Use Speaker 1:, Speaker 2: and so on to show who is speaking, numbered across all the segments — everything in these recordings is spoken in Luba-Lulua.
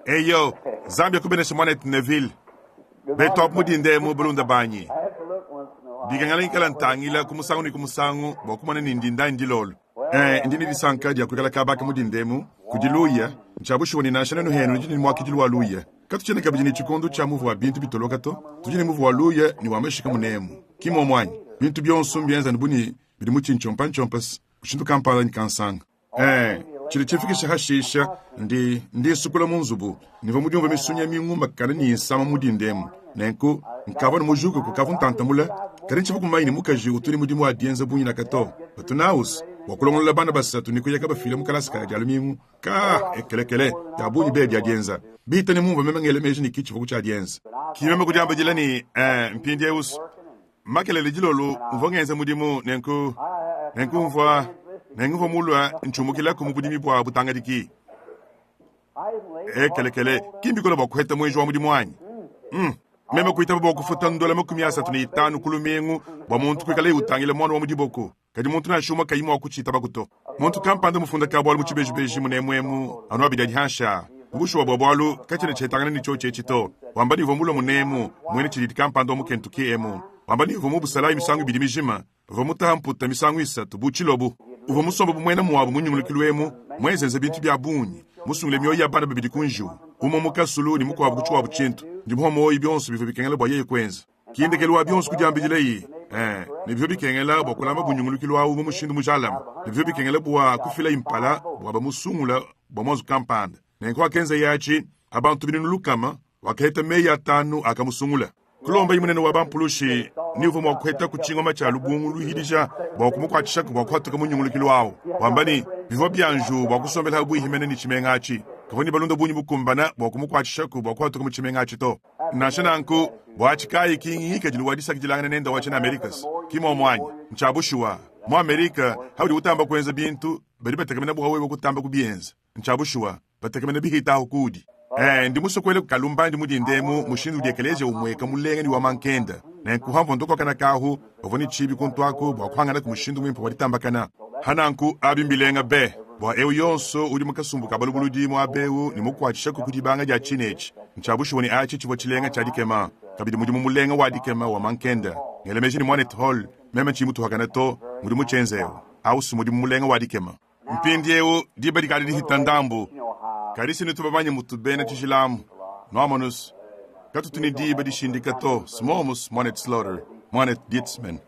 Speaker 1: Eyo, Nzambi akubeneshe mwanetu Neville. Betu abu mu dinda emu, balunda banyi. Bikengela ngikala ntangila ku musangu ne ku musangu bua kumona ni ndinda anyi ndilolo. Ee, ndi ne disanka dia kuikala kaba ka mu dinda emu kudi luya. Ntshia bushuwa ne nansha nuenu henu nudi ne muakidilu wa luya. Katutshiena kabidi ne tshikondo tshia muvu wa bintu bitoloka to. Tudi ne muvu wa luya ne wa mashika munemu. Ki muomu anyi? Bintu bionso mbienza anu bu ne bidi mu tshintshiompantshiompes mushindu kampanda anyi kansanga. Ee, tshidi tshifikisha hashisha ndi ndi nsukula mu nzubu nivua mudiumvue misunya mingumakane ne insama mu dinda emu. Nenku nkavua ne mujuke kukavua ntanta mule, kadi ntshivua kumanya ne mukaji utu ne mudimu wa dienza bungi naka to. Batu naus bua kulongolola bana basatu ne kuya kabafila mu kalasa ka Dia lumingu. Ka ekelekele bia bungi be bia dienza bita ne mumvua meme ngela meji ne ki tshivua ku tshia dienza. Ki meme kudiambidila ne, ee, mpindieu Makelela dilolo mvua ngenza mudimu, nenku nenku mvua nenku mvua mulue ntshiumukilaku mu budimi bua butangadiki. Ekelekele, ki mbikole bua kuheta muenji wa mudimu anyi? Mm. Meme kuitaba bua kufuta ndola 35 ku lumingu bua muntu kuikalaye utangila muana wa mu diboko. Kadi muntu nansha umue kayi mua kutshiitabaku to. Muntu kampanda mufunda ka-bualu mu tshibejibeji munemu emu anu abidi adi hanshi aa, mu bushuwa bua bualu katshiena tshihetangana ne tshiotshi etshi to, wamba ne uvua mulue munemu muena tshididi kampanda wa mu Kentucky emu, wamba ne uvua mu busalayi misangu ibidi mijima, uvua mutaha mputa misangu isatu bu tshilobu, uvua musombe bu muena muabu mu nyungulukilu emu, muenzenze bintu bia bungi, musungile mioyo ya bana babidi ku njiwu, umue mu kasulu ne mukuabu ku tshikuabu tshintu, ndi muhua muoyo bionso bivua bikengela bua yeye kuenza. Ki ndekelu wa bionso kudiambidilayi ee, ne bivua bikengela bua kulama bunyungulukilu awu mu mushindu mujalame, ne bivua bikengela bua kufilayi mpala bua bamusungula bua muanzu kampanda. Nenku wakenzaye atshi, a bantu 600, wakaheta meyi atanu akamusungula. Kulombayi munene wa bampulushi ni uvua mua kuhetaku tshingoma tshia lubungu luhidija bua kumukuatshishaku bua kuhatuka mu nyungulukilu awu, wamba ne, bivua bia njiwu bua kusombela pabuihi mene ne tshimenga atshi. Kavua ne balunda bungi bukumbana bua kumukuatshishaku bua kuhatuka mu tshimenga atshi to. Nansha nanku, buatshi kayi ki ngikadilu wa disakidilangana nende wa tshiena Amerikas? Ki muomu anyi? Ntshia bushuwa, mu Amerika, haudi utamba kuenza bintu, badi batekemena bua wewe kutamba kubienza. Ntshia bushuwa, batekemena bihita ahu kuudi. Ee, ndi musue kuela kalumbandi mu dinda emu mushindu udi ekeleziya umueka mulenga ne wa mankenda. Nenku hamvua ndokokana kahu, bavua ne tshibi kuntu aku bua kuhanganaku mushindu muimpe wa ditambakana. Ha nanku, abi mbilenga be bua eu yonso udi mu kasumbu ka balubuludi muaba eu ne mukuatshishaku ku dibanga dia tshine etshi. Ntshia bushuwa ne atshi tshivua tshilenga tshia dikema, kabidi mudimu mulenga wa dikema wa mankenda. Ngela meji ne Muanetu Hall, meme tshiyi mutuhakane to, ngudi mutshienze eu. Au si mudimu mulenga wa dikema. Mpindieu diba dikadi dihita ndambu, kadi si nutu bamanye mutu bena tshijila amu. Nuamonus, katutu ne diba dishindika to, smomus, Muanetu Slaughter, Muanetu Dietzman.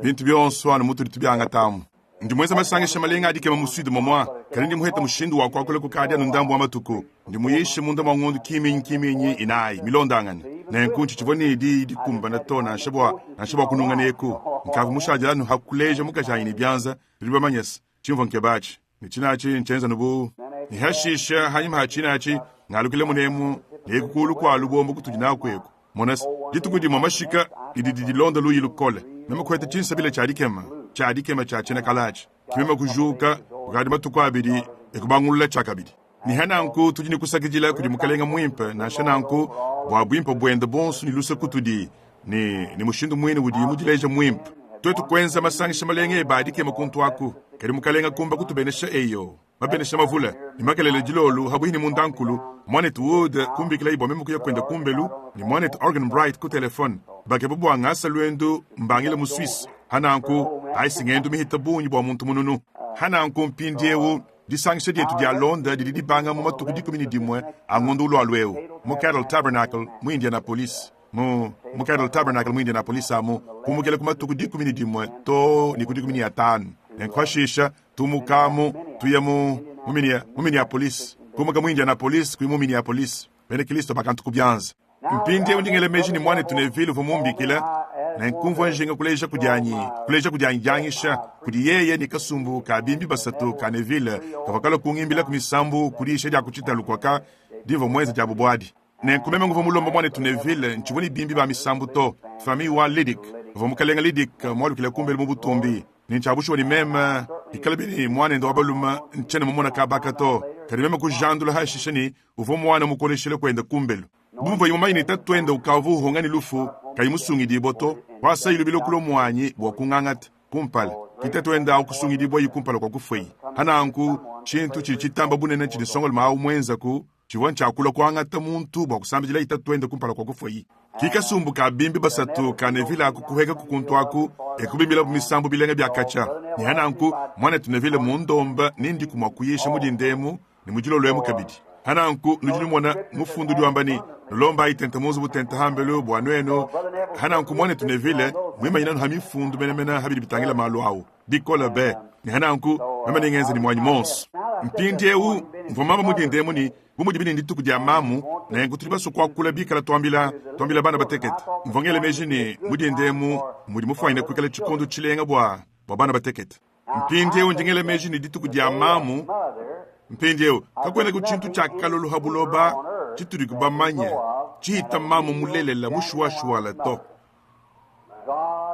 Speaker 1: Bintu bionso anu mutudi tubiangata amu. Ndi muenza masangisha malenga a dikema mu Sud momua, kadi ndi muheta mushindu wa kuakula kukadi anu ndambu wa matuku. Ndi muyishe munda mua ngondu kiminyi kiminyi inayi milondangane, nenku ntshitshivua ne diyi dikumbana to nansha bua nansha bua kununga neku. Nkavua mushadile anu ha kuleja mukajanyi ne bianza, tudi bamanye se, tshimvua nkeba atshi ne tshina atshi ntshienza anu bu ne hashisha hanyima ha tshina atshi ngalukile munemu ne eku kulu kua lubombo kutudi naku eku. Mona se, dituku dimue mashika ne didi dilonda luyi lukole, meme kuheta tshinsabila tshia dikema tshia dikema tshia tshiena kale atshi. Ke meme kujuka kukadi matuku abidi e kubangulula tshiakabidi. Ne ha nanku tudi ne kusakidila kudi Mukelenge muimpe, nansha nanku, bua buimpe buende buonso ne luse kutudi, ne, ne mushindu muine udiye mudileje muimpe. Tuetu kuenza masangisha malenga ebe a dikema kuntu aku, kadi Mukelenge kumba kutubenesha, eyo, mabenesha mavule. Ne makelela dilolo, habuihi ne mundankulu, Muanetu Wood kumbikilaye bua meme kuya kuende kumbelu, ne Muanetu Arganbright ku telefone, bakeba bua ngasa luendu mbangila mu Suisse. Ha nanku, ayi si ngendu mihita bungi bua muntu mununu. Ha nanku mpindiewu, Disangisha dietu dialonda didi dibanga mu matuku 11 a ngondo ulualua eu mu Cadle Tabernacle mu Indianapolis. Mu, mu Cadle Tabernacle mu Indianapolis amu, kumukila ku matuku 11 too ne ku 15. Nenku pashisha tumukamu tuya mu, mu, mu Minneapolis, kumuka mu Indianapolis kuya mu Minneapolis. Bena Kristo bakantu ku bianza. Mpindieu ndi ngela meji ne muanetu Neville uvua mumbikile, nenku mvua njinga kuleja kudianyi kuleja kudianyi dianyisha kudi yeye ne kasumbu ka bimbi basatu ka Neville kavua kalua kungimbilaku misambu ku diyisha dia ku tshitalu kuaka dimvua muenze diabu buadi. Nenku meme nguvua mulomba muanetu Neville, ntshivua ne bimbi ba misambu to. Famille wa Liddick, pavua mukalenge Liddick mualukile kumbelu mu butumbi, Ne ntshia bushuwa ne meme, bikalabi ne muanende wa balume, ntshiena mumona kabaka to, kadi meme kujandula hashishe ne uvua muana mukoleshile kuende kumbelu. Bu muvuaye mumanye ne tatuende ukavua uhunga ne lufu, kayi musungidibue to, kuasaye lubila kulua muanyi bua kungangata kumpala. Ke tatuende au kusungidibuaye kumpala kua kufuaye. Pa nanku, tshintu tshidi tshitamba bunene tshidi nsongalume awu muenzaku tshivua ntshia kulua kuangata muntu bua kusambidilaye tatuende kumpala kua kufuaye. Ki kasumbu ka bimbi basatu ka Neville aku kuhekaku kuntu aku e kubimbilabu misambu bilenga bia katshia. Ne ha nanku, Muanetu Neville mundomba ne ndiku mua kuyisha mu dinda emu ne mu dilolo emu kabidi. Ha nanku, nudi numona Mufundu udi wamba ne, Nulombayi tente mu nzubu tente hambelu bua nuenu. Ha nanku, Muanetu Neville muimanyina anu ha Mifundu menemene ha bidi bitangila malu au. Bikole be! Ne ha nanku, meme nengenze ne muanyi muonso. Mpindiewu, mvua mamba mu dinda emu ne, Bu mudibi ne ndituku dia mamu, nenku tudi basue kuakula bikala tuambila, tuambila bana batekete. Mvua ngela meji ne, mu dinda emu mudi mufuanyine kuikala tshikondo tshilenga bua, bua bana batekete. Mpindiewu ndi ngela meji ne dituku dia mamu, mpindiewu kakuenaku tshintu tshia kalolu ha buloba tshitudiku bamanye tshihita mamu mulelela mushuwashuwala to.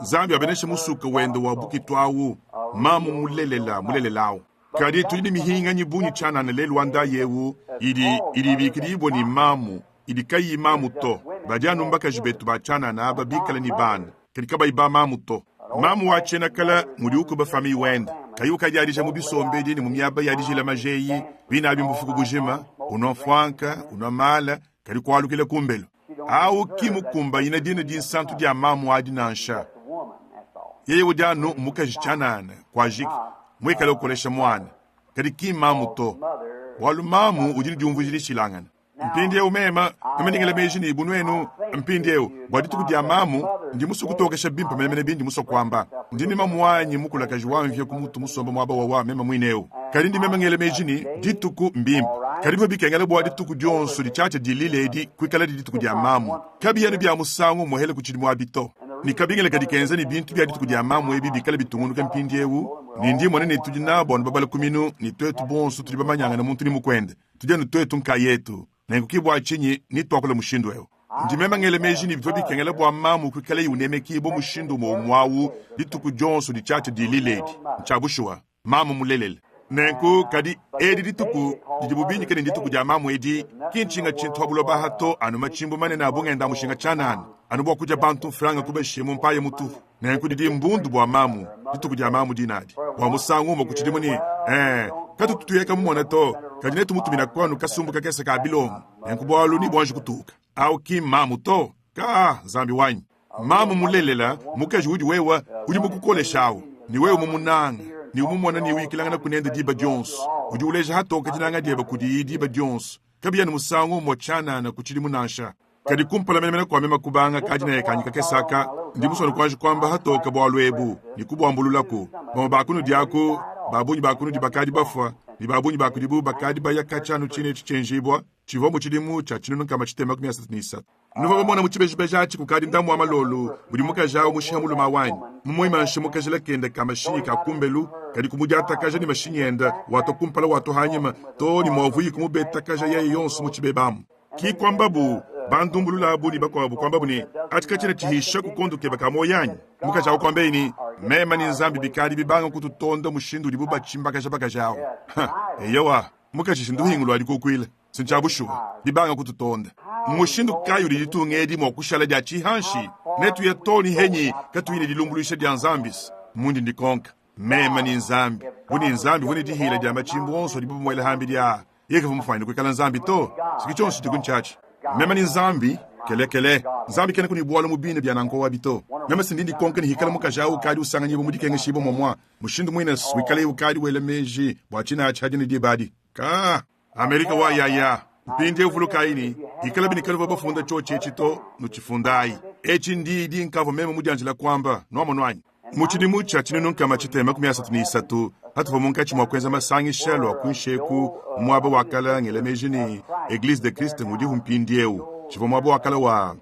Speaker 1: Nzambi abeneshe musuka wende wa bukitu awu, mamu mulelela, mulelela awu. Kadi tudi ne mihinganyi bungi tshianana lelu wa ndayi eu idi idi ibikidibua ne mamu idi kayiyi mamu to. Badi anu mbakaji betu ba tshianana aba bikale ne bana kadi kabayi ba mamu to. Mamu wa tshiena kale ngudi ukuba famiye wende, kayi ukadiadija mu bisombedi ne mu miaba ya dijila maja eyi, bine abi mbufuku bujima, unua mfuanka, unua mala, kadi kualukila kumbelu. Awu ki mukumbanyine dina dinsantu dia mamu adi nansha. Yeye udi anu mukaji tshianana, kuajiki, muikale ukolesha muana, kadi ki mmamu to, bualu mamu udi ne diumvuija dishilangane. Mpindieu meme, meme ndi ngela meji ne, bu nuenu, mpindieu, bua dituku dia mamu, ndi musue kutokesha bimpe menemene bindi musue kuamba. Ndi ne mamuanyi mukulakaji wa mvia ku mutu musombe muaba wawa meme muine eu. Kadi ndi meme ngela meji ne, dituku mbimpe. Kadi bivua bikengela bua dituku dionso ditshiatshia dilila edi kuikaladi dituku dia mamu. Kabiyi anu bia musangu umuehele ku tshidimu abi to. Ne kabingila kadi kenza ne bintu bia dituku dia mamu ebi bikale bitungunuka mpindieu, ne ndi mmona ne tudi nabu anu babala ku minu, ne tuetu bonso tudi bamanyangane muntu ne mukuende. Tudi anu tuetu nkayetu. Nenku ke bua tshinyi netuakule mushindu eu. Ndi meme ngela meji ne bivua bikengela bua mamu kuikalaye unemekibua mushindu umue umue au dituku dionso ditshiatshia dilila edi. Ntshia bushuwa, mamu mulelela. Nenku, kadi edi dituku didibu binyike ne ndituku dia mamu edi, ki ntshinga tshintu pa buloba aha to, anu matshimbu manene a bungenda-mushinga tshianana, anu bua kudia bantu mfranga kubashiye mu mpaya mutupu. Nenku didi mbundu bua mamu, dituku dia mamu dinadi, bua musangu umue ku tshidimu ne, ee, katutu tuyeka mumona to, kadi netumutuminaku anu kasumbu kakese ka bilongo. Nenku bualu nebuanji kutuka. Au ki mmamu to. Kaa, Nzambi wanyi. Mamu mulelela, mukaji udi wewe, udi mukukolesha au, ne wewe mumunanga, ne umumona ne uyikilanganaku nende diba dionso, udi uleja hatoke dinanga diebe kudiyi diba dionso, kabiyi anu musangu umue tshianana ku tshidimu nansha. Kadi kumpala menemene kua meme kubanga kadinaya kanyi kakese aka, ndi musue anu kuanji kuamba hatoke bualu ebu ne kubuambululaku. Bamue ba kunudi aku, ba bungi ba kunudi bakadi bafua, ne ba bungi ba kudibu bakadi baya katshia anu tshine etshi tshienjibua, tshivua mu tshidimu tshia 1633. Nuvua bamona mu tshibejibeji atshi kukadi ndambu wa malolu mudi mukaji awu mushiha mulume wanyi, mumuimanshe mu kajila kende ka mashinyi ka kumbelu, kadi kumudiatakaja ne mashinyi ende watua kumpala watua anyima too ne muavuyi kumubetakaja yeye yonso mu tshibeba amu. Ki kuambabu bandumbulula abu ne bakuabu kuambabu ne, Atshi katshiena tshihisha ku kondo kebe ka muoyo anyi? Mukaji awu kuambeyi ne, Meme ne Nzambi bikadi bibanga kututonda mushindu udibu batshimbakaja bakaji awu. Eyowa, mukaji shinduhingu lua dikukuila. Si ntshia bushuwa, bibanga kututonda. Mmushindu kayi udi ditunga edi mua kushala dia tshihanshi? Netuye too ne henyi katuyi ne dilumbuluisha dia Nzambi? Mundi ndikonka meme ne Nzambi, bu ne Nzambi uvua ne dihila dia matshimbu onso adibu bamuela hambidi aa, yeye kavua mufuanyine kuikala Nzambi to. Siki tshionso tshidiku ntshiatshi. Meme ne Nzambi, kelekele. Nzambi kenaku ne bualu mu bine bia nanku abi to. Meme si ndi ndikonka ne hikala mukaji au ukadi usanganyibua mu dikengeshibua muamua, mushindu muine wikalaye ukadi wela meji bua tshine atshi hadi ne diba adi. Ka! Amerika wa yaya. Mpindieu vulukayi ne, ikalabi ne kanuvua bafunda tshiotshi etshi to, nutshifundayi. Etshi ndiyi dinkavua meme mudianjila kuamba, nuamonu anyi? Mu tshidimu tshia 1633, patuvua munkatshi mua kuenza masangisha lua kuinshi eku mu muaba wa kala ngela meji ne, Eglise de Christ ngudihu mpindieu, tshivua muaba wa kala wa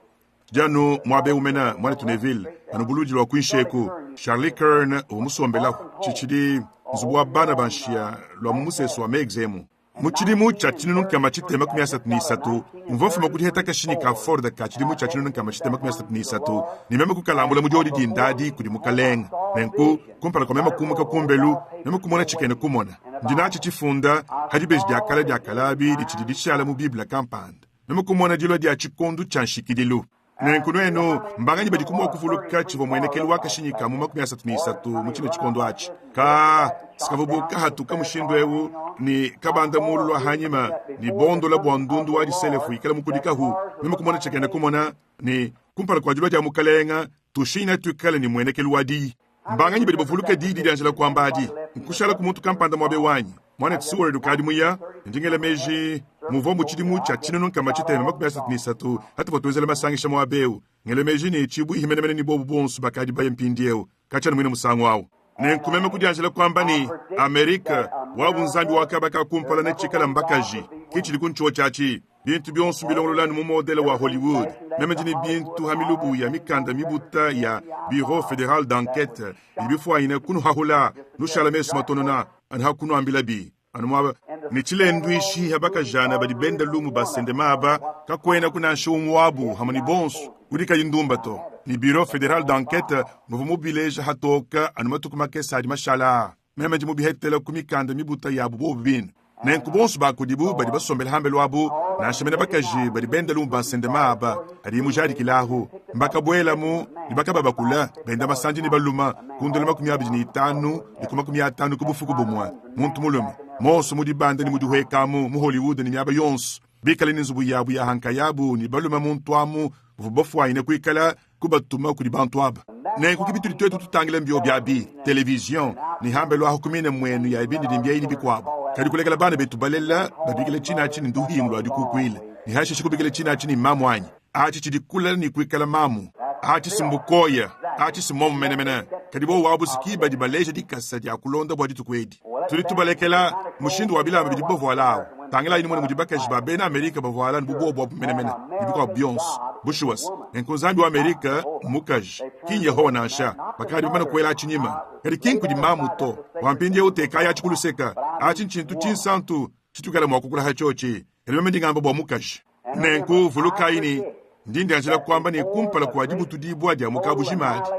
Speaker 1: Tshidi anu muaba eu mene, muanetu Neville, anu buludi lua kuinshi eku. Charlie Kern uvua musombelaku. Tshitshidi nzubu wa bana ba nshiya lua mu musesu wa Meigs emu. Mu tshidimu tshia 1633, mvua mfuma ku diheta kashinyi ka Ford ka tshidimu tshia 1633 ne meme kukalambula mu diodi dinda adi kudi Mukalenge. Nenku, kumpala kua meme kumuka kumbelu, meme kumona tshikena kumona. Ndi natshi tshifunda pa dibeji dia kale dia kalabi ditshidi dishala mu Bible kampanda. Meme kumona dilua dia tshikondo tshia nshikidilu. Nenku nwenu mbanganyi badiku mwa kuvuluka civwa mmwenekelu wa kashinyi ka mu 33 mu cine cikondo aci? Kaa, s'kavwa bu kahatuka mushindu ewu ne kabanda muulu lwa hanyima ne bondola bwa ndundu wa diselefu yikala mukudikahu. Meme kumona cikena kumona ne, kumpala kwa dilwa dya Mukalenga, tushinyina twikale ne mmwenekelu wa Diyi. Mbanganyi badi bavuluka diyi didyanjila kuamba adi? Nkushalaku muntu kampanda muaba eu anyi? Muanetu Seward ukadi muya, ndi ngela meji, muvua mu tshidimu tshia 1633 hatuvua tuenzela masangisha muaba eu. Ngela meji ne tshibuihi menemene ne bobu bonso bakadi baya mpindieu, katshia anu muine musangu au. Nenku meme kudianjila kuamba ne, Amerika, wabu nzambi wa kaba ka kumpala netshikala mbakaji. Ki tshidi ku ntshiotshi atshi. Bintu bionso mbilongolola anu mu modele wa Hollywood. Meme ndi ne bintu ha milubu ya mikanda mibuta ya Bureau Federal d'Enquete bidi bifuanyine kunuhahula, nushala mesu matonona anu ha kunuambilabi anu muaba. Ne tshilenduishi ha bakajana badi benda lumu basende maba, kakuenaku nansha umue wabu hamue ne bonso udi kayi ndumba to. Ne Bureau Federal d'Enquete nguvua mubileja hatoka anu matuku makese adi mashala aa. Meme ndi mubihetela ku mikanda mibuta yabu bobu bine. Nenku bonso ba kudibu badi basombele hambelu abu, nansha mene bakaji badi benda lumu ba nsendema aba adi mujadikilahu, mbakabuelamu ne bakababakula benda masandi ne baluma ku ndola 25 ne ku 50 ku bufuku bumue, muntu mulume, monso mu dibanda ne mu dihuekamu mu Hollywood ne miaba yonso, bikale ne nzubu yabu ya ha nkayabu ne balume muntu amu bavua bafuanyine kuikala kubatuma kudi bantu aba. Nenku ki bitudi twetu tutangila mbyobi abi, television, ne hambelu ahu ku miine mwenu ya bindidimbi eyi ne bikwabo. Kadi kulekela bana betu balela babikila cine aci ne nduhingu lwa dikukwila, ne hashishe kubikila cine aci ne mamu anyi? Aci cidi kulela ne kwikala mamu. Aci si mbukoya. Aci si momu menemene. Kadi bobu abu si ki badi baleja dikasa dya kulonda bwa dituku edi. Tudi tubalekela mushindu wa bilamba bidibu bavuala awu. Tangilayi numone mudi bakaji ba bena Amerika bavuala anu bu bobu abu menemene, ne bikwabo byonso. Bushuwa's, nenku Nzambi wa Amerika mmukaji, ki n'Yehowa nansha. Bakadi bamane kuela aci nyima. Kadi ki nkudi mamu to. Bua mpindieu tekayi aci ku luseka. Aci ntshintu tshinsantu tshituikala mua kukula ha tshiotshi. Kadi meme ndi ngamba bua mukaji. Nenku vulukayi ne, ndi ndianjila kuamba ne kumpala kua dibutudibua dia mu kabujima adi,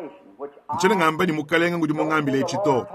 Speaker 1: ntshiena ngamba ne Mukalenga ngudi mungambile etshi to,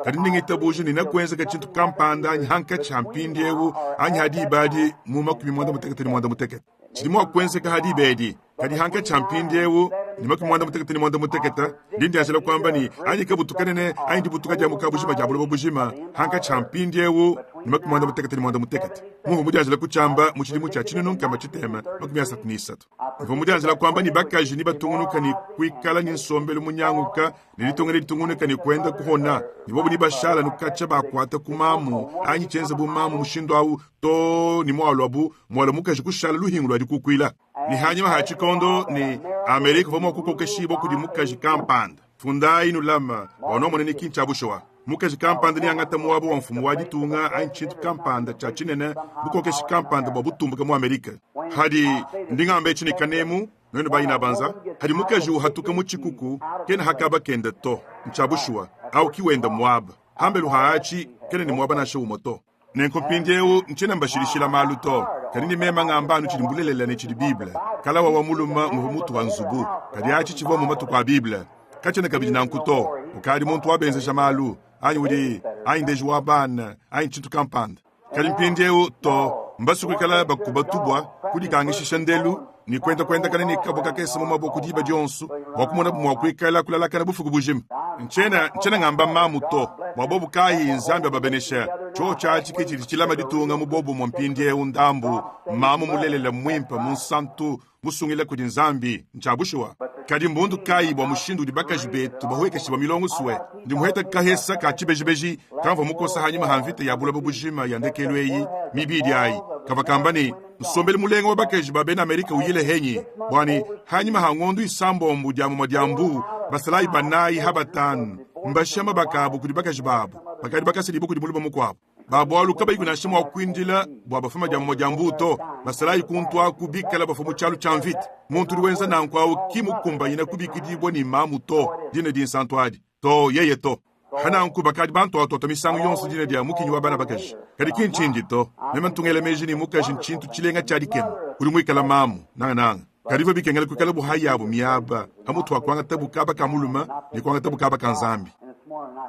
Speaker 1: kadi ndi ngitabuja ne nekuenzeka tshintu kampanda anyi hankatshi ha mpindieu anyi ha diba adi mu 68. Tshidi mua kuenzeka ha diba edi, kadi hankatshi ha mpindieu ne 68, ndi ndianjila kuamba ne anyi kabutu kanene anyi dibutuka dia mu kabujima dia buloba bujima hankatshi ha mpindieu ne 68. Mumvua mudianjila kutshiamba mu tshidimu tshia 1633. Mvua mudianjila kuamba ne bakaji nebatungunuka ne kuikala ne nsombelu munyanguka ne ditunga neditungunuka ne kuenda kuhona, ne bobu nebashala nukatshia bakuata ku mamu anyi tshienza bu mamu mushindu au too ne mualuabu mualua mukaji kushala luhingu lua dikukuila. Ne hanyima ha tshikondo ne Amerika uvua mua kukokeshibua kudi mukaji kampanda. Fundayi nulama bua nuamone ne ki ntshia bushuwa. Mukaji kampanda neangate muaba wa mfumu wa ditunga anyi tshintu kampanda tshia tshinene, bukokeshi kampanda bua butumbuke mu Amerika. Hadi, ndi ngamba etshi ne kanemu, nuenu bayinabanza, hadi mukaji uhatuka mu tshikuku, kena ha kaba kende to. Ntshia bushuwa. Au ki wende muaba. Hambelu ha atshi, kena ne muaba nansha umue to. Nenku mpindiewu ntshiena mbashilishila malu to, kadi ndi mema ngamba anu tshidi mbulelela ne tshidi Bible. Kalawa wa mulume nguvua mutu wa nzubu, kadi atshi tshivua mu matuku a Bible. Katshiena kabidi nanku to. Ukadi muntu wa benzeja malu, anyi udi, anyi ndeji wa bana, anyi tshintu kampanda. Kadi mpindiewu to, mbasue kuikala bakuba tubua, kudikangishisha ndelu, ne kuenda kuendakana ne kabua kakese mu maboko diba dionso bua kumonabu mua kuikala kulalakana bufuku bujima. Ntshiena, ntshiena ngamba mamu to, bua bobu kayi Nzambi ababenesha. Tshiotshi atshi ke tshidi tshilama ditunga mu bobumue mpindieu ndambu. Mamu mulelela muimpe, munsantu, musungila kudi Nzambi, ntshia bushuwa. Kadi mbundu kayi bua mushindu udi bakaji betu bahuekeshibua milongo sue? Ndi muheta kahesa ka tshibejibeji kamvua mukosa hanyima ha mvita ya buloba bujima ya ndekelu eyi mibidi ayi, kavua kamba ne, Nsombelu mulenga wa bakaji ba bena Amerika uyile henyi? Bua ne, hanyima ha ngondu isambombo dia mumue dia mbu, basalayi banayi ha batanu mbashiya mabaka abu kudi bakaji babu bakadi bakasedibua kudi mulume mukuabu. Ba bualu kabayiku nansha mua kuindila bua bafuma dia mumue dia mbu to. Basalayi kuntu aku bikala bafua mu tshialu tshia mvita. Muntu udi wenza nanku au ki mukumbanyina kubikidibua ne mamu to, dina dinsantu adi to, yeye to. Pananku bakadi bantuatuata misangu yonso dina dia mukinyi wa bana bakaji, kadi ki ntshindi to. Meme ntu ngela meji ne mukaji ntshintu tshilenga tshia dikema, udi muikala mamu, nangananga. Kadi bivua bikengela kuikala bu hayabu miaba, pamutu pa kuangatabu kaba ka mulume ne kuangatabu kaba ka Nzambi.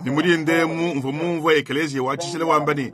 Speaker 1: Ne mu dinda emu mvua mumvue ekeleziya wa tshijila wamba ne,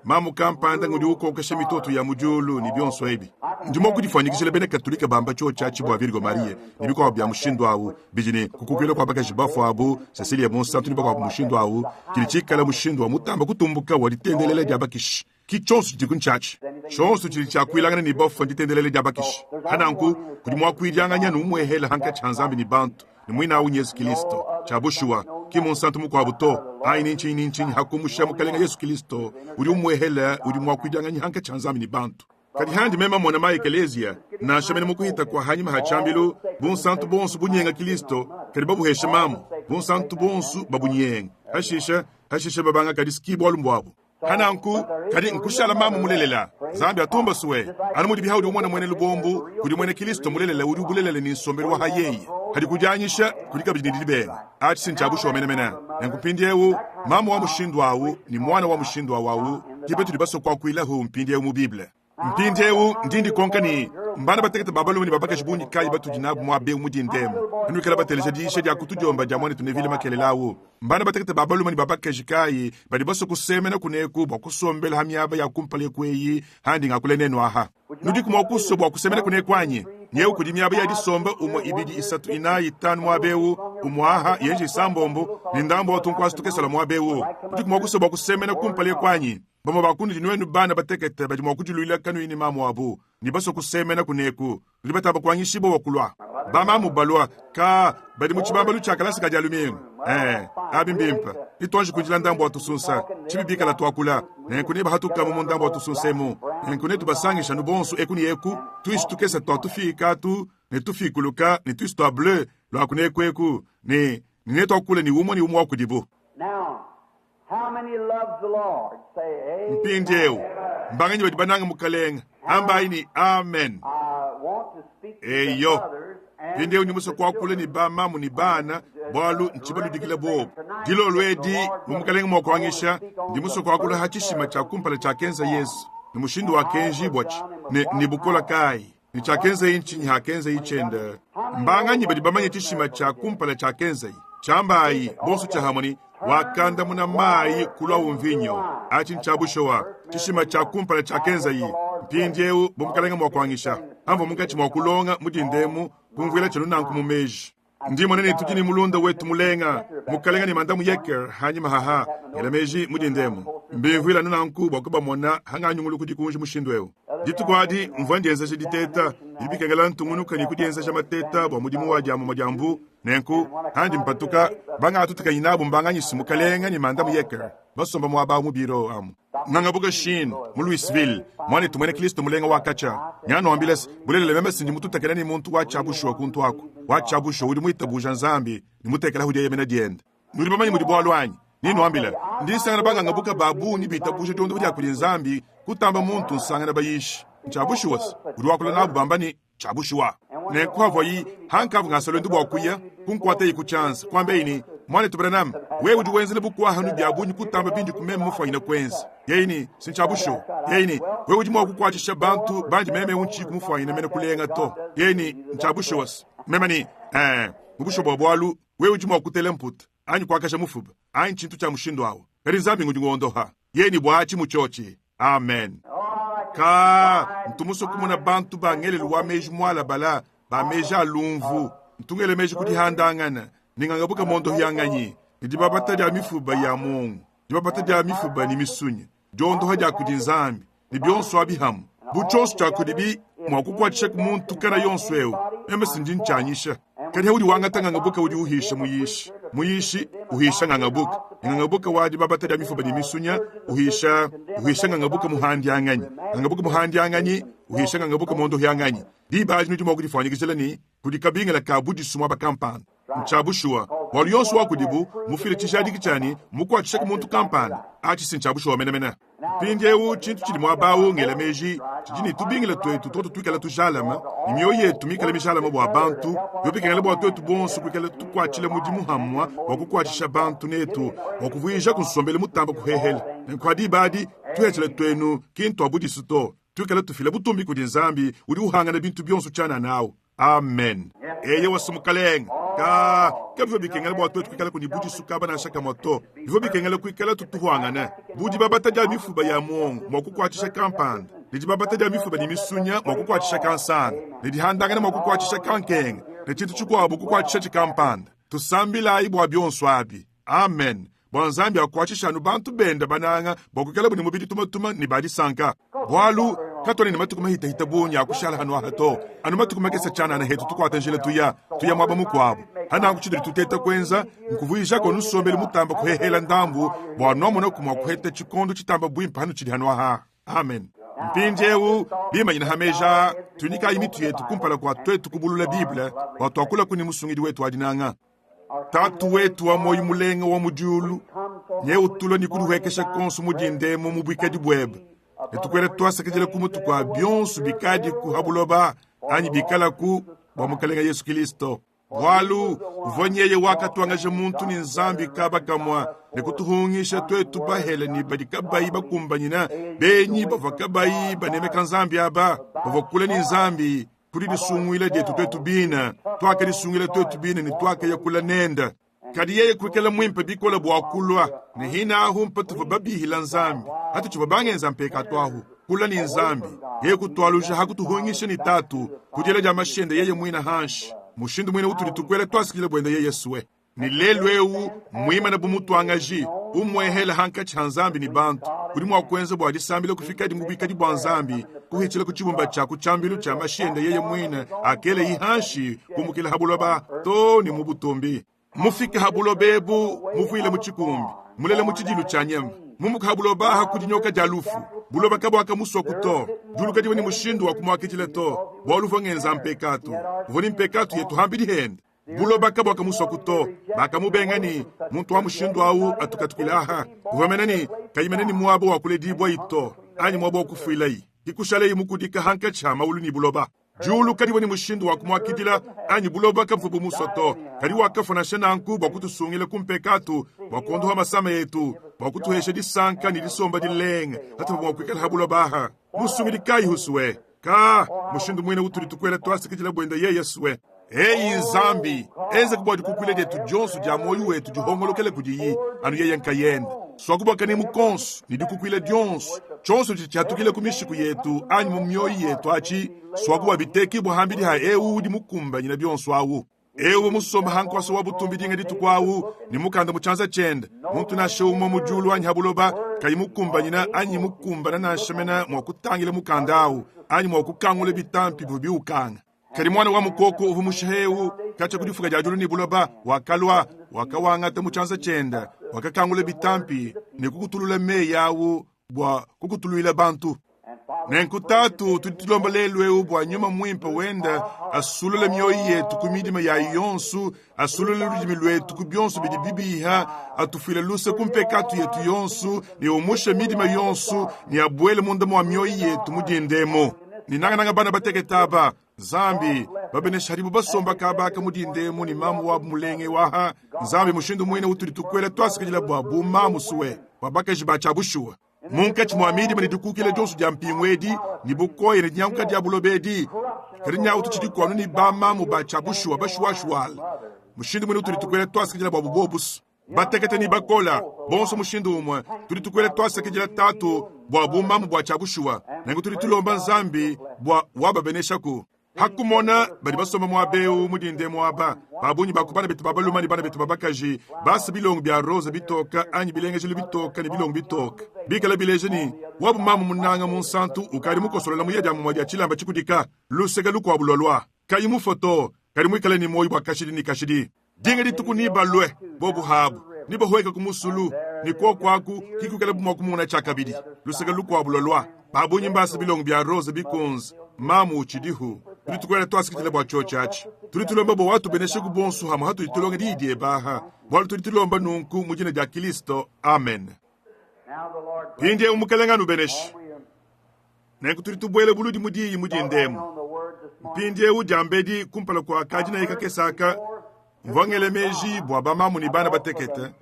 Speaker 1: Mamu kampanda ngudi ukokesha mitoto ya mu diulu ne bionso ebi. Ndi mua kudifwanyikijila bena Katolike bamba cyoci aci bwa Virgo Mariya ne bikwabo bya mushindu awu, bidi ne kukukwila kwa bakaji bafwa abu, Cecilia Munsantu ne bakwabo mushindu awu, cidi ciikale mushindu wa mutamba kutumbuka wa ditendelela dya bakishi. Ki cyonso cidiku ncyaci. Cyonso cidi cyakwilangana ne bafwa nditendelela dya bakishi. Pa nanku, kudi mwakwidyanganyi anu umwehela hankaci ha Nzambi ne bantu, ne mwine awu n'Yesu Kilisto. Cya bushuwa, ki munsantu mukwabo to, anyi ni ncinyi ni ncinyi hakumusha Mukalenga Yesu Kilisto, udi umwehela udi mwakwidyanganyi hankaci ha Nzambi ne bantu. Kadi handi mema mona ma ekeleziya, nansha mene mu kuhita kua hanyima ha tshiambilu, bunsantu bonso bunyenga Kilisto, kadi babuheshe mamu, bunsantu bonso babunyenga, hashisha, hashisha babanga kadi ski bualu mbuabu. Hananku, kadi nkushala mamu mulelela. Nzambi atumba sue, anu mudi biha udi umona muena lubombu, kudi muena Kilisto mulelela udi bulelela ne nsombelu wa ha yeye. Hadi kudianyisha, kudi kabidi ne didibenga. Atshi si ntshia bushuwa menemene. Nenku mpindieu, mamu wa mushindu au ne muana wa mushindu au au ke batudi basue kuakuilahu mpindieu mu Bible. Mpindieu ndi ndikonka ne, mbana batekete ba balume ne ba bakaji bungi kayi batudi nabu muaba eu mu dinda emu? Panuikala bateleja diyisha dia ku tudiomba dia muanetu Neville makelela au, mbana batekete ba balume ne ba bakaji kayi badi basue kusemena kuneku bua kusombela ha miaba ya kumpala eku eyi handi ngakula nenu aha? Nudiku mua kusua bua kusemena kuneku anyi? Nyewu kudi miaba ya disomba umue, ibidi, isatu, inayi, itanu muaba eu, umue aha, yenji isambombo, ne ndambu wa tunkuasa tukese muaba eu. Udiku mua kusua bua kusemena kumpala eku anyi? Bamue ba kunudi nuenu bana batekete badi mua kudiluila kanuyi ne mamu wabu ne basue kusemena kuneku, nudi batamba kuanyishibua bua kulua. Bamamu balua, ka badi mu tshibambalu tshia kalasa ka Dia lumingu. Ee, abi mbimpe. Nituanji kuindila ndambu wa tusunsa, tshibi bikala tuakula, nenku nebahatukamu mu ndambu wa tusunsa emu. Nenku netubasangishe anu bonso eku ne eku, tuishi tukese tua tufiika atu ne tufiikuluka ne tuishi tua bleu lua kuneku eku, ne, ne netuakule ne umue ne umue wa kudibu. Mpindieu, mbanganyi badi banange Mukalenge? Ambayi ne, Amen. Eyo. Mpindieu ndi musue kuakula ne bamamu ne bana, bualu ntshibaludikila bobu. Dilolo edi, mu Mukalenge mua kuanyisha, ndi musue kuakula ha tshishima tshia kumpala tshiakenza Yesu, ne mushindu wakenjibuatshi, ne, ne bukola kayi, ne tshiakenzaye ntshinyi hakenzaye tshiende. Mbanganyi badi bamanye tshishima tshia kumpala tshiakenzaye? Tshiambayi bonso tshiahamue ne, Wakandamuna mayi kuluawu mvinyo. Atshi ntshia bushuwa tshishima tshia kumpala tshiakenzaye. Mpindieu bu Mukalenge mua kuanyisha, amvua munkatshi mua kulonga mu dinda emu, kumvuila tshienu nanku mu meji. Ndi mmona ne tudi ne mulunda wetu mulenga, Mukalenge ne Mandamu Yecker hanyima haha, ngela meji mu dinda emu. Mbimvuila anu nanku bua kubamona hanganyunguluku dikunji mushindu eu. Dituku adi mvua ndienzeja diteta. Bidi bikengela ntungunuka ne kudienzeja mateta bua mudimu wa diamomua dia mbu. Nenku, handi mpatuka, bangaatutukanyi nabu mbanganyise Mukalenge ne Mandamu Yecker basomba muaba awu mu biro amu. Ngangabuka Sheen, mu Louisville, muanetu muena Kristo mulenga wa katshia. Nyanuambila se, bulelela meme si ndi mututakena ne muntu wa tshia bushuwa kuntu aku, wa tshia bushuwa udi muitabuja Nzambi ne mutekela dieyemena diende. Nudi bamanye mudi bualu anyi? Nenuambile, ndi nsangana bangangabuka ba bungi bitabuja diondopa dia kudi Nzambi kutamba muntu nsangana bayishi. Ntshia bushuwa se, udi wakula nabu bamba ne, Tshia bushuwa. Nenku havuayi hankavu ngasa luendu bua kuya, kunkuatayi ku tshianza, kuambeyi ne, Muanetu Branham, wewe udi wenzela bukua-hanu bia bungi kutamba bindi ku meme mufuanyine kuenza. Yeye ne, Si ntshia bushuwa. Yeye ne, Wewe udi mua kukuatshisha bantu bandi meme eu ntshiyiku mufuanyine mene kulenga to. Yeye ne, Ntshia bushuwa se. Meme ne, Ee, mu bushuwa bua bualu, wewe udi mua kutela mputa, anyi kuakaja mufuba, anyi tshintu tshia mushindu au, kadi Nzambi ngudi ngondoha. Yeye ne bua atshi mu tshiotshi. Amen. Ka ntu musue kumona bantu ba ngelelu wa meji mualabala, ba meji a lumvu. Ntu ngela meji ku dihandangana ne ngangabuka mondohianganyi, ne dibabata dia mifuba ya muongo, dibabata dia mifuba ne misunya, diondoha dia kudi Nzambi, ne bionso abi hamu. Bu tshionso tshia kudibi mua kukuatshisha ku muntu kana yonso eu, meme si ndi ntshianyisha. Kadi haudi wangata ngangabuka udi uhisha muyishi, muyishi uhisha ngangabuka, ne ngangabuka wa dibabata dia mifuba ne misunya uhisha uhisha ngangabuka muhandianganyi, ngangabuka muhandianganyi uhisha ngangabuka muondohianganyi. Diba adi nudi mua kudifuanyikijila ne kudi kabingila ka budisu muaba kampanda. Ntshia bushuwa, bualu yonso wa kudibu mmufile tshijadiki tshia ne, mmukuatshishe muntu kampanda. Atshi si ntshia bushuwa menemene. Mpindieu tshintu tshidi muaba au, ngela meji, tshidi ne tubingila tuetu tuotu tuikale tujalame ne mioyo yetu mikale mijalame bua bantu, biobi bikengela bua tuetu bonso kuikala tukuatshila mudimu hamua bua kukuatshisha bantu netu bua kuvuijaku nsombelu mutamba kuhehela. Nenku pa diba adi, tuhetshila tuenu ki ntua budisu to, tuikale tufila butumbi kudi Nzambi udi uhangana bintu bionso tshianana au. Amen. Eyowa, Mukalenge. Kaa, kabivua bikengela bua tuetu kuikalaku ne budisu kaba nansha kamue to. Bivua bikengela kuikala tutuhuangane bu dibabata dia mifuba ya muongo mua kukuatshisha kampanda, ne dibabata dia mifuba ne misunya mua kukuatshisha kansanga, ne dihandangana mua kukuatshisha kankenga, ne tshintu tshikuabu kukuatshishatshi kampanda. Tusambilayi bua bionso abi. Amen. Bua Nzambi akuatshishe anu bantu bende bananga bua kuikalabu ne mubidi tumatuma ne ba disanka. Bualu katuena ne matuku mahitahita bungi a kushala hanu aha to, anu matuku makese tshianana hetu tukuata njila tuya, tuya muaba mukuabu. Hananku tshitudi tuteta kuenza nkuvuijako nsombelu mutamba kuhehela ndambu bua nuamonaku mua kuheta tshikondo tshitamba buimpe hanutshidi hanu aha. Amen. Mpindieu bimanyina ha meji aa, tuinyikayi mitu yetu kumpala kua tuetu kubulula Bible bua tuakulaku ne Musungidi wetu wa dinanga. Tatu wetu wa muoyo mulenga wa mu diulu, nye utulua ne kudihuekesha konso mu dinda emu mu buikadi buebe, ne tukuela tuasakidila ku mutu kua bionso bikadiku ha buloba anyi bikalaku bua Mukelenge Yesu Kilisto. Bualu uvua nyeye wakatuangaja muntu ne Nzambi kaba kamua ne kutuhungisha tuetu bahele ne badi kabayi bakumbanyina, benyi bavua kabayi banemeka Nzambi aba bavua kule ne Nzambi, ku didisunguila dietu tuetu bine, tuakadisunguila tuetu bine ne tuakaya kula nende. Kadi yeye kuikala muimpe bikole bua kulua ne hine ahu mpatuvua babihila Nzambi, hatutshivua bangenza mpekatu ahu kula ne Nzambi, yeye kutualuja ha kutuhungisha ne Tatu ku diela dia mashende yeye muine hanshi, mushindu muine utudi tukuela tuasikila buende yeye sue. Ne lelu eu mmuimane bu mutuangaji umuehela hankatshi ha Nzambi ne bantu, udi mua kuenza bua disambila kufikadi mu buikadi bua Nzambi kuhitshila ku tshibumba tshia ku tshiambilu tshia mashi ende yeye muine akeleyi hanshi kumukila ha buloba to ne mu butumbi. Mufike ha buloba ebu, muvuile mu tshikumbi, mulele mu tshidilu tshia nyama, mumuka ha buloba aha ku dinyoka dia lufu. Buloba kabuakamusuaku to, diulu kadivua ne mushindu wa kumuakidila to, bualu uvua ngenza mpekatu, uvua ne mpekatu yetu hambidi hende. Buloba kabuakamusuaku to, bakamubenga ne muntu wa mushindu au atukatukile aha, uvua mene ne kayi mene ne muaba wa kuledibuayi to, anyi muaba wa kufuilayi. Kikushalayi mukudika hankatshi ha maulu ne buloba. Diulu kadivua ne mushindu wa kumuakidila, anyi buloba kabuvua bumusua to. Kadi wakafua nansha nanku bua kutusungila ku mpekatu, bua kuondoha masama etu, bua kutuhesha disanka ne disomba dilenga hatuvua mua kuikala ha buloba aha. Musungidi kayi husue ka mushindu muine utudi tukuela tuasakidila buenda yeye sue. Eyi Nzambi, enza bua dikukuila dietu dionso dia muoyo wetu dihongolokele kudiyi anu yeye nkayende. Suaku bua kanemu konso ne dikukuila dionso, tshionso tshidi tshiatukile ku mishiku yetu anyi mu mioyo yetu atshi, suaku bua bitekibua hambidi ha eu udi mukumbanyina bionso awu. Eu musomba ha nkuasa wa butumbi dinga dituku awu ne mukanda mu tshianza tshiende, muntu nansha umue mu diulu anyi ha buloba kayi mukumbanyina anyi mukumbana nansha mena mua kutangila mukanda awu anyi mua kukangula bitampi bivua biukanga. Kadi muana wa mukoko uvua mushihe eu katshia ku difuka dia diulu ne buloba wakalua, wakawangata mu tshianza tshiende, wakakangula bitampi ne kukutulula meyi awu bua kukutuluila bantu. Nenku Tatu, tudi tulomba lelu eu bua Nyuma Muimpe wende asulule mioyo yetu ku midima yayi yonso, asulule ludimi luetu ku bionso bidi bibiha, atufuile luse ku mpekatu yetu yonso, ne umushe midima yonso ne abuele munda mua mioyo yetu mu dinda emu. Ne nangananga bana batekete aba, Nzambi, babenesha hadibu basomba kaba aka mu dinda emu ne mamu wabu mulenge waha. Nzambi, mushindu muine utudi tukuela tuasakidila bua bu mamu sue, bua bakaji ba tshia bushuwa. Munkatshi mua midima ne dikukila dionso dia mpingu edi, ne bukoya ne dinyanguka dia buloba edi, kadi nyawu tutshidiku anu ne bamamu ba tshia bushuwa bashuwashuwala. Mushindu muine utudi tukuela tuasakidila bua bubobusu. Batekete ne bakola, bonso mushindu umue, tudi tukuela tuasakidila Tatu bua bumamu bua tshia bushuwa. Nenku tudi tulomba Nzambi bua wababeneshaku. Ha kumona badi basomba muaba eu mu dinda emu aba, ba bungi ba ku bana betu ba balume ne bana betu ba bakaji basa bilongo bia roza bitoka anyi bilengejelu bitoka ne bilongo bitoka, bikala bileja ne, wabu mamu munanga munsantu ukadi mukosolola muya dia mumue dia tshilamba tshikudika luseke lukuabu lualua kayi mufue to, kadi muikale ne muoyo bua kashidi ne kashidi. Dinga dituku nebalue bobu habu, nebahueke ku musulu, ne kuoku aku kikuikala bu mua kumona tshiakabidi. Luseke lukuabu lualua, ba bungi mbasa bilongo bia roze bikunze, mamu utshidihu. Tudi tukuela tuasakidila bua tshiotshi atshi. Tudi tulomba bua watubenesheku bonso hamue hatudi tulonga diyi diebe aha, bualu tudi tulomba nunku mu dina dia Kilisto. Amen. Mpindieu Mukelenge anubeneshe. Nenku tudi tubuela buludi mu diyi mu dinda emu. Mpindieu diambedi kumpala kua kadinayi kakese aka, mvua ngela meji bua bamamu ne bana batekete,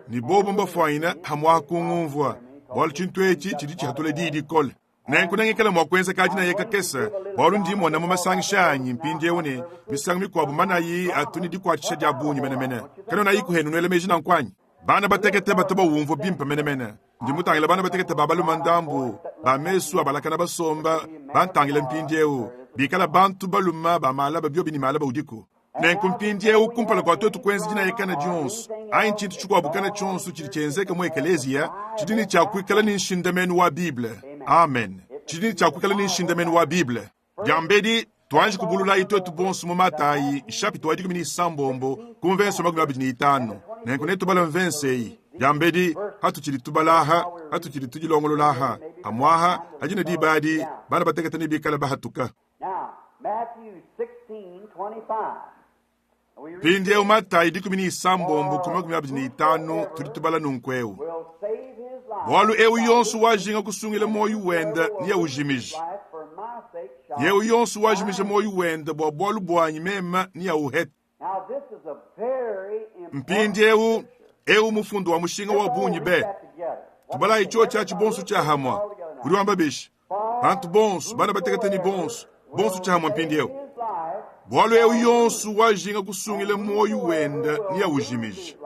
Speaker 1: ne bobu mbafuanyine hamua kungumvua, bualu tshintu etshi tshidi tshihatula diyi dikole. Nenku nengikale mua kuenza kadinaya kakese, bualu ndi mmona mu masangisha anyi mpindieu ne, misangu mikuabu manayi atu ne dikuatshisha dia bungi menemene. Kanuenayiku henu nuela meji nanku anyi? Bana batekete batu bawumvua bimpe menemene. Ndi mutangile bana batekete ba balume ndambu ba mesu abalakana basomba bantangila mpindieu, bikala bantu balume ba malaba biobi ne malaba udiku. Nenku mpindieu, kumpala kua tuetu kuenza dinaya kana dionso anyi tshintu tshikuabu kana tshionso tshidi tshienzeka mu ekeleziya, tshidi ne tshia kuikala ne nshindamenu wa Bible. Amen. Tshidi ne tshia kuikala ne nshindamenu wa Bible. Diambedi, tuanji kubululayi tuetu bonso mu Matayi nshapita wa 16 ku mvense 25. Nenku netubale mvense eyi. Diambedi, hatutshidi tubalaha, hatutshidi tudilongololaha, amwaha, adi ne diba adi, bana batekete nebikale bahatuka. Mpindieu Matayi 16 ku 25 tudi tubala nunku eu, Bualu eu yonso wajinga kusungila muoyo wende neaujimije, eu yonso wajimija muoyo wende bua bualu buanyi meme neauhete. Mpindieu eu mufundu wa mushinga wa bungi be. Tubalayi tshiotshi atshi bonso tshiahamua. Udi wamba bishi? Bantu bonso, bana batekete ne bonso, bonso tshiahamua mpindieu. Bualu eu yonso wajinga kusungila muoyo wende neaujimije.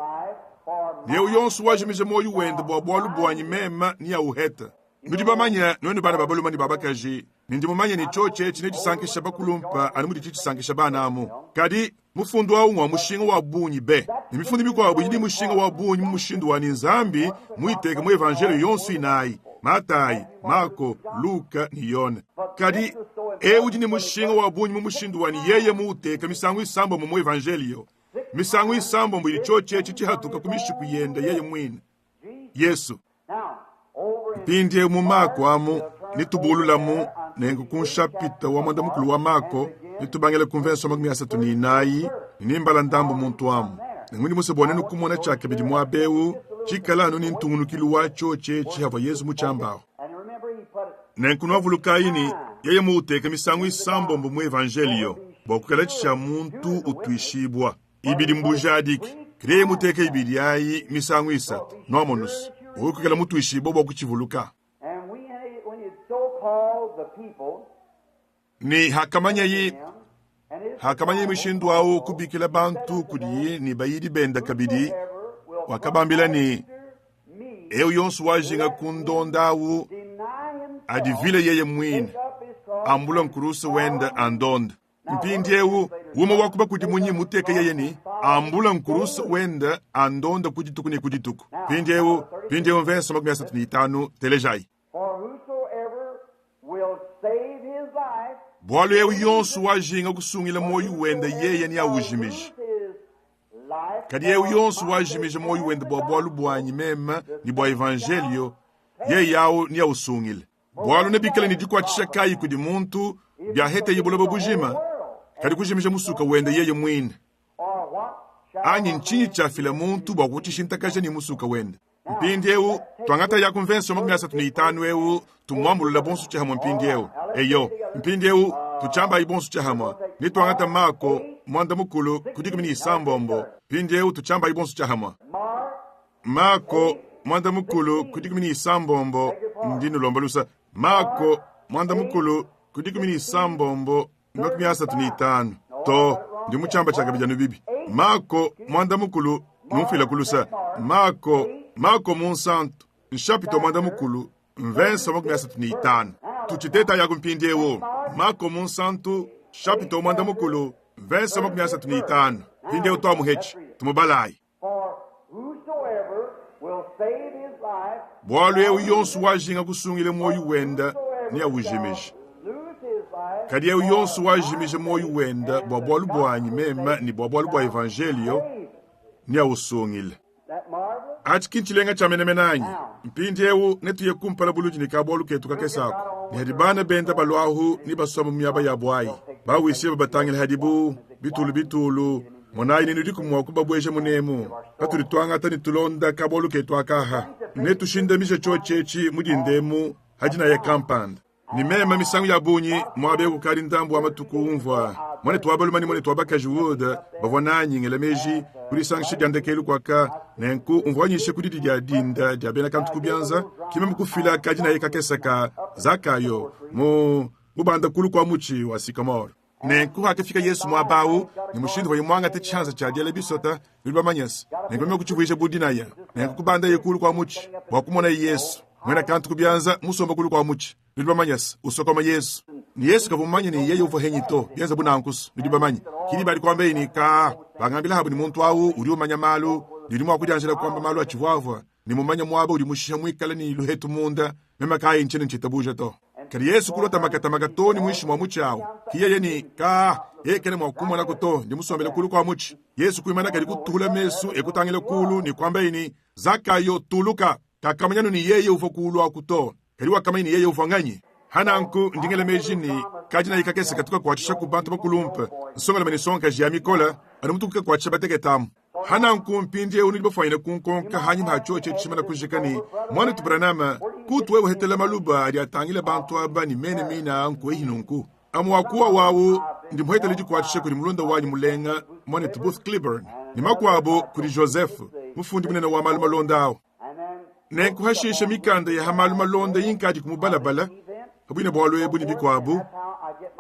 Speaker 1: Ne eu yonso wajimija muoyo wende bua bualu buanyi meme neauhete. Nudi bamanye, nuenu bana ba balume ne ba bakaji, ne ndi mumanye ne tshiotshi etshi netshisankisha bakulumpa anu muditshi tshisankisha bana amu. Kadi mufundu au ngua mushinga wa bungi be, ne mifundu mikuabu idi ne mushinga wa bungi mu mushindu wa ne Nzambi muyiteke mu Evanjeliyo yonso inayi, Matayi, Mako, Luka ne Yone. Kadi eu udi ne mushinga wa bungi mu mushindu wa ne yeye muuteke misangu isambombo mu Evanjeliyo, misangu isambombo idi tshiotshi etshi tshihatuka ku mishiku yende yeye muine, Yesu. Mpindieu mu Mako amu netubululamu nenku ku nshapita wa muanda-mukulu wa Mako netubangile ku mvenso 34 ne nembala ndambu muntu amu. Nenku ndi musue bua nenu kumona tshiakabidi muaba eu tshikala anu ne ntungunukilu wa tshiotshi etshi havua Yezu mutshiambahu. Nenku nuavulukayi ne yeye muuteke misangu isambombo mu Evanjeliyo bua kuikalatshi tshia muntu utuishibua. Ibidi mbujadiki. Kadi yeye muteke ibidi ayi misangu isatu, nuamonus, wewe kuikala mutuishibue bua kutshivuluka. Ne hakamanyaye hakamanyaye mushindu au kubikila bantu kudiye ne bayidi bende kabidi, wakabambila ne, Eu yonso wajinga kundonda au adivile yeye muine, ambula nkuruse wende andonde. Mpindieu umue wa ku bakudimunyi muteke yeye ne ambula nkuruse wende andonda ku dituku ne ku dituku. Mpindieu, mpindieu mvenso 35, telejayi. Bualu eu yonso wajinga kusungila muoyo wende yeye neawujimije, kadi eu yonso wajimija muoyo wende bua bualu buanyi meme ne bua evanjelio, yeye au neawusungile. Bualu nebikale ne dikuatshisha kayi kudi muntu biaheteye buloba bujima, kadi kujimija musuka wende yeye muine? Anyi ntshinyi tshiafila muntu bua kutshishintakaja ne musuka wende? Mpindieu tuangatayaku mvenso 35 eu tumuambulula bonso tshihamue mpindieu. Eyo, mpindieu tutshiambayi bonso tshihamue ne tuangata Mako muanda mukulu ku 16 mpindieu tutshiambayi bonso tshihamue. Mako muanda mukulu ku 16 ndi nulomba lusa. Mako muanda mukulu ku 16 35 to ndi mu tshiamba tshia kabidi anu bibi. Mako muanda mukulu numfuila ku lusa. Mako Mako munsantu nshapita muanda mukulu mvensa 35 tutshiteta yaku mpindieu. Mako munsantu nshapita muanda mukulu mvensa 35 mpindieu tuamuhetshi tumubalayi. Bualu eu yonso wajinga kusungila muoyo wende neawujimije, kadi eu yonso wajimija muoyo wende bua bualu buanyi meme ne bua bualu bua evanjelio neawusungile. Atshi ki ntshilenga tshia menemene anyi? Mpindieu netuye kumpala buludi ne kabualu ketu kakese aku, ne hadi bana benda baluahu ne basomba mu miaba yabu ayi, bawishe babatangile hadibu bitulu bitulu. Monayi ne nudiku mua kubabueja munemu patudi tuangata ne tulonda kabualu ketu aka aha, ne tushindamija tshiotshi etshi mu dinda emu ha dinaya kampanda. Ne meme misangu ya bungi muaba eu kukadi ndambu wa matuku umvua muanetu wa balume ne muanetu wa bakaji Wood bavua nanyi ngela meji Ku disangisha dia ndekelu kuaka, nenku mvua nyisha ku didi dia dinda dia bena kantu ku bianza, ki meme kufila kadinayi kakese ka Zakayo mu mubanda kulu kua mutshi wa sycamore. Nenku hakafika Yesu muaba au, ne mushindu uvuaye muangate tshianza tshia diela bisota, nudi bamanyese, nenku meme kutshivuija bu dinaya. Nenku kubandaye kulu kua mutshi bua kumonaye Yesu, muena kantu ku bianza musomba kulu kua mutshi. Nudi bamanyese, usokoma Yesu. Ne Yesu kavua mumanye ne yeye uvua henyi to, bienza bu nankusu, nudi bamanye. Ki diba adi kuambaye ne, Kaa, bangambila habu ne muntu au udi umanya malu, ne udi mua kudianjila kuamba malu atshivuavua, ne mumanye muaba udi mushiha muikale ne luhetu munda, meme kayi ntshiena ntshitabuja to. Kadi Yesu kulua tamakatamaka too ne muinshi mua mutshi au. Ki yeye ne, Kaa, yeye kena mua kumonaku to, ndi musombele kulu kua mutshi. Yesu kuimana kadi kutuhula mesu e kutangila kulu ne kuambaye ne, Zakayo, tuluka. Kakamanya nu ne yeye uvua kulu aku to, kadi wakamanya ne yeye uvua nganyi. Hananku ndi ngela meji ne kadinayi kakese katu kakuatshisha ku bantu bakulumpe, nsongalume ne nsongakaji ya mikole, anu mutuku kakuatshisha batekete amu. Hananku mpindieu nudi bafuanyine kunkonka hanyima ha tshiotshi etshi tshimana kujika ne, Muanetu Branham, kutu wewe uhetela maluba adi atangila bantu aba ne mena mine aa nkuehi nunku? Amu wa kuwa wawu ndi muhetele dikuatshisha kudi mulunda wanyi mulenga Muanetu Booth Clibborn, ne makuabu kudi Joseph, mufundi munene wa malu malonda awu. Nenku hashisha mikanda ya ha malu malonda inkadi kumubalabala pa buine bualu ebu ne bikuabu.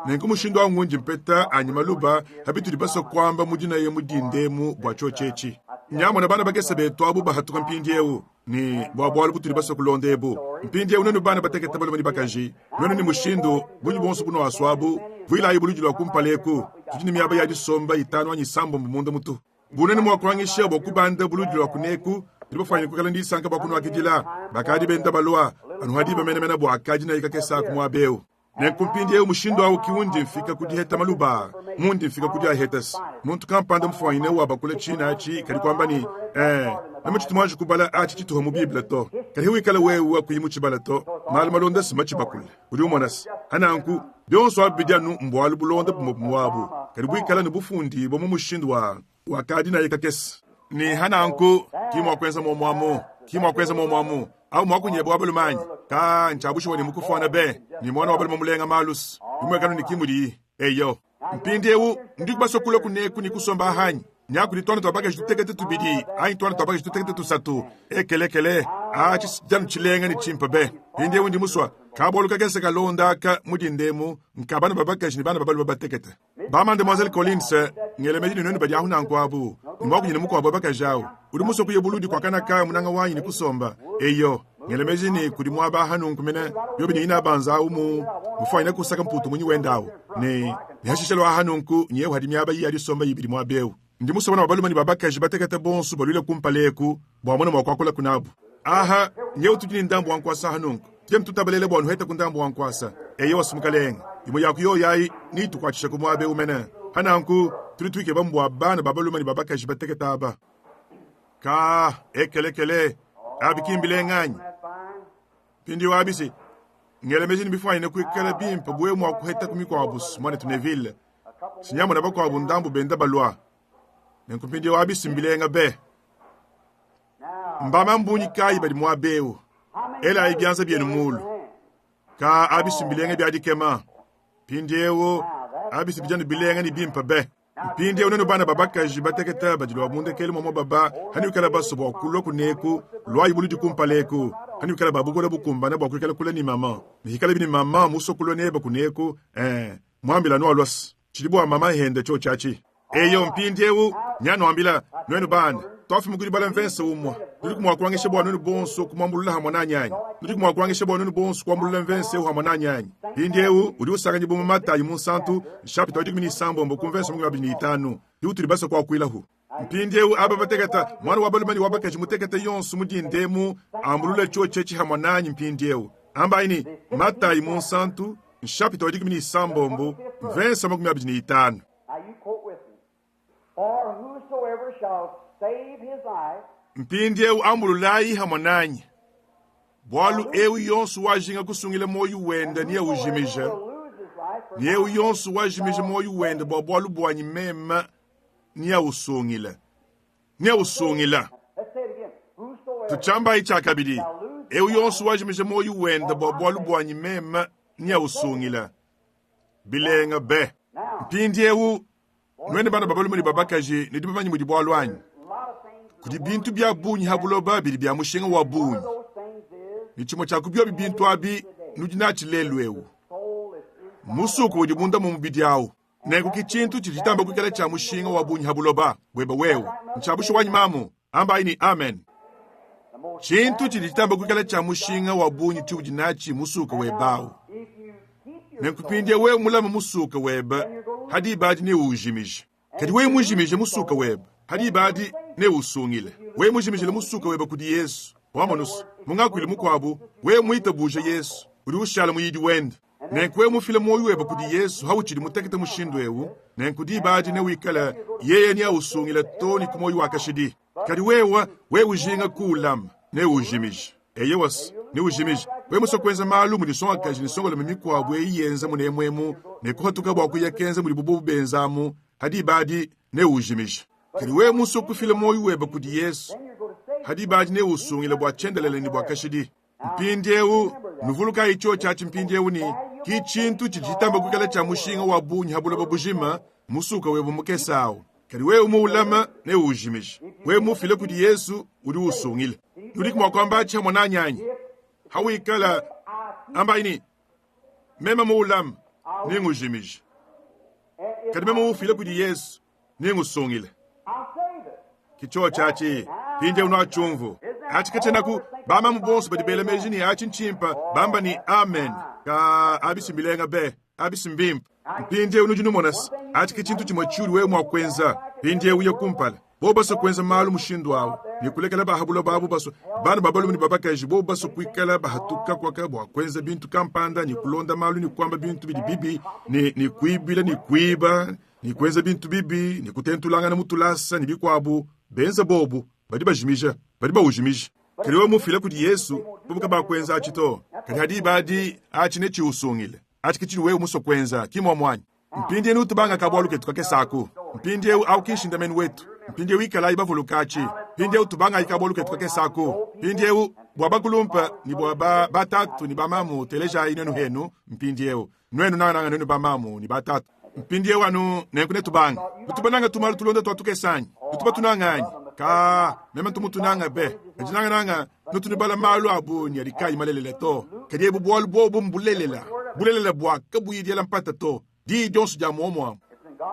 Speaker 1: Nenku mushindu au ngundi mpeta anyi maluba ha bitudi basue kuamba mu dinaya mu dinda emu bua tshiotshi etshi. Nyamona bana bakese betu abu bahatuka mpindieu ne bua bualu butudi basue kulonda ebu. Mpindieu nuenu bana batekete balume ne bakaji, nuenu ne mushindu, bungi buonso bunuasuabu, vuilayi buludi lua kumpala eku. Tudi ne miaba ya disomba itanu anyi isambombo munda mutu. Bunene mua kuangisha bua kubanda buludi lua kuneku, tudi bafuanyine kuikala ne disanka bua kunuakidila. Bakadi benda balua anu ha diba menemene bua akadi kakese aku muaba eu. Nenku mpindieu mushindu au ki undi mfika ku diheta maluba, mundi mfika ku diahetase. Muntu kampanda mufuanyine wabakula tshina atshi kadi kuamba ne, Eh, meme tshitu muanji kubala atshi tshituha mu Bible to. Kadi wikala wewe kuyi mutshibala to, malu malonda si matshibakule. Udi umona se, hananku, bionso abi bidi anu mbualu bulonda bumue bumue abu, kadi buikala ne bufundibua mu mushindu wa wakadi naye kakese. Ne hananku, ki mua kuenza muomu amu, ki mua kuenza muomu amu. Au muakunyebe wa balume anyi? Ka ntshia bushuwa ne mukufuana be, ne muana wa balume mulenga malus. Bimuekanu ne ki mudiyi. Eyo. Mpindieu, ndiku basue kulua kuneku ne kusomba aha anyi? Nyaku ne tuana tua bakaji tutekete tubidi anyi tuana tua bakaji tutekete tusatu. Ekelekele, atshi tshidianu tshilenga ne tshimpe be. Mpindieu ndi musua kabualu kakese kalonda aka mu dinda emu nka bana ba bakaji ne bana ba balume batekete. Ba Mademoiselle Collins, ngela meji ne nuenu badi ahu nanku abu, ne muakunyi ne mukuabu wa bakaji awu. Udi musue kuya buludi kua kana ka munanga wanyi ne kusomba. Eyo, ngela meji ne kudi muaba aha nunku mene, biobi ne inabanza awu mu mufuanyine kusaka mputu munyi wenda awu. Ne, ne hashisha lua aha nunku nyewu hadi miaba iyi ya disomba ibidi muaba eu. Ndi musue bana ba balume ne ba bakaji batekete bonso baluile kumpala eku bua mone mua kuakulaku nabu. Aha, nyewu tudi ne ndambu wa nkuasa aha nunku. Tudi tutabalela bua nuhete ku ndambu wa nkuasa. Eyowa Mukalenge, imue ya ku yoyi ayi neyitukuatshishe ku muaba eu mene. Pa nanku, tudi tuikeba mbua bana ba balume ne ba bakaji batekete aba. Ka, ekelekele, abi ki mbilenga anyi? Mpindieu abi se, ngela meji ne bifuanyine kuikala bimpe bu wewe mua kuheta ku mikuabu, muanetu Neville. Sinyamona bakuabu ndambu benda balua. Nenku mpindieu abi si mbilenga be. Mbama mbunyi kayi badi muaba eu? Elayi bianza bienu mulu. Ka abi si mbilenga bia dikema. Mpindieu abi si bijanu bilenga ne bimpe be. Mpindieu nuenu bana ba bakaji batekete badi lua mundekelu mua baba hanuikala basue bua kulua kuneku, luayi buludi kumpala eku. Hanuikala ba bukole bukumbane bua kuikala kule ne mama, ne hikala bi ne mama musue kulua nebe kuneku, eh, muambila nualuas tshidi bua mama hende tshiotshi atshi. Eyo mpindieu nyanuambila nuenu bana, tuafuma ku dibala mvense umue. Nudiku mua kuangisha bua nuenu bonso kumuambulula hamue nanyi anyi? Nudiku mua kuangisha bua nuenu bonso kuambulula mvense eu hamue nanyi anyi? Mpindieu udi usanganyibua mu Matayi Munsantu, nshapita wa 16 ku mvense 25, iwutudi basue kuakuilahu. Mpindieu aba batekete, muana wa balume ne wa bakaji mutekete yonso mu dinda emu, ambulule tshiotshi etshi hamue nanyi mpindieu. Ambayi ne, Matayi Munsantu, nshapita wa 16, mvense 25.
Speaker 2: Now you quote with me. For whosoever shall save his life.
Speaker 1: Mpindieu ambululayi hamue nanyi, bualu eu yonso wajinga kusungila muoyo wende neaujimije, ne eu yonso wajimija muoyo wende bua bualu buanyi meme neausungile. Neausungila.
Speaker 2: Let's say it again. Whosoever
Speaker 1: Tutshiambayi tshiakabidi, eu yonso wajimija muoyo wende bua bualu buanyi meme neausungila. Bilenga be! Mpindieu, nuenu bana ba balume ne ba bakaji, nudi bamanye mudi bualu anyi? Kudi bintu bia bungi ha buloba bidi bia mushinga wa bungi, ne tshimue tshia ku biobi bintu abi nudi natshi lelu eu, musuku udi munda mua mubidi au. Nenku ki tshintu tshidi tshitamba kuikala tshia mushinga wa bungi ha buloba buebe wewe. Ntshia bushuwa anyi mamu? Ambayi ne amen. Tshintu tshidi tshitamba kuikala tshia mushinga wa bungi tshiudi natshi musuka webe au. Nenku mpindieu wewe mulame musuka webe, ha diba adi neuwujimije. Kadi wewe mujimije musuka webe, ha diba adi neusungile. Wewe mujimijile musuka webe kudi Yesu, wamonu's, mu ngakuilu mukuabu, wewe muitabuje Yesu, udi ushala muyidi wende. Nenku wewe mufile muoyo webe kudi Yesu hautshidi mutekete mushindu eu, nenku diba adi newikale yeye neausungile to ne ku muoyo wa kashidi. Kadi wewe, wewe ujinga kuulama, neuujimije. Eyowa, neujimije. Wewe musue kuenza malu mudi nsongakaji ne nsongalume mikuabu eyi yenza munemu emu ne kuhatuka bua kuya kenza mudibu bobu benza amu, ha diba adi neuujimije. Kadi wewe musue kufila muoyo webe kudi Yesu, ha diba adi neuusungile bua tshiendelele ne bua kashidi. Mpindiewu, nuvulukayi tshiotshi atshi mpindiewu ne, ki tshintu tshidi tshitamba kuikala tshia mushinga wa bungi ha buloba bujima, musuka webe mukese awu. Kadi wewe muulama, neuwujimije. Wewe muufile kudi Yesu, udi uwusungila. Nudiku mua kuamba atshi hamue nanyi anyi? Hawikala, ambayi ne, Meme muulama, nengujimije. Kadi meme muufile kudi Yesu, nengusungile. Ki tshiotshi atshi. Mpindieu nuatshiumvu. Atshi katshienaku bamamu bonso badi bela meji ne atshi ntshimpa bamba ne amen. Ka abi si mbilenga be, abi si mbimpe. Mpindieu nudi numona se, atshi ke tshintu tshimue tshiudi wewe mua kuenza. Mpindieu uye kumpala. Bobu basue kuenza malu mushindu au ne kulekela ba ha buloba abu basue, bana ba balume ne ba bakaji bobu basue kuikala bahatuka kuaka bua kuenza bintu kampanda ne kulonda malu ne kuamba bintu bidi bibi ne, ne kuibila ne kuiba ne kuenza bintu bibi ne kutentulangana mu tulasa ne bikuabu, benza bobu, badi bajimija, badi bawujimija. Kadi wewe mufila kudi Yesu, bobu kabakuenza atshi to. Kadi ha diba adi, atshi netshiusungile. Atshi ke tshidi wewe musue kuenza, ki muomu anyi? Mpindieu tubanga ka bualu ketu kakese aku. Mpindieu au ki nshindamenu wetu. Mpindieu ikalayi bavuluka atshi. Mpindieu tubangayi ka bualu ketu kakese aku. Mpindieu bua bakulumpe ne bua ba batatu ne bamamu, telejayi nuenu henu mpindieu. Nuenu nangananga nuenu bamamu ne batatu. Mpindieu anu nenku netubange. Nutu bananga tumalu tulonda tua tukese anyi? Nutu batunanga anyi? Kaa, meme ntu mutunanga be. Kadi nangananga nutu nubala malu a bungi adi kaayi malelela to. Kadi ebu bualu buobu mbulelela, bulelela bua kabuyi diela mpata to. Diyi dionso dia muomuamue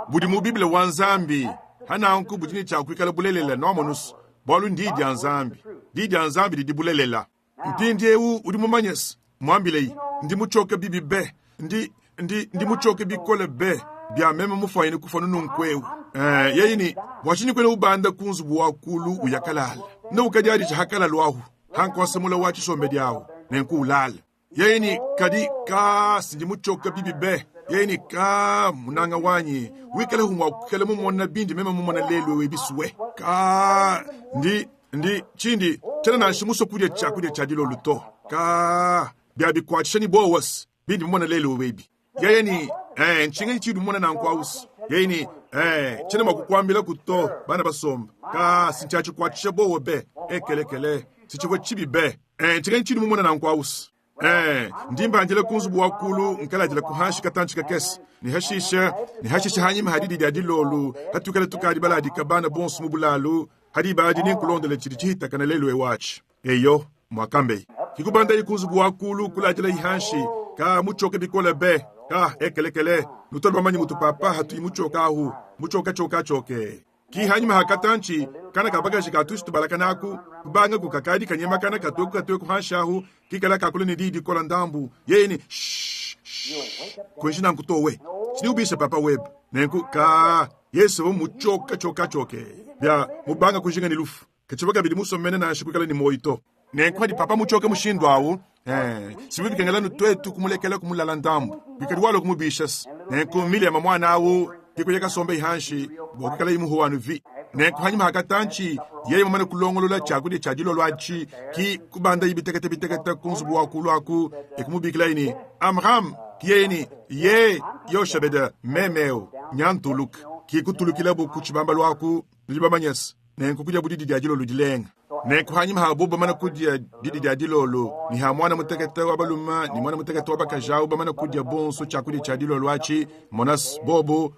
Speaker 1: budi mu Bible wa Nzambi, ha nanku budi ne tshia kuikala bulelela, nuamonus, bualu ndiyi dia Nzambi. Diyi dia Nzambi didi bulelela. Mpindieu udi mumanye se, muambileyi, ndi mutshioke bibi be, ndi, ndi, ndi mutshioke bikole be, bia meme mufuanyine kufua nunku'eu. Eh, yeye ne, bua tshinyi kuena ubanda ku nzubu wa kulu uya kalala? Ne ukadiadija ha kalalu ahu, ha nkuasa mula wa tshisombedi ahu, nenku ulale. Yeye ne, kadi, ka, si ndi mutshioke bibi be. Yeye ne, ka, munanga wanyi, wikale hu mua kuikala mumona bindi meme mumona lelu ewu ebisue. Ka, ndi, ndi, tshindi, tshiena nansha musue kudia tshiakudia tshia dilolu to. Ka, bia bikuatshisha ne buowa se, bindi mumona lelu ewu ebi. Yeye ne, eh, ntshinganyi tshiudi mumona nanku awusi? Yeye ne, eh, tshiena mua kukuambilaku to, bana basomba. Ka, si ntshiatshikuatshisha buowa be. Ekelekele, si tshivua tshibi be. Eh, ntshinganyi tshiudi mumona nanku awusi? Eh, ndi mbandila ku nzubu wa kulu nkaladila ku hanshi katantshi kakese, ne hashisha, ne hashisha hanyima ha didi dia dilolu, hatuikala tukadi baladika bana bonso mu bulalu, ha diba adi nenkulondele tshidi tshihitakana lelu ewu atshi. Eyo, muakambeyi. Kikubandayi ku nzubu wa kulu kuladilayi hanshi, ka mutshioke bikole be, ka ekelekele, nutuale bamanye mutu papa hatuyi mutshioka ahu, mutshioka tshioka tshioke. Ki hanyima ha katantshi, kana ka bakaji ka tushi tubalakana aku, kubanga ku kakadi kanyemakana katue ku katue ku hanshi ahu, kikala kakula ne diyi dikola ndambu, yeye ne, Shh, shh, kuenji nanku to we. Tshidi ubisha papa webe. Nenku, ka, Yesu uvua mutshioka tshioka tshioke, bia mubanga kujinga ne lufu. Katshivua kabidi musue mene nansha kuikala ne muoyo to. Nenku padi papa mutshioke mushindu au, eh, si bivua bikengela anu tuetu kumulekela kumulala ndambu, kuikadi walua kumubisha. Nenku Miliama muana au ke kuya kasomba hanshi bua kuikalaye muhuwa anu vi. Nenku hanyima ha katantshi, yeye mumane kulongolola tshiakudia tshia dilolo atshi, ki kubandaye bitekete bitekete ku nzubu wa kulu aku, e kumubikilaye ne, Amram! Ki yeye ne, Ye, Yoshebede, meme eu, nya ntuluka. Ki kutulukilabu ku tshibambalu aku, nudi bamanye se, Nenku kudiabu didi dia dilolo dilenga. Nenku hanyima ha bobo bamana kudia didi dia dilolo, ne ha muana mutekete wa balume ne muana mutekete wa bakaji au bamana kudia bonso tshiakudia tshia dilolo atshi, monas bobo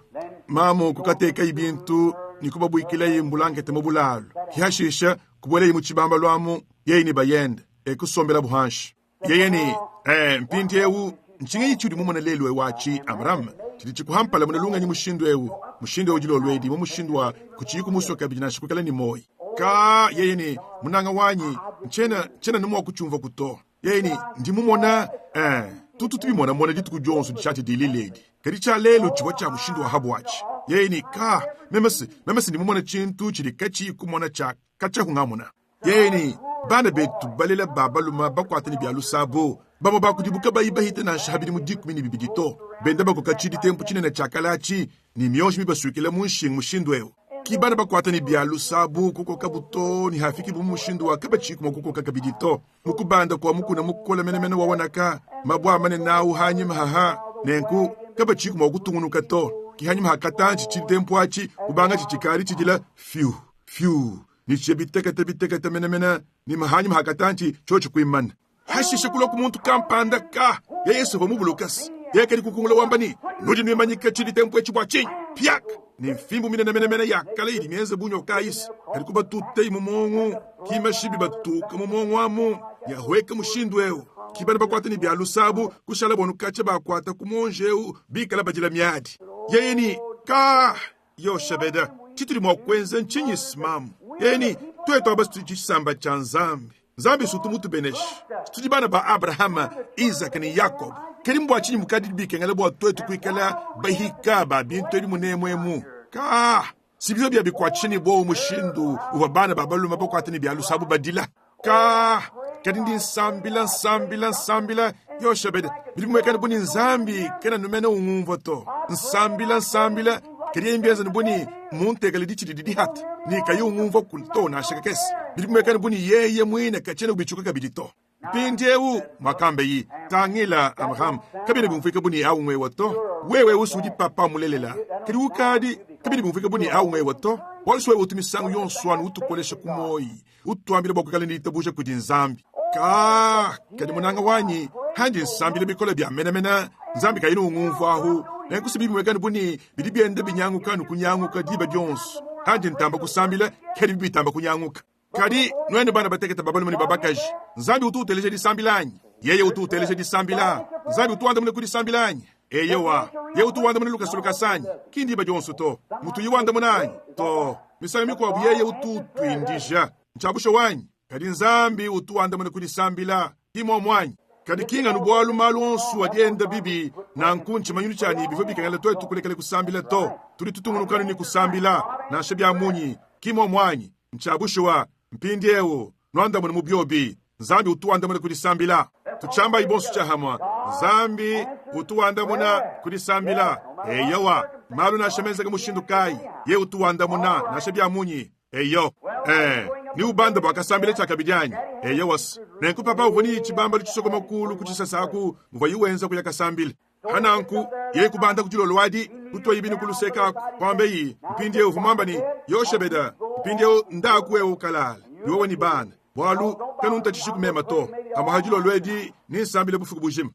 Speaker 1: mamu kukatekayi bintu ne. ne kubabuikilaye mbulankete mu bulalu. Hashisha kubuelaye mu tshibambalu amu, yeye ne bayende, e kusombelabu hanshi. Yeye ne, Ee, mpindiewu, ntshinganyi tshiudi mumone lelu ewu atshi, Abraham, tshidi tshikuhampala muna lungenyi mushindu ewu, mushindu ewu dilolo edi, mu mushindu wa kutshiyi kumusue kabidi nansha kuikala ne muoyi? Kaa, yeye ne, munanga wanyi, ntshiena, ntshiena ne mua kutshiumvuaku to. Yeye ne, ndi mumona, ee, tutu tubimonamona dituku dionso dishate dilila edi, kadi tshia lelu tshivua tshia mushindu wa habuatshi. Yeye ne, Kaa, meme se, meme se ndi mumona tshintu tshidi katshiyi kumona tshia katshia kungamona. Yeye ne bana betu balela ba balume bakuate ne bia lusabo, bamue ba kudibu kabayi bahite nansha ha bidimu 12 to, benda bakoka tshiditempu tshinene tshia kalatshi ne mionji mibasuikila mu nshingu mushindu eu. Ki bana bakuate ne bia lusabo kukokabu too ne hafikibu mu mushindu wa kabatshiyiku mua kukoka kabidi to. Mu kubanda kua mukuna mukole menemene wa Wanaka, mabue a manene au hanyima haha, nenku kabatshiyiku mua kutungunuka to. Ki hanyima ha katantshi tshiditempu atshi kubangatshi tshikadi tshidila fiu fiu ne tshiya bitekete bitekete menemene ne mahanyima ha katantshi tshiotshi kuimana. Hashishe kulua ku muntu kampanda ka ya Yesu uvua mubulukase yeye kadi kukungula wamba ne, nudi nuimanyika tshiditempu etshi bua tshinyi? Piak! Ne mfimbu minene menemene ya kale idi mienze bu nyoka ayisi kadi kubatutei mu muongo, kimashibi batuka mu muongo amu yahueka mushindu eu. Ki bana bakuata ne bia lusabu kushala bonu katshia bakuata ku muonji eu bikala badila miadi. Yeye ne ka Yoshebeda, tshitudi mua kuenza ntshinyi smamu? Eni, tuetu aba tudi tshisamba tshia Nzambi. Nzambi sutu mutubeneshe. Tudi bana ba Abrahama, Isaka ne Yakobo. Kadi mbua tshinyi mukadi bikengela bua tuetu kuikala bahika ba bintu ebi munemu emu? Ka, si bivua bia bikuatshisha ne buowa mushindu uvua bana ba balume bakuate ne bia lusabu badila. Ka, kadi ndi nsambila, nsambila, nsambila, Yoshebede, bidi bimuekana bu ne Nzambi kena numene ungumvua to. Nsambila, nsambila, kadi yeye mbienza bu ne muntekele ditshi didi dihata ne kayi ungumvua to nansha kakese. Bidi bimuekana bu ne yeye muine katshiena ubitshuka kabidi to. Mpindiewu muakambeyi, tangila Abraham, kabiena biumvuika bu ne au ngwewa to. Wewe usu udi papa mulelela, kadi ukadi kabiena biumvuika bu ne au ngwewa to. Bualu wewe utu misangu yonso anu utukolesha ku muoyi, utuambila bua kuikala ne ditabuja kudi Nzambi. Ka, kadi munanga wanyi, handi nsambila bikole bia menamena, Nzambi kayina ungumvuahu. Nenku si bimuekane bu ne bidi bienda binyanguka anu kunyanguka diba dionso. Handi ntamba kusambila, kadi bitamba kunyanguka. Kadi nuenu bana batekete ba balume ne ba bakaji, Nzambi utu uteleja disambila anyi? Yeye utu uteleja disambila. Nzambi utu wandamuna ku disambila anyi? Eyowa. Yeye utu wandamuna lukasa lukasa anyi? Ki ndiba dionso to. Mutu wandamuna anyi? To. Misangu mikuabu yeye utu utuindija. Ntshia bushuwa anyi? Kadi Nzambi utu wandamuna ku disambila, ki muomu anyi? Kadi ki nganu bualu malu onso adi enda bibi nanku ntshimanyinu tshia ne bivua bikengela tuetu kulekela kusambila to. Tudi tutungunuka anu ne kusambila, nansha bia munyi, ki muomu anyi? Ntshia bushuwa. Mpindiewu, nuandamune mu biobi. Nzambi utu wandamuna ku disambila. Tutshiambayi bonso tshiahamua. Nzambi utu wandamuna ku disambila. Eyowa, malu nansha menzeke mushindu kayi, ye utu wandamuna nansha bia munyi. Eyo. Eh, ni ubanda bua kasambila tshiakabidi anyi? Eyowa. Nenku papa uvua ne tshibambalu tshisokoma kulu ku tshisasa aku muvua wenza kuya kasambila. Pananku, yeye kubanda ku dilolo adi, kutuaye binu ku luseke aku, kuambeyi, mpindiewu uvua muamba ne, Yoshebeda, mpindiewu ndaku wewe ukalala, ne wewe ne bana, bualu kanuntatshishi mema to. Amu ha dilolo edi ninsambile bufuku bujima.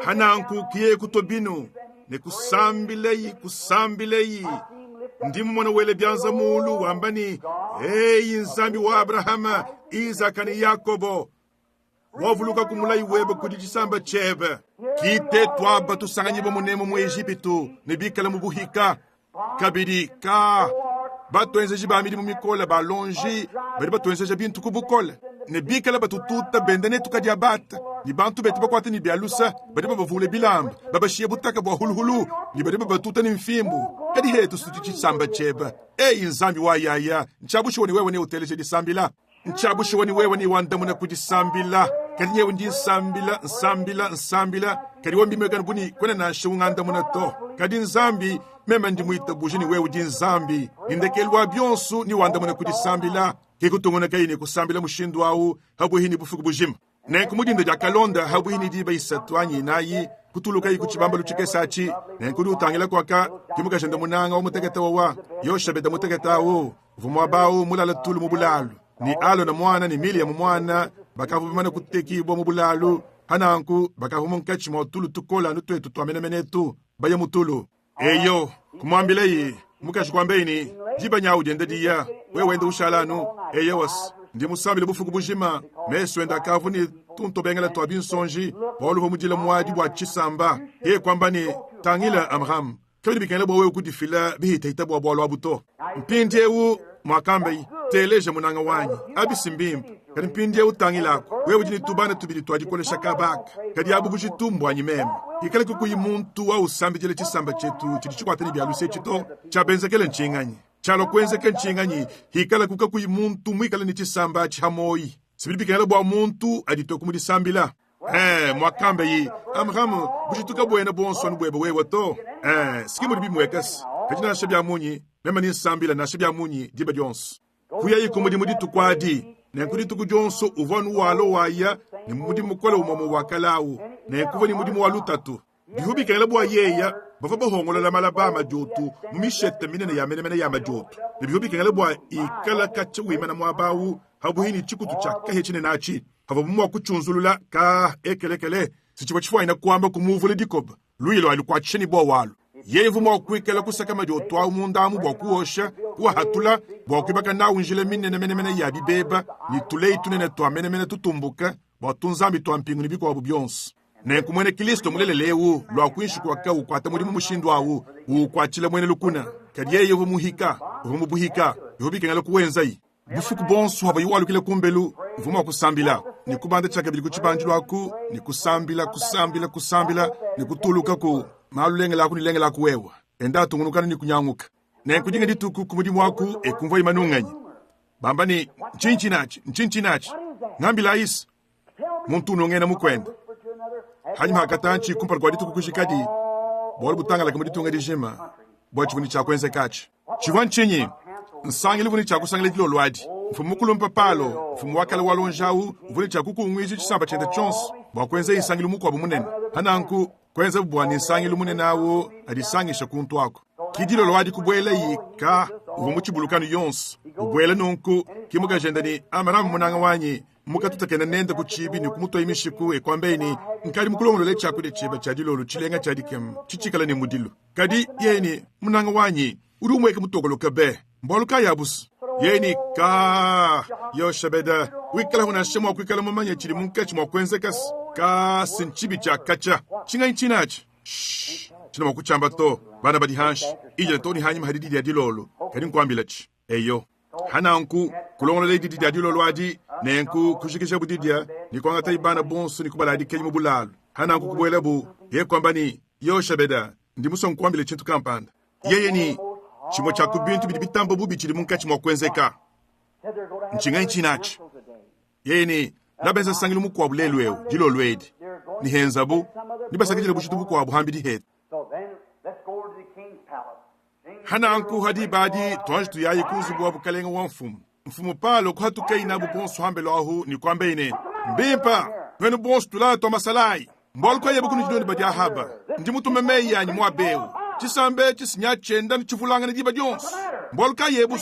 Speaker 1: Hananku kiye kutua binu ne kusambileyi kusambileyi. Ndi mumona wele bianza mulu wamba ne, Eyi Nzambi wa Abrahama, Isaka ne Yakobo, wavuluka ku mulayi webe kudi tshisamba tshiebe. Kite tuaba tusanganyibua munemu mu Ejipitu ne bikale mu buhika kabidi ka batuenzeji ba midimu mikole ba lonji badi batuenzeja bintu ku bukole ne bikale batututa benda netu kadiabata ne bantu betu bakuate ne bia lusa badi babavule bilamba babashiye butaka bua huluhulu ne badi babatuta ne mfimbu. Kadi hetu tudi tshisamba tshiebe, eyi Nzambi wa yaya, ntshiabushuwa ne wewe neuteleje disambila. Ntshia bushuwa ne wewe newandamuna ku disambila. Kadi nyewe ndi nsambila, nsambila, nsambila, kadi wewe mbimwekane bu ne kuena nansha ungandamuna to. Kadi Nzambi, meme ndi muitabuje ne wewe udi Nzambi, ne ndekelu wa bionso newandamune ku disambila. Ke kutungunukaye ne kusambila mushindu au pabuihi ne bufuku bujima. Nenku mu dinda diakalonda, pabuihi ne diba isatu anyi inayi, kutulukaye ku tshibambalu tshikese atshi. Nenku udi utangila kuaka, ke mukajende munanga wa mutekete wawa, Yoshebede mutekete au, uvua muaba au mulale tulu mu bulalu, ne Alona muana ne Miriam muana bakavua bamane kutekibua mu bulalu. Pa nanku bakavua munkatshi mua tulu tukole anu tuetu tua menemene etu, baya mu tulu. Eyo, kumuambilaye, mukaji kuambaye ne, Diba nyawu dyenda diya, wewe wenda ushala anu. Eyowa's, ndi musambile bufuku bujima. Mesu ende akavua ne tuntobengela tua binsonji, bualu uvua mudile muadi bua tshisamba. Yeye kuamba ne, Tangila, Amram, kabidi bikengela bua wewe kudifila bihitahita bua bualu abu to. Mpindiewu, muakambaye, teleja munanga wanyi, abi si mbimpe. Kadi mpindiewu tangilaku, wewe udi ne tubana tubidi tua dikolesha kaba aka, kadi abu bujitu mbuanyi meme. Ikala kukuyi muntu wa usambidila tshisamba tshietu tshidi tshikuate ne bia luse etshi to. Tshiabenzekele ntshinganyi? Tshialua kuenzeka ntshinganyi hikalaku kakuyi muntu muikale ne tshisamba atshi ha muoyi? Sibidi bikengela bua muntu aditue ku mu disambila. Ee, muakambaye, Amram, bujitu kabuena buonso anu buebe wewe to. Ee, siki mudi bimuekase. Kadi nansha bia munyi, meme ni nsambila nansha bia munyi diba dionso. Kuyayi ku mudimu dituku adi. Nenku dituku dionso uvua anu walua waya ne mudimu mukole umue wa kale au, nenku uvua ne mudimu wa lutatu. Bivua bikengela bua yeya bavua bahongolola malaba a madiotu mu mishete minene ya menemene ya madiotu, ne bivua bikengela bua ikala katshia wimana muaba au pabuipi ne tshikutu tshia kahia tshinene atshi pavuabu mua kutshiunzulula ka ekelekele. Si tshivua tshifuanyina kuamba kumuvula dikoba luya lua lukuatshisha ne buowa alu. Yeye uvua mua kuikala kusaka madiotu au munda amu bua kuosha, kuahatula bua kuibaka nawu njila minene menemene ya bibeba ne tuleyi tunene tua menemene tutumbuka bua tunzambi tua mpingu ne bikuabu bionso. Nenku muena Kristo mulelela eu lua kuinshi kua ukuata mudimu mushindu au, uukuatshila muena lukuna. Kadi yeye uvua muhika, uvua mubuhika, bivua bikengela kuwenzayi. Bufuku buonso havua walukila kumbelu, uvua mua kusambila ne kubanda tshiakabidi ku tshibandilu aku ne kusambila, kusambila, kusambila ne kutuluka ku malu lengela aku ne lengela aku wewa enda atungunukana ne kunyanguka. Nenku dinga dituku ku mudimu aku ekumvua imanunganyi bamba ne, Ntshinyi tshinatshi? Ntshinyi tshinatshi? Ngambilayisi. Muntu unungena mukuende hanyima hakatantshi kumpala kua dituku kujikadi, bualu butangalake mu ditunga dijima bua tshivua ne tshia kuenzekatshi. Tshivua ntshinyi? Nsangilu uvua ne tshia kusangila dilolo adi. Mfumu mukulumpe Palo, mfumu wa kale wa luonji au, uvua ne tshia kukunguija tshisamba tshiende tshionso bua kuenza nsangilu mukuabu munene. Pa nanku kuenzabu bua ne nsangilu munene au adisangishe kuntu aku. Ki dilolo adi kubuelayi ka uvua mu tshibulukanu yonso ubuela nunku, ki mukajende ne, Amram munanga wanyi, mukatutakena nende ku tshibi ne kumutuaye mishiku e kuambaye ne, Nkadi mukulongolole tshiakudia tshiebe tshia dilolo tshilenga tshia dikema tshitshikale ne mudilu. Kadi yeye ne, Munanga wanyi, udi umueka mutokoloke be, mbualu kayi abusu? Yeye ne, Ka, Yoshebeda, wikalaku nansha mua kuikala mumanye tshidi munkatshi mua kuenzeka ka si ntshibi tshia katshia. Tshinganyi tshinatshi? Shh, tshina mua kutshiamba to, bana badi hanshi, ijila too ne hanyima ha didi dia dilolo, kadi nkuambilatshi. Eyo. Hananku kulongolola didi dia dilolo adi, nenku kujikijabu didia ne kuangatayi bana bonso ne kubaladikayi mu bulalu. Hananku kubuelabu, ye kuamba ne, Yoshebeda, ndi musue nkuambile tshintu kampanda. Yeye ne, tshimue tshia ku bintu bidi bitamba bubi tshidi munkatshi mua kuenzeka. Ntshinganyi tshinatshi? Yeye ne, nabenza nsangilu mukuabu lelu eu, dilolo edi, ne henzabu, nebasakidile bujitu bukuabu hambidi hetu. Hananku ha diba adi tuanji tuyayi ku nzubu wa bukalenge wa mfumu. Mfumu Palo kuhatukayi nabu bonso hambelu ahu ne kuambaye ne, Mbimpa, nuenu bonso tulala tua masalayi, mbualu kayi ebu kunudi nuenu badi ahaba? Ndi mutume meyi anyi muaba eu, tshisamba etshi sinya tshienda ne tshivulangana diba dionso. Mbualu kayi ebu?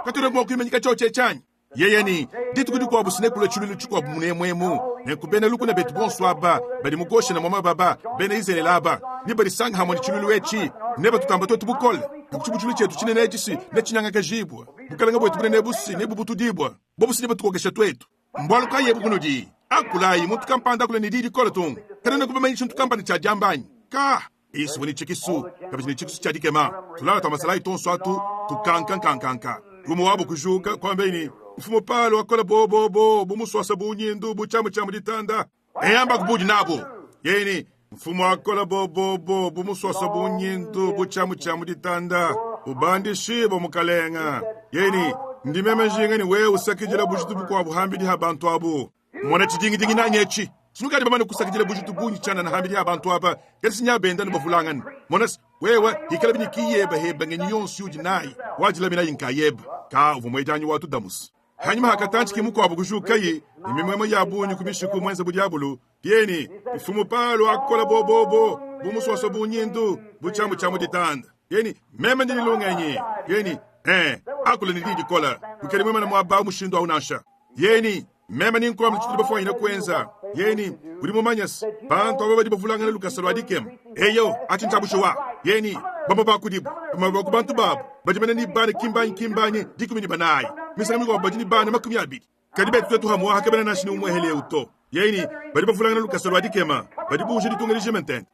Speaker 1: Katuena mua kuimanyika tshiotshi etshi anyi? Yeye ne, Dituku dikuabu sinekula tshiluilu tshikuabu munemuemu, nenku bena lukuna betu bonso aba badi mu Goshena mua mababa, bena Izalele aba, nebadisange hamue ne tshiluilu etshi, nebatutamba tuetu bukole, nenku tshibutshilu tshietu tshinene etshi si netshinyangakajibua, bukalenge buetu bunene ebu si nebubutudibua, bobu si nebatukokesha tuetu. Mbualu kayi ebu bunudi? Akulayi, muntu kampanda akule ne diyi dikole tung. Kanuena kubamanya tshintu kampanda tshia diamba anyi? Ka! Yesu ne tshikisu, kabidi ne tshikisu tshia dikema. Tulala tua masalayi tuonso atu tukankankankanka. Umue wabo kujuka, kuambaye ne, Mfumu Palo wakola bobobo bu musuasa bu nyindu bu tshiamu tshia mu ditanda. Eyamba kubudi nabo. Yeye ne, Mfumu akola bobobo bu musuasa bu nyindu bu tshiamu tshia mu ditanda. Ubandishibue mukalenga. Yeye ne, Ndi meme njinga ne wewe usakidila bujitu bukuabu hambidi ha bantu abu. Mona tshidingidingi nanyi etshi. Sinukadi bamane kusakidila bujitu bungi tshianana hambidi ha bantu aba, kadi sinya benda ne bavulangane. Mona wewe ikala bini kiyeba heba ngenyi yonso yudi nayi, wadilaminayi nkayeba. Ka uvua muedianyi wa tudamusa. Hanyima hakatantshi ki mukuabu kujukayi ne mimuemue ya bungi ku mishiku muenze bu diabulu. Yeni, mfumu Palo akola bobobo bu musuasua bu nyindu bu tshiamu tshia mu ditanda. Yeni, meme ndi ne lungenyi. Yeni, eh, akula ne diyi dikola. Kukadi muimane muaba mushindu au nansha. Yeni, meme ni nkuamba tshitudi bafuanyine kuenza. Yeni, udi mumanye se, bantu aba badi bavulangana lukasa lua dikema. Eyo, atshi ntshia bushuwa. Yeni, bamue ba kudibu, bamue ba ku bantu babu, badi mene ne bana kimbanyi-kimbanyi 14, misangu mikuabu badi ne bana 20. Kadi betu tuetu hamuaha kabena nansha ne umuehele eu to. Yeni, badi bavulangana lukasa lua dikema, badi buuja ditunga dijima ntente.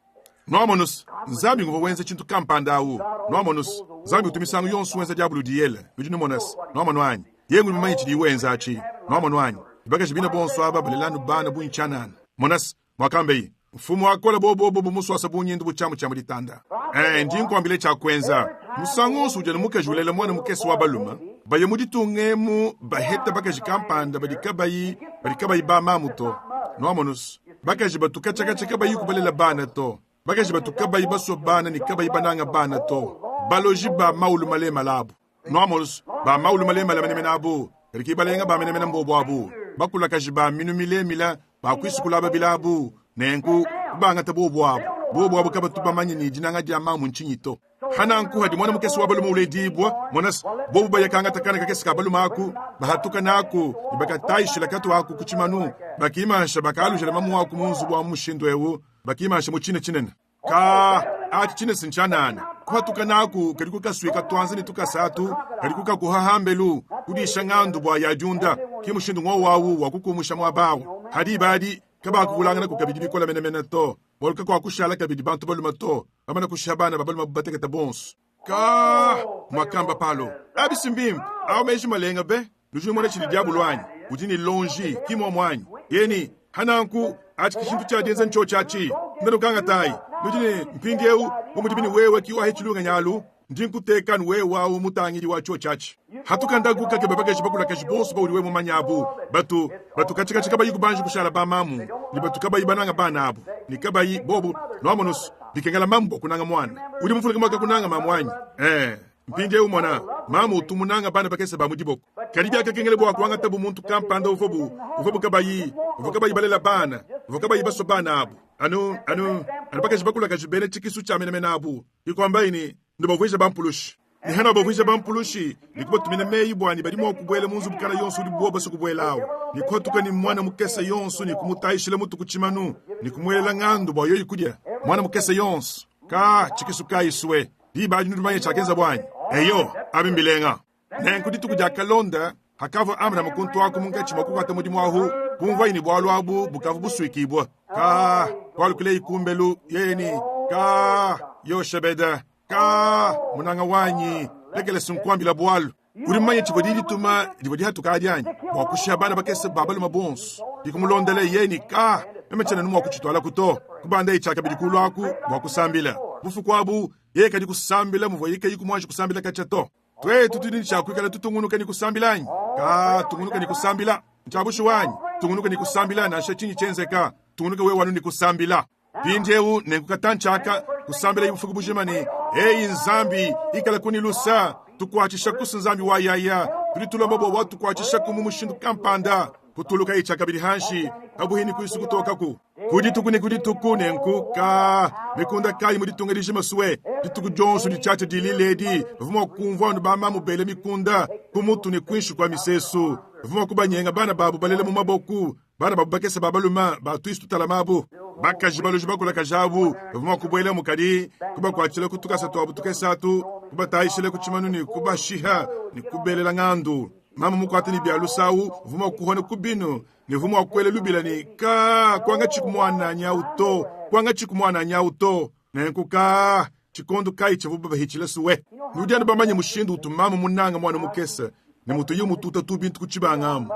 Speaker 1: Nuamonus, Nzambi nguvua wenza tshintu kampanda awu. Nuamonus, Nzambi utu misangu yonso wenza diabulu diyele. Nudi numonas? Nuamonu anyi? Yeye ngudi mumanye tshidiye wenza atshi. Nuamonu anyi? Ne bakaji bine bonso aba balela anu bana bungi tshianana. Monas, muakambeye Mfumu akola bobobo bu muswasa bu nyindu bu tshiamu tshia mu ditanda. Eh, ndi nkuambile tshia kuenza. Musangu wonso udi anu mukaji ulela muana mukese wa balume, baye mu ditunga emu baheta bakaji kampanda badi kabayi badi kabayi ba mamu to. Nuamonus, bakaji batu katshiakatshia kabayi kubalela bana to. Bakaji batu kabayi basua bana ne kabayi bananga bana to. Baloji ba maulu malemala abu. Nuamonus, ba maulu malemala menemene abu, kadi ki balenga ba menemene mbobu abu. Bakulakaji ba minu milemila ba kuisukula babila abu, nenku kubangata bobu abu. Bobu abu kabatu bamanye ne dinanga dia mamu ntshinyi to. Hananku hadi muana mukese wa balume uledibua, monas, bobu baya kangata kana kakese ka balume aku, bahatuka naku, ne bakatayishila katu aku ku tshimanu, bakimansha bakalujila mamu aku mu nzubu wa mushindu eu, bakimansha mu tshina tshinene. Ka atshi tshine si ntshianana. Kuhatuka naku kadi kukasuika tuanza ne tukasa atu, kadi kukakuha hambelu, kudisha ngandu bua yadiunda. Ki mushindu ngowawu wa kukumusha muaba awu. Hadi ibadi kabakuvulanganaku kabidi bikole menemene to, bualu kakuakushala kabidi bantu balume to, bamana kushiha bana ba balume batekete bonso. Ka, muakamba Palo, abi si mbimpe, awu meji malenga be. Nudi numona tshidi diabolo anyi? Udi ne lonji, ki muomu anyi? Yeni, hananku, atshi ki tshintu tshia dienza ntshiotshi atshi. Ndanukangatayi. Nudi ne, mpindiewu, bu mudibi ne wewe ki wahitshi lungenyi alu, ndi nkuteka anu wewe awu mutangidi wa tshiotshi atshi. Hatuka ndaku kakeba bakaji bakulakaji bonso baudi wewe mumanye abu, batu, batu katshikatshi kabayi kubanji kushala ba mamu, ne batu kabayi bananga bana abu, ne kabayi, bobu, nuamonu's, bikengela mamu bua kunanga muana. Udi muvuluke muakakunanga mamu anyi? Ee. Mpindieu mona, mamu utu munanga bana bakese ba mu diboko. Kadi biakakengela bua kuangatabu muntu kampanda uvuabu uvuabu kabayi uvua kabayi balela bana, uvua kabayi basua bana abu, anu anu anu bakaji bakulakaji bena tshikisu tshia menemene abu. Ke kuambaye ne, Nubavuije bampulushi. Ne hanabavuija bampulushi, ne kubatumina meyi bua ne badi mua kubuela mu nzubu kana yonso udibu basue kubuela awu, ne kuhatuka ne muana mukese yonso ne kumutayishila mutu ku tshimanu, ne kumuelela ngandu bua yoyi kudia, muana mukese yonso. Ka tshikisu kayi sue! Diba adi nudi bamanye tshiakenzabu anyi? Eyo, abi mbilenga. Nenku dituku diakalonda, hakavua Abrahama kuntu aku munkatshi mua kukuata mudimu ahu, kumvuaye ne bualu abu bukavua busuikibua. Ka, kualukileyi kumbelu, yeye ne, Ka, Yoshebeda, ka, munanga wanyi, lekela sinkuambila bualu. Udi mumanye tshivua diyi dituma divua dihatuka adi anyi? Bua kushiha bana bakese ba balume bonso. Dikumulondela yeye ne, Ka, meme tshiena mua kutshitualaku to. Kubandaye tshiakabidi kulu aku bua kusambila. Bufuku abu, yeye kadi kusambila muvuaye kayi kumuanji kusambila katshia to. Tuetu tudi ne tshia kuikala tutungunuka ne kusambila anyi? Ka, tungunuka ne kusambila. Ntshia bushuwa anyi? Tungunuka ne kusambila nansha tshinyi tshienzeka. Tungunuka wewe anu ne kusambila. Mpindiewu nenku katantshi aka kusambila bufuku bujima ne, Eyi Nzambi, ikalaku ne lusa, tukuatshishaku Nzambi wa yaya, tudi tulomba bua watukuatshishaku mu mushindu kampanda. Kutulukayi tshiakabidi hanshi pabuhi ne kuisu kutokaku. Ku dituku ne ku dituku nenku ka mikunda kayi mu ditunga dijima sue dituku dionso ditshiatshia dilila edi bavua mua kumvua anu bamamu bela mikunda ku mutu ne kuinshi kua misesu. Bavua mua kubanyenga bana babu balela mu maboku Bana babu bakese ba balume ba tuisu tutalama abu, bakaji baloji bakulakaja abu, bavua mua kubuelamu kadi kubakuatshila ku tukasa tuabu tukese atu, kubatayishila ku tshimanu ne kubashiha ne kubelela ngandu. Mamu mukuate ne bia lusa awu uvua mua kuhona ku binu ne uvua mua kuela lubila ne, Ka, kuangatshiku muananyi awu to, kuangatshiku muananyi awu to. Nenku ka, tshikondo kayi tshivua babahitshila suwe? Nudi anu bamanye mushindu utu mamu munanga muana mukese ne mutuye umututa tu bintu ku tshibanga amu.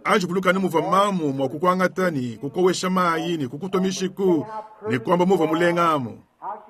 Speaker 1: Anji vuluka anu muvua mamu mua kukuangata ne kukowesha mayi ne kukutua mishiku ne kuamba muvua mulenga amu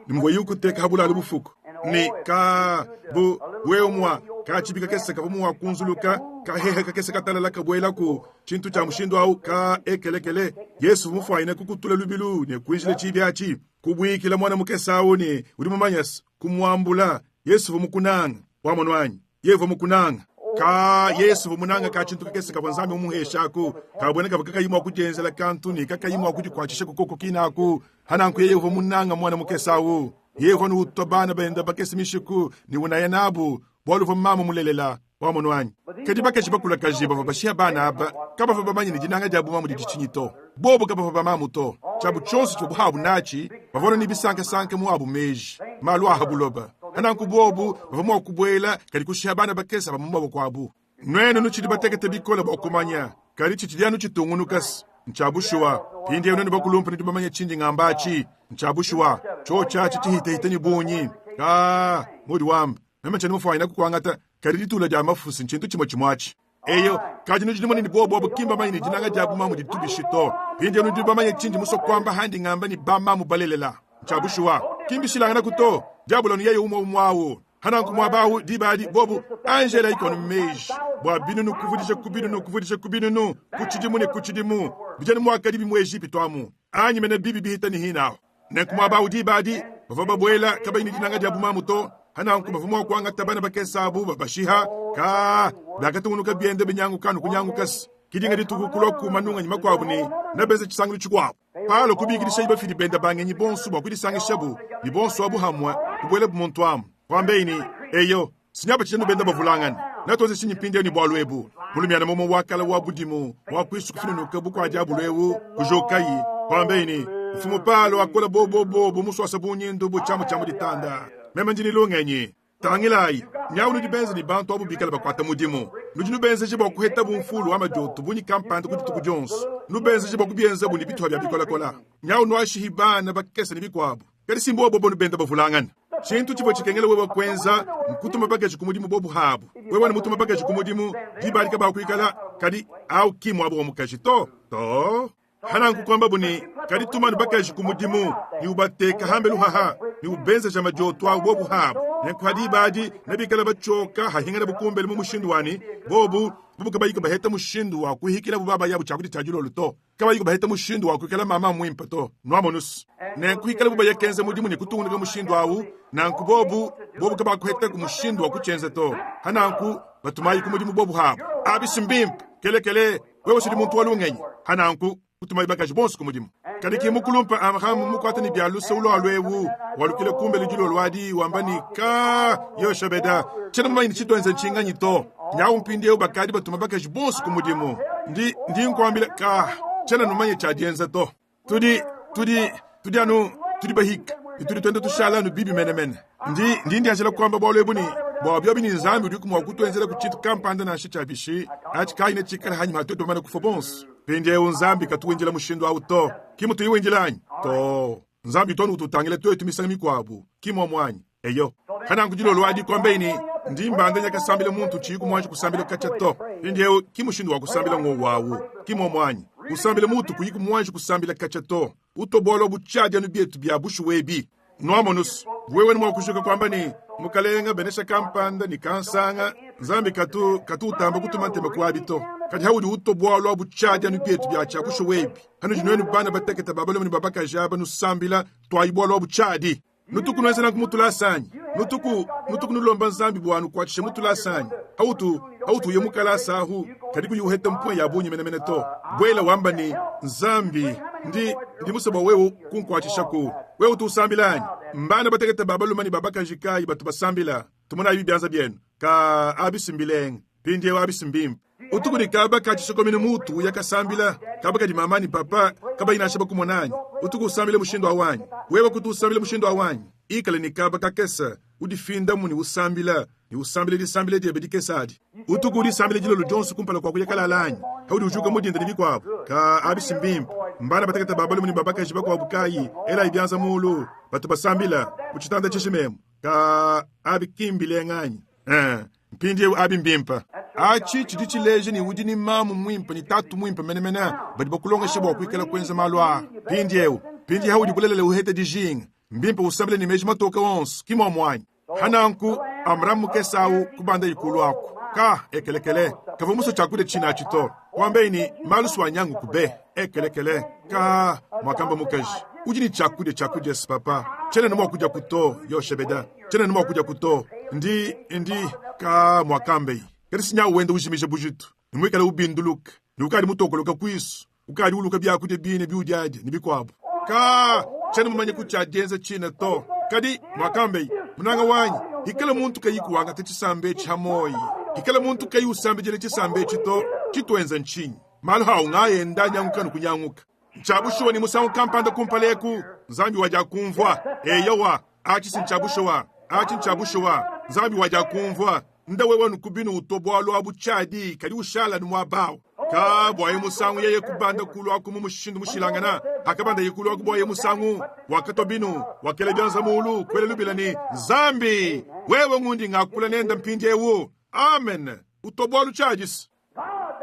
Speaker 1: ne muvuaye ukuteka ha bulalu bufuku ne ka bu wewe mua katshibi kakese kavua mua kunzuluka kahehe kakese katalala kabuelaku tshintu tshia mushindu au ka ekelekele Yesu mufuanyine kukutula lubilu ne kuinjila tshibi atshi kubuikila muana mukese au ne udi mumanye kumuambula Yesu uvua mukunanga wamonu anyi yeye uvua mukunanga ka Yesu uvua munanga ka tshintu kakese kavua Nzambi mumuheshaku kabuena kavua kakayi mua kudienzela kantu ne kakayi mua kudikuatshisha kukoko kinaku hananku yeye uvua munanga muana mukese au yeye uvua utua bana bende bakese mishiku ne unaya nabu bualu uvua mamu mulelela Wamonu anyi? Kadi bakaji bakulakaje bavua bashiya bana aba kabavua bamanye ne dinanga dia bumamu didi tshinyi to. Bobu kabavua bamamu to. Tshiabu tshionso tshivuabu habu natshi, bavua ne bisankasanka mu abu meji. malu a ha buloba. Nanku bobu bavua mua kubuela kadi kushiha bana bakese ba mu maboko abu. Nuenu nutshidi batekete bikole bua kumanya, kadi tshitshidi anu tshitungunuka. Ntshia bushuwa. Mpindieu nuenu bakulumpe nudi bamanye tshindi ngamba atshi. Ntshia bushuwa. Tshiotshi atshi tshihitehite ne bungi. Kaa, muudi wamba. Meme tshiena mufuanyine kukuangata, kadi ditula dia mafusi ntshintu tshimue tshimue atshi. Eyo, kadi nudi numona ne bobu abu ki mbamanye ne dinanga dia bumamu ditu bishi to. Mpindieu nudi bamanye tshindi musue kuamba handi ngamba ne bamamu balelela. Ntshia bushuwa. Ki mbishilanganaku to. Diabolo anu yeye umue umue au. Hananku muaba awu diba adi bobu Angela ikonu meji bua binunu kuvudija ku binunu kuvudija ku binunu ku tshidimu ne ku tshidimu bijanu muakadi bi mu Ejipitu amu anyi mene bibi bihita ne hina ahu. Nenku muaba awu diba adi bavua babuela kabayi ne dinanga dia bumamu to. Hananku bavua mua kuangata bana bakese abu babashiha ka biakatungunuka bienda binyanguka anu kunyanguka ki dinga dituku kulua ku manunganyi makuabu ne nebenze tshisangilu tshikuabu. Paulo kubikidishaye bafidi bende ba ngenyi bonso bua kudisangishabu ne bonso abu hamue kubuelabu muntu amu. Kuambeyi ne, Eyo, sinyaba tshidi benda bavulangana. Natuenze tshinyi mpindieu ne bualu ebu? Mulumiana mumue wa kale wa budimu wa kuisu kufinunuka bu kua diabulu eu kujukayi, kuambeyi ne, Mfumu Paulo akola bobobo musuasa bunyindu bu tshiamu tshia mu ditanda. Meme ndi ne lungenyi. Tangilayi, nyawu nudi benze ne bantu abu bikale bakuata mudimu. Nudi nubenzeja bua kuhetabu mfulu wa madioto bungi kampanda ku dituku dionso. Nubenzeja bua kubienzabu ne bituha bia bikolakola. Nyawu nuashihi bana bakese ne bikuabu. Kadi si mbobo bonu benda bavulangana. Tshintu tshivua tshikengela wewe kuenza nkutuma bakaji ku mudimu bobu habu. Wewe ne mutuma bakaji ku mudimu, diba adi kabakuikala, kadi au ki muaba wa mukaji to. To. Hananku kuambabu ne, Kadi tumanu bakaji ku mudimu ne ubateka hambelu haha ne ubenzeja madioto awu bobu habu. Nenku ha diba adi nebikale batshioka hahinganabu kumbelu mu mushindu wa ne bobu bobu kabayiku baheta mushindu wa kuhikilabu baba yabu tshiakudia tshia dilolo to, kabayiku baheta mushindu wa kuikala mama muimpe to. Nuamonus? Nenku hikalabu baya kenza mudimu ne kutungunuka mushindu awu, nanku bobu bobu kabakuhetaku mushindu wa kutshienza to. Hananku batumayi ku mudimu bobu habu. Abi si mbimpe kelekele. Wewe udi muntu wa lungenyi. Hananku kutumayi bakaji bonso ku mudimu. Kadi ki mukulumpe Amram mukuate ne bia luse ulualu ewu, walukile kumbelu dilolo adi, wamba ne, Ka, Yoshebeda, tshiena mumanye ne tshituenze ntshinganyi to. Nyawu mpindieu bakadi batuma bakaji bonso ku mudimu. Ndi, ndi nkuambila, ka, tshiena numanye tshia dienza to. Tudi, tudi, tudi anu, tudi bahika, ne tudi tuenda tushala anu bibi menemene. Ndi, ndi ndianjila kuamba bualu ebu ne, bua biobi ne Nzambi udiku mua kutuenzela ku tshintu kampanda nansha tshia bishi, atshi kayi ne tshikale hanyima ha tuetu bamane kufua bonso. Mpindieu Nzambi katu windila mushindu au to. Ki mutuyi windila anyi? To. Nzambi utu anu ututangila tuetu misangu mikuabu, ki muomu anyi? Eyo. Pananku dilolo adi kuambaye ne, Ndi mbanda nya kasambila muntu tshiyi kumuanji kusambila katshia to. Mpindieu ki mushindu wa kusambila ngowu awu, ki muomu anyi? Usambila mutu kuyi kumuanji kusambila katshia to. Uto bualu abu tshiadi anu bietu bia bushuwa ebi. Nuamonus, wewe ne mua kujuka kuamba ne, Mukalenga benesha kampanda ne kansanga, Nzambi katu, katu utamba kutuma ntema ku abi to. Kadi haudi uto bualu abu tshiadi anu bietu bia tshia bushuwa ebi, hanudi nuenu bana batekete ba balume ne ba bakaji aba nusambila, tuayi bualu abu tshiadi. Nutuku nuenza nanku mu tulasa anyi? Nutuku, nutuku nulomba Nzambi bua anukuatshishe mu tulasa anyi? Hautu, hautu uya mu kalasa ahu, kadi kuyi uheta mpuya ya bungi menemene to. Buela wamba ne, Nzambi, ndi, ndi musue bua wewe kunkuatshishaku. Wewe utu usambila anyi? Mbana batekete ba balume ne ba bakaji kayi batu basambila? Tumonayi bianza bienu. Ka, abi si mbilenga. Mpindieu abi si mbimpe. Utuku ne kaba ka tshisokomenu muutu uya kasambila, kaba kadi mama ne papa kabayi nansha bakumona anyi? Utuku usambila mushindu au anyi? Wewe kutu usambila mushindu au anyi? Ikala ne kaba kakese, udifindamu ne usambila, ne usambila disambila diebe dikese adi. Utuku udisambila dilolo dionso kumpala kua kuya kalala anyi? Paudi ujuka mu dinda ne bikuabu. Ka abi si mbimpe. Mbana batekete ba balume ne ba bakaji bakuabu kayi, elayi bianza muulu, batu basambila mu tshitanda tshijima emu. Ka abi ki mbilenga anyi? Eh, mpindieu abi mbimpe. Atshi tshidi tshileja ne udi ne mamu muimpe ne tatu muimpe menemene badi bakulongesha bua kuikala kuenza malu aa. Mpindieu, mpindieu haudi bulelela uheta dijinga, mbimpe usambile ne meji matoke onso, ki muomu anyi? Hananku Amram mukese au kubandaye kulu aku. Ka ekelekele, kavua musue tshiakudia tshine atshi to. Kuambaye ne, malu si wanyanguku be. Ekelekele, ka muakamba mukaji. Udi ne tshiakudia tshiakudia si papa. Tshiena ne mua kudiaku to, Yoshebeda. Tshiena ne mua kudiaku to. Ndi, ndi, ka muakambaye. Kadi si nyawu wenda ujimija bujitu, ne muikale ubinduluka, ne ukadi mutokoloka kuisu, ukadi uluka biakudia bine biudiadia ne bikuabu. Ka, tshiena mumanye ku tshia dienza tshine to. Kadi, muakambaye, munanga wanyi, hikala muntu kayi kuangata tshisamba etshi ha muoyi, hikala muntu kayi usambidila tshisamba etshi to, tshituenza ntshinyi? Malu awu ngaenda anyanguka ne kunyanguka. Ntshia bushuwa ne musangu kampanda kumpala eku, Nzambi wadiakumvua. Eyowa. Aci si ncya bushuwa. Aci ncya bushuwa. Nzambi wadyakumvwa. Nda wewe anu ku binu utwa bwalu abu cyadi, kadi ushala anu mwaba awu. Kaa, bwa eyi musangu yeye kubanda kulu aku mu mushindu mushilangana. Pakabandaye kulu aku bwa eyi musangu, wakatwa binu, wakela byanza muulu, kwela lubila ne, Nzambi, wewe ngundi ngakula nende mpindyewu. Amen. Utwa bwalu cyadis.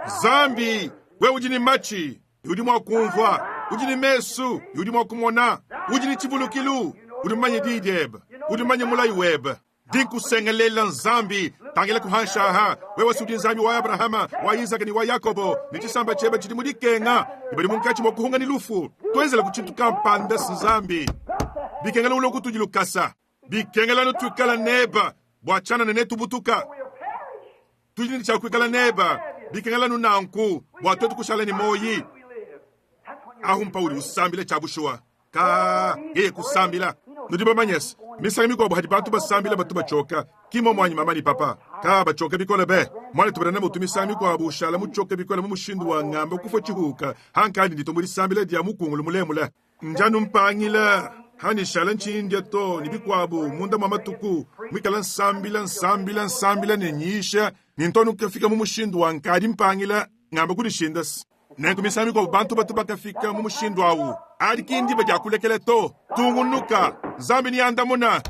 Speaker 1: Nzambi, wewe udi ne maci ne udi mwa kumvwa, udi ne mesu ne udi mwa kumona, udi ne civulukilu, udi mumanye Diyi dyebe, udi mumanye mulayi webe. Ndi nkusengelela, Nzambi, tangilaku hanshi aha, wewe si udi Nzambi wa Abrahama, wa Izaka ne wa Yakobo, ne tshisamba tshiebe tshidi mu dikenga, ne badi munkatshi mua kuhunga ne lufu. Tuenzelaku tshintu kampanda, Nzambi. Bikengela ulue kutudi lukasa. Bikengela anu tuikala neba, bua tshianana netubutuka. Tudi ne tshia kuikala neba, bikengela anu nanku, bua tuetu kushala ne muoyi. Ahu mpaudi usambila tshia bushuwa. Ka yeye kusambila. Nudi bamanyese, misangu mikuabu hadi bantu basambila batu batshioka. Ki momu anyi mama ne papa? Ka batshioka bikole be. Muanetu Branham utu misangu mikuabu ushala mutshioke bikole mu mushindu wa ngamba kufua tshihuka hankadi nditua mu disambila dia mukungulu mulemule. Ndi anu mpangila hanyi nshala ntshindya to ne bikuabu munda mua matuku muikala nsambila nsambila nsambila ne nyisha ne ntu anu kafika mu mushindu wa nkadi mpangila ngamba kudishinda. Nenku misangu mikuabu bantu batu bakafika mu mushindu au. Adi ki ndiba dia kulekela to. Tungunuka. Nzambi neandamuna.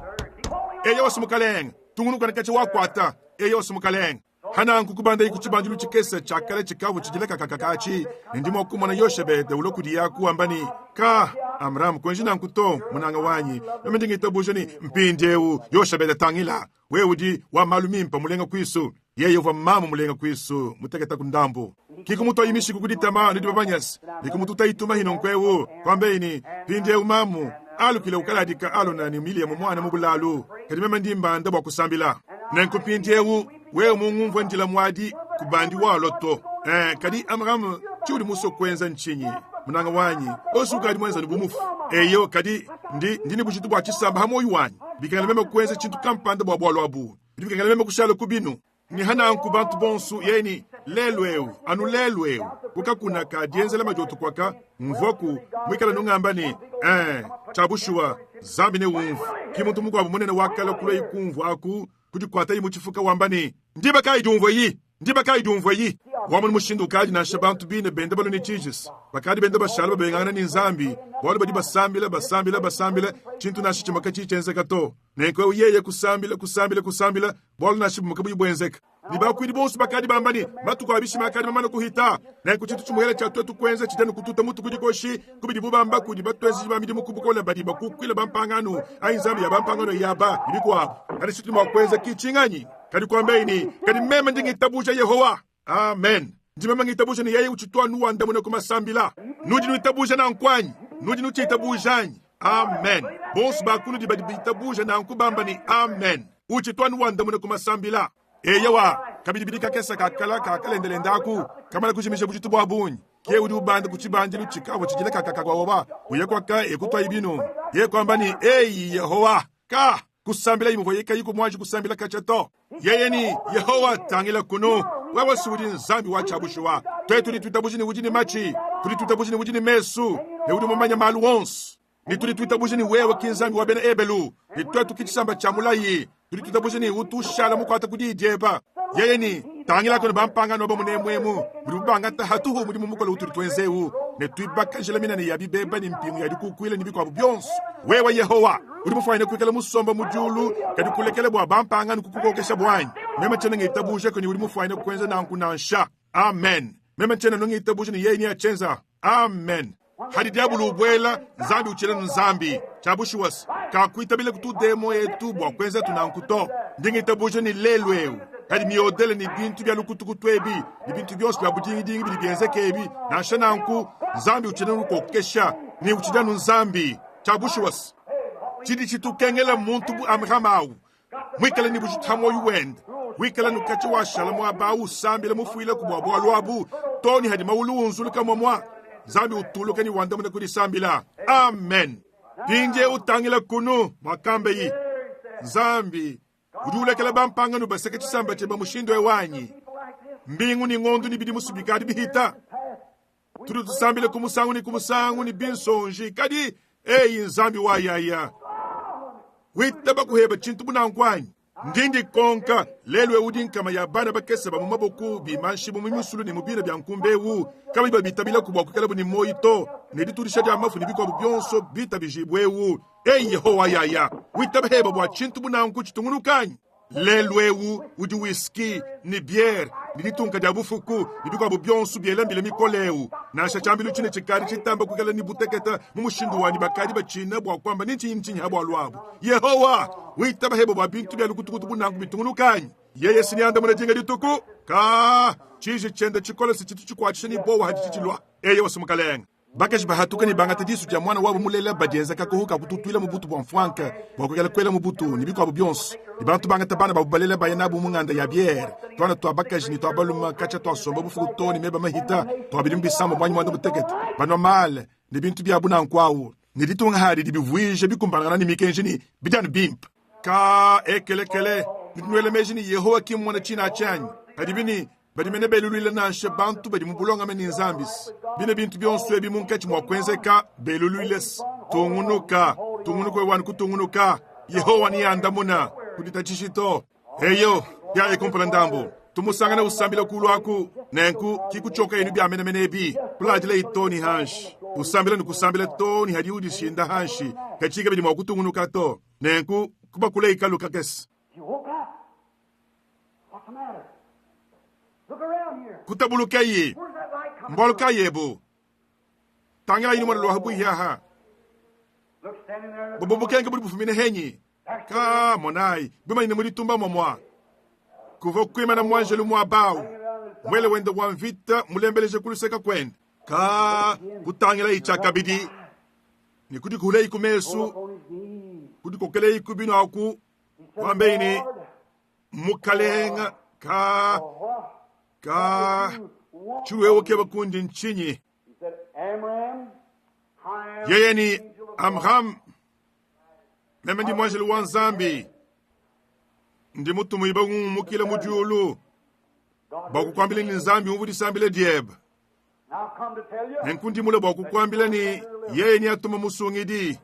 Speaker 1: Eyowa Mukalenge. Tungunuka ne katshia wakuata. Eyowa Mukalenge. Hananku kubandayi ku tshibandilu tshikese tshia kale tshikavua tshidila kakakaka atshi, ne ndi mua kumona Yoshebede ulua kudiye aku wamba ne, Ka, Amram, kuenji nanku to, munanga wanyi. Meme ndi ngitabuja ne, mpindieu, Yoshebede, tangila, wewe udi wa malu mimpe mulenga kuisu. Yeye uvua mamu mulenga kuisu, muteketa ku ndambu. Ki kumutuayi mishiku ku ditama, nudi bamanyese, ne kumututayi tumahi nunku eu, kuambeyi ne, Mpindieu mamu, alukile ukaladika Alona ne Miliyamu muana mu bulalu, kadi meme ndi mbanda bua kusambila. Nenku mpindieu, wewe mungumvue ndila muadi, kubandi walua to. Eh, kadi Amram, tshiudi musue kuenza ntshinyi, munanga wanyi? Onso ukadi muenza bu mufu. Eyo, kadi ndi, ndi ne bujitu bua tshisamba ha muoyo wanyi. Bikengela meme kuenza tshintu kampanda bua bualu abu. Bidi bikengela meme kushala ku binu. Ne hananku bantu bonso yeni lelu eu anu lelu eu ku kakuna ka dienzela madioto kuaka mvuaku muikala nungamba ne eh tshia bushuwa Nzambi ne umvu ki muntu mukuabu munene wa kala kulua ikumvua aku kudikuatayi mu tshifuka wamba ne ndiba kayi diumvua yi ndiba kayi diumvua yi wamona mushindu ukadi nansha bantu bine benda balua ne tshijis bakadi benda bashala babengangana ne Nzambi bualu badi basambila basambila basambila tshintu nansha tshimue katshiyi tshienzeka to. Nenku eu yeye kusambila kusambila kusambila, bualu nansha bumue kabuyi buenzeka. Ne bakuidi bonso bakadi bamba ne, matuku a bishima akadi mamane kuhita. Nenku tshintu tshimuele tshia tuetu kuenza tshidi anu kututa mutu ku dikoshi ku bidibu bamba kudi batuenzeji ba midimu ku bukole badi bakukuila bampangano anyi nzambi ya bampangano yaba ne bikuabu. Kadi tshitudi mua kuenza ki tshinganyi? Kadi kuambeyi ne, kadi meme ndi ngitabuja Yehowa. Amen. Ndi meme ngitabuja ne yeye utshitu anu wandamuna ku masambila. Nudi nuitabuja nanku anyi? Nudi nutshiitabuja anyi? Amen. Bonso ba kunudi badi bitabuja nanku bamba ne amen. Utshitu anu wandamuna ku masambila. Eyowa, kabidi bidi kakese ka kala ka kalendelende aku kamana kujimija bujitu bua bungi. Ke udi ubanda ku tshibandilu tshikavua tshidila kakakakwawa uya kuaka ekutuayi binu. Ye kuamba ne, Eyi Yehowa, ka kusambila imuvua ye kayi kumuanji kusambila katshia to. Yeye ne, Yehowa, tangila kunu, wewe si udi Nzambi wa tshia bushuwa. Tuetu tudi tuitabuja ne udi ne matshi, tudi tuitabuja ne udi ne mesu, ne udi mumanye malu onso. Ne tudi tuitabuja ne wewe ki Nzambi wa bena Ebelu, ne tuetu ki tshisamba tshia mulayi. Tudi tuitabuja ne utu ushala mukuata ku diyi dieba. Yeye ne, tangila kunu bampangano aba munemuemu, mudibu bangata hatuhu mudimu mukole utudi tuenza eu, ne tuibaka njila minene ya bibeba ne mpingu ya dikukuila ne bikuabu bionso. Wewe Yehowa, udi mufuanyine kuikala musomba mu diulu, kadi kulekela bua bampangano kukukokesha buanyi. Meme tshiena ngitabuja ne udi mufuanyine kuenza nanku nansha. Amen. Meme tshiena ngitabuja ne yeye neatshienza. Amen. Hadi diabulu ubuela, Nzambi utshiena Nzambi. Tshia bushuwa se, kakuitabila kutudemo etu bua kuenza tu nanku to. Ndi ngitabuja ne lelu eu kadi miodele ne bintu bia lukutukutu ebi ne bintu bionso bia budingidingi bidi bienzeka ebi, nansha nanku Nzambi utshiena ukokesha ne utshidi anu Nzambi. Tshia bushuwa se, tshidi tshitukengela muntu bu Amrama au muikale ne bujitu ha muoyo wende, wikala nukatshi washala muaba au usambila mufuileku bua bualu abu too ne hadi mawulu unzuluka muamua Nzambi utuluka ne wandamuna ku disambila. Amen. Mpindieu tangila kunu muakambeyi Nzambi udi ulekela bampangano baseke tshisamba tshiebe mushindu eu anyi? Mbingu ne ngondu ne bidimu bikadi bihita, tudi tusambila ku musangu ne ku musangu ne binsonji, kadi eyi Nzambi wa yaya. Witaba kuheba tshintu bu nanku anyi? Ndi ndikonka, lelu eu udi nkama ya bana bakese ba mu maboku bimanshibu mu misulu ne mu bina bia nkumba eu, kabayi babitabilaku bua kuikalabu ne muoyo to, ne ditudisha dia mafu ne bikuabu bionso bitabijibue eu. Eyi Yehowa yaya, witaba heba bua tshintu bu nanku tshitungunuka anyi? Lelu eu udi whisky ne biere ne ditunka dia bufuku ne bikuabu bionso biela mbila mikole eu, nansha tshiambilu tshine tshikadi tshitamba kuikala ne butekete mu mushindu wa ne bakadi batshina bua kuamba ne ntshinyi ntshinyi ha bualu abu. Yehowa, witaba heba bua bintu bia lukutukutu bu nanku bitungunuka anyi? Yeye si neandamune dinga dituku? Ka, tshiji tshiende tshikole si tshitu tshikuatshisha ne buowa haditshi tshilua. Eyowa, si Mukalenge. Bakaji bahatuka ne bangata disu dia muana wabu mulela badienza kakoho ka kututuila mu butu bua mfuanka bua kuikala kuela mu butu ne bikuabu bionso, ne bantu bangata bana babu balela baya nabu mu nganda ya biere, tuana tua bakaji ne tua balume katshia tuasomba bufuku too ne meba mahita tua bidimu bisambombo anyi muanda mutekete, banua male ne bintu biabu nanku au, ne ditunga hadi dibivuija bikumbanangana ne mikenji ne bidi anu bimpe. Ka ekelekele, nudi nuela meji ne Yehowa ki mmona tshina atshi anyi? Padibi ne badi mene beluluila nansha bantu badi mu bulongame ne Nzambi bine bintu bionso ebi munkatshi mua kuenzeka beluluile. Tungunuka, tungunuka wewe wanu kutungunuka. Yehowa neandamuna, kuditatshishi to. Eyo, yaye kumpala ndambu tumusangana usambila kulu aku, nenku kikutshioka yenu bia menemene ebi kuladila ito ni hanshi usambila ne kusambila to ni hadi udishinda hanshi kachika bidi mua kutungunuka to, nenku kubakula ikalu kakese. Kutabulukayi! Mbualu kayi ebu? Tangilayi lumona lua habuihi aha. Bobo bukenke budi bufumine henyi? Ka monayi, bimanyine mu ditumba muamua. Kuvua kuimana muanjelu muaba au, muele wende wa mvita mulembeleje ku luseke kuende. Ka kutangilayi tshiakabidi ne kudikuhulayi ku mesu, kudikokelayi ku binu aku, wambeyi ne, Mukalenga, ka ka tshiwewe ukeba kundi ntshinyi? Yeye ni Amram, meme ndi muanjelu wa Nzambi, ndi mutumibue ngumukila mu diulu bua kukuambila ne Nzambi umvue disambila diebe. Nenku ndi mule bua kukuambila ne yeye neatume musungidi.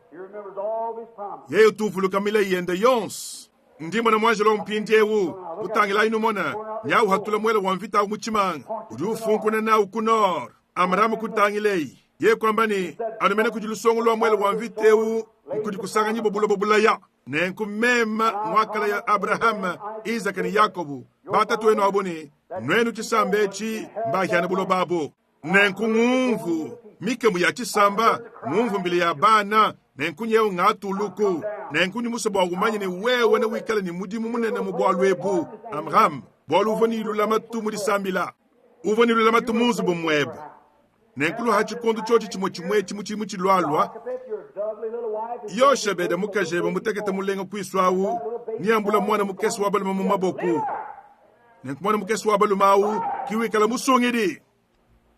Speaker 1: Yeye utu uvuluka milayi yende yonso. Ndi mona muanjelo wa mpindieu, kutangilayi numona, nyauhatula muele wa mvita au mu tshimanga, udi ufunkuna nawu ku nord. Amrame kutangileyi, yeye kuamba ne, anu mene kudi lusongo lua muele wa mvita eu nkudi kusanganyibua buloba bulaya. Nenku meme nguakalaya Abrahame, Izaka ne Yakobo, batatuenu abu ne, Nuenu tshisamba etshi mbahiane buloba abu. Nenku ngumvu mikemu ya tshisamba, ngumvu mbila ya bana, nenku nyewu ngatuluku. Nenku ndi musue bua umanye ne wewe newikale ne mudimu munene mu bualu ebu, Amram, bualu uvua ne lulamatu mu disambila. Uvua ne lulamatu mu nzubu muebe. Nenku luha tshikondo tshiotshi tshimue tshimue etshi mu tshidimu tshilualua, Yoshebede mukajebe mutekete mulenga kuisu awu neambula muana mukese wa balume mu maboku. Nenku muana mukese wa balume awu ki wikala musungidi.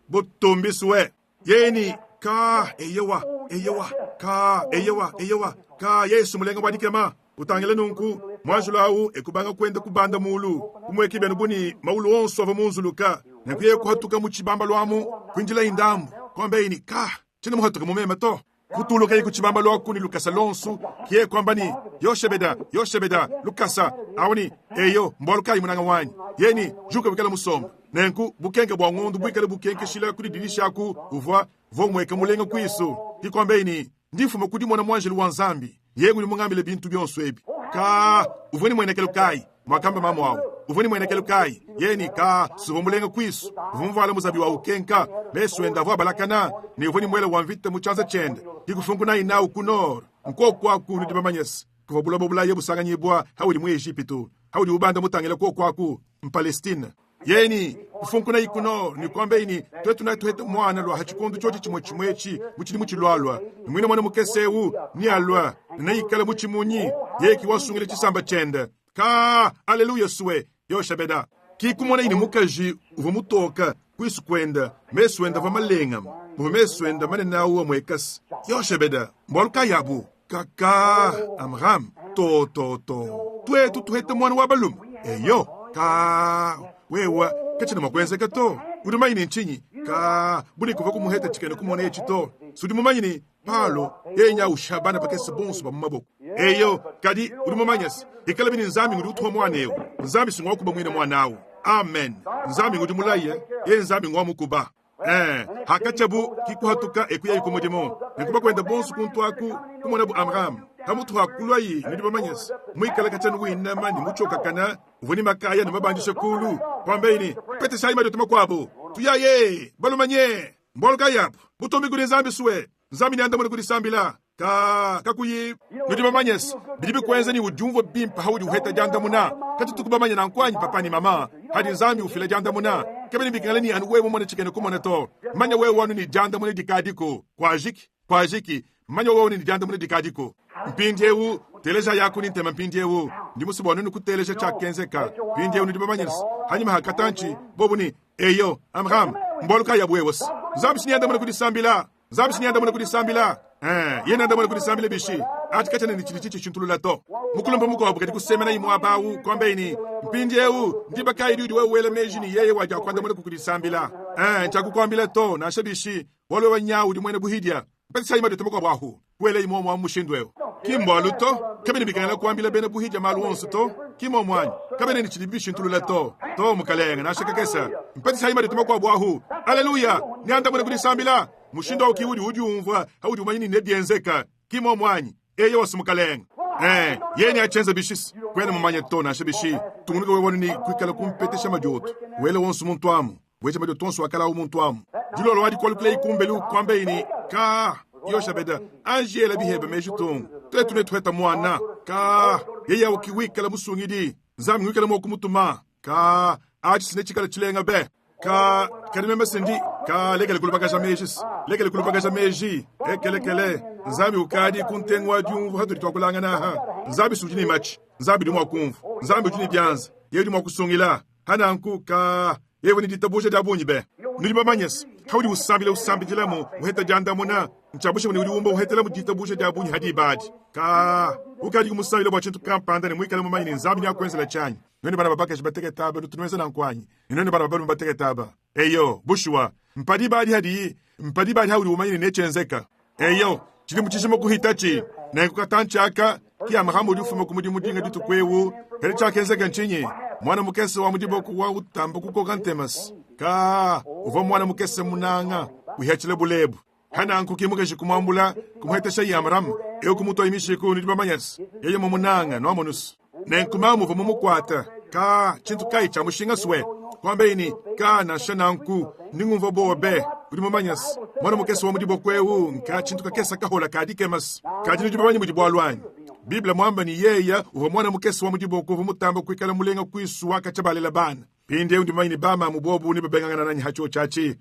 Speaker 1: Butumbisue. Yeye ni ka eyewa eyewa ka eyewa eyewa ka Yesu mulenga wa dikema. Utangile nunku muanjelu awu ekubanga kuenda kubanda mulu kumueka benu bu ne maulu onso avua munzuluka. Nenku yeye kuhatuka mu tshibambalu amu kuindila indambu kuambaye ni ka tshiena muhatuke mu meme to. Kutulukaye ku tshibambalu aku ne lukasa luonso, ke yeye kuamba ne, Yoshebeda, Yoshebeda, lukasa! Awu ne, Eyo, mbualu kayi munanga wanyi? Yeye ne, Juka wikale musombe. Nenku bukenke bua ngondo buikale bukenkeshila ku dididishi aku uvua uvua umueka mulenga kuisu. Ke kuambaye ne, Ndi mfuma ku dimona muanjelu wa Nzambi, yeye ngudi mungambile bintu bionso ebi. Ka, uvua ne muenekelu kayi? Muakamba mamu awu. Uvua ne muenekelu kayi? Yeye ne, Ka, suvua mulenga kuisu. Uvua muvuale muzabi wa ukenka, mesu ende avua abalakana, ne uvua ne muele wa mvita mu tshianza tshiende. Ke kufunkunaye nawu ku nord. Nkuoku aku nudi bamanye se, kuvua buloba bulaya busanganyibua haudi mu Ejipitu, haudi ubanda mutangile kuoku aku, m'Palestine. Yeye ni kufunkunayi ku nord ne kuambaye ne, Tuetu netuhete muana lua ha tshikondo tshiotshi tshimue tshimue etshi mu tshidimu tshilualua, ne muine muana mukese eu nealua ne neikale mutshimunyi, yeye ki wasungila tshisamba tshiende. Ka, aleluya sue, Yoshebeda. Ki kumonayi ne mukaji uvua mutoka kuisu kuende, mesu ende avua malengame, muvua mesu ende manene au amuekase. Yoshebeda, mbualu kayi abu? Kaka, Amram, to to to, tuetu tuhete muana wa balume. Eyo, ka, wewa, katshiena mua kuenzeka to. Udi mumanye ne ntshinyi? Kaa, bu ne kuvua kumuheta tshikena kumona etshi to. Sudi mumanye ne, Palo, yeye nya ushiha bana bakese bonso ba mu maboko. Eyo, kadi udi mumanye se, ikalabi ne Nzambi ngudi utuma muana eu, Nzambi si ngua kuba muine muana au. Amen. Nzambi ngudi mulaye, yeye Nzambi ngua mukuba. Ee, hakatshiabu kikuhatuka e kuyayi ku mudimu, nenku bakuenda bonso kuntu aku kumonabu Amram pamutu ha kuluayi, nudi bamanye se, muikale katshia winama ne mutshiokakana, uvua ne makaya ne mabandisha kulu, kuambaye ne, Peteshayi madioto makuabu, tuyaye, balumanye. Mbualu kayi abu? Butumbi kudi Nzambi sue. Nzambi neandamune ku disambila. Ka, kakuyi. Nudi bamanye se, bidi bikuenza ne udiumvua bimpe haudi uheta diandamuna. Katutuku bamanye nanku anyi, papa ne mama? Hadi Nzambi ufila diandamuna, kabiena bikengela ne anu wewe mumone tshikena kumona to. Manya wewe anu ne diandamuna dikadiku. Kuajiki, kuajiki. Manya wewe ne diandamuna dikadiku. Mpindieu, telejayaku ne ntema mpindieu. Ndi musue bua nuenu kuteleja tshiakenzeka. Mpindieu nudi bamanye se, hanyima ha katantshi, bobu ne, Eyo, Amram, mbualu kayi abu wewe se? Nzambi si neandamune ku disambila. Nzambi si neandamune ku disambila. Eh, yeye neandamune ku disambila bishi? Atshi katshiena ne tshidi tshitshishintulula to. Mukulumpe mukuabu kadi kusemenayi muaba au, kuambaye ne, Mpindieu, ndiba kayi diudi wewe wela meji ne yeye wadi akuandamuna ku disambila? Eh, ntshiakukuambila to, nansha bishi, bualu wewe nyawu udi muena buhidia. Mpeteshayi madioto makuabu ahu, kuelayi muomu amu mushindu eu. Ki mbualu to, kabiena bikengela kuambila bena buhidia malu onso to, ki muomu anyi? Kabiena ne tshidibi bishintulula to. To, mukalenge, nansha kakese. Mpeteshayi madioto makuabu ahu. Aleluya! Neandamune ku disambila. Mushindu au ki udi udiumvua haudi umanya ne nebienzeka, ki muomu anyi? Eyowa, si mukalenge. Eh, yeye neatshienza bishi? Kuena mumanye to, nansha bishi. Tungunuka wewe anu ne kuikala kumpetesha madioto. Wele wonso muntu amu. Weja madioto onso akala awu muntu amu. Dilolo wadi kualukila kumbelu kuambaye ne, Ka, Yoshabeda, anji ela bihebe meji tung. Tuetu netuheta muana. Ka, yeye awu ki wikala musungidi. Nzambi ngwikala mua kumutuma. Ka, atshi si netshikala tshilenga be. Ka, kadi meme se ndi, ka, lekele kulubakaja meji se. Lekele kulubakaja meji. Ekelekele, Nzambi ukadi ku ntengu wa diumvua hatudi tuakulangana aha. Nzambi si udi ne matshi. Nzambi udi mua kumvua. Nzambi udi ne bianza. Yeye udi mua kusungila. Hananku, ka, yeye ne ditabuja dia bungi be. Nudi bamanye se, haudi usambila usambidilamu, uheta diandamuna, ntshiabusha ne udi umba uhetelamu ditabuja dia bungi ha diba adi. Ka, ukadi kumusambila bua tshintu kampanda ne muikale mumanye ne Nzambi neakuenzela tshianyi. Nuenu bana ba bakaji batekete aba, nutu nuenza nanku anyi? Ne nuenu bana ba balume batekete aba? Eyo, bushuwa, mpa diba adi hadiyi, mpa diba adi haudi umanye ne netshienzeka. Eyo, tshidi mu tshijima kuhitatshi. Nenku katantshi aka, ki Amrama udi ufuma ku mudimu dinga dituku ewu. Kadi tshiakenzeka ntshinyi? Muana mukese wa mu diboko wa utamba kukoka ntema se, Kaa, uvua muana mukese munanga, uhiatshila bulebu. Hananku ki mukaji kumuambula, kumuheteshaye Amrama, eu kumutuaye mishiku. Nudi bamanye se, yeye mmumunanga, nuamonu se. Nenku mamu uvua mumukuate. Kaa, tshintu kayi tshia mushinga sue! Kuambaye ne, Kaa, nansha nanku, ndi ngumvua buowa be. Udi mumanye se, muana mukese wa mu diboko eu nka tshintu kakese kahola ka dikema se. Kadi nudi bamanye mudi bualu anyi? Bible muamba ne, yeye uvua muana mukese wa mu diboko uvua mutamba kuikala mulenga kuisu wa katshia balela bana. Mpindieu ndi mumanye ne bamamu bobu nebabengangana nanyi ha tshiotshi atshi.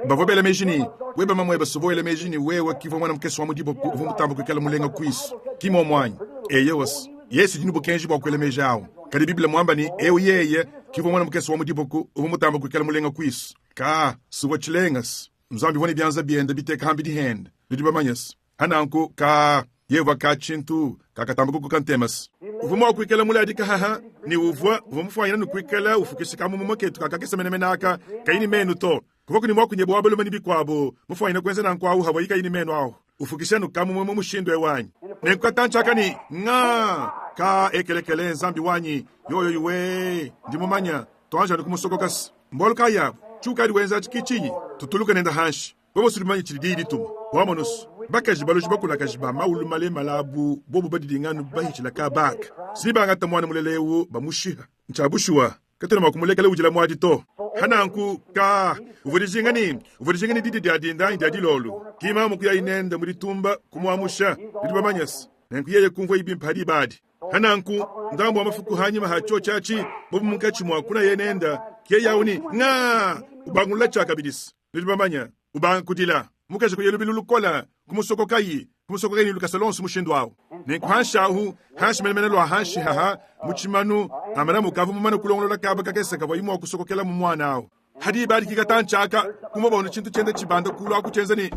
Speaker 1: Bavua bela meji ne, weba mamuebe suvua wela meji ne wewe kivua muana mukese wa mu diboko uvua mutamba kuikala mulenga kuisu, ki muomu anyi? Eyowa, Yesu udi ne bukenji bua kuela meji au. Kadi Bible muamba ne, eu yeye kivua muana mukese wa mu diboko uvua mutamba kuikala mulenga kuisu. Ka, suvua tshilenga se Nzambi uvua ne bianza biende biteka hambidi hende. Nudi bamanye se, Hananku, ka Yehowa ka tshintu kakatamba kukoka ntema se uvua mua kuikala muladika haha ne uvua uvua mufuanyina ne kuikala ufukisha kamumuma ketu ka kakese menemene aka kayi ne menu to. Kuvua kuni muakunyi wa balume ne bikuabu mufuanyina kuenza nanku awu havua kayi ne menu awu ufukisha nu kamumue mu mushindu eu anyi? Nenku katantshi aka ne nga ka ekelekele Nzambi wanyi yoyo iwe ndi mumanya tuanji anu kumusokoka se mbualu kayi abu tshiukadi wenza atshi ki tshinyi tutuluke nenda hanshi. Bobo sudi tshidi diyi dituma. Wamona su, bakaji baloji bakulakaji ba maulu malemala abu bobo badidinga anu bahitshila kabaka. Si bangata muana mulela eu bamushiha. Ntshia bushuwa, katuena mua kumulekela udila muadi to. Hananku, ka, uvua dijinga ne, uvua dijinga ne didi dia dinda anyi dia dilolo. Ki mamu kuyayi nende mu ditumba kumuamusha. Nudi bamanye se, nenku yeye kumvua bimpe ha diba adi. Hananku, ndambu wa mafuku hanyima ha tshiotshi atshi, bobo munkatshi mua kunaye nenda, ke yawu ne, nga, ubangulula tshiakabidi. Nudi bamanye, ubanga kudila. Mukaji kuya lubilu lukole, kumusokokayi, kumusokokayi ne lukasa luonso mushindu au. Nenku hanshi ahu, hanshi menemene lua hanshi haha, mu tshimanu, Amaramu ukavua mumane kulongolola kaba kakese kavuaye mua kusokokelamu muana au. Ha diba adi kikatantshi aka, kumvua bona tshintu tshienda tshibanda kulu aku tshienza ne,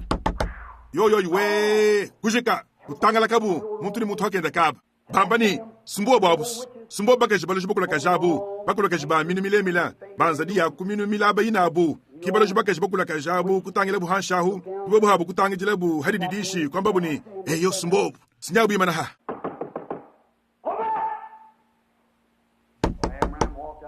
Speaker 1: yoyoyi wee, kujika, kutangalakabu, muntu ne muntu hakenda kaba. Bamba ne, Sumbuwa buabu, sumbuwa bakaji baloji bakulakaji abu, bakulakaji ba minu milemila, ba nzadi ya ku minu milaba inabu. Ki baloji bakaji bakulakaji abu kutangilabu hanshi ahu, bobu abu kutangidilabu ha dididishi, kuambabu ne, Eyo, simbobu, sinyabu imana ha.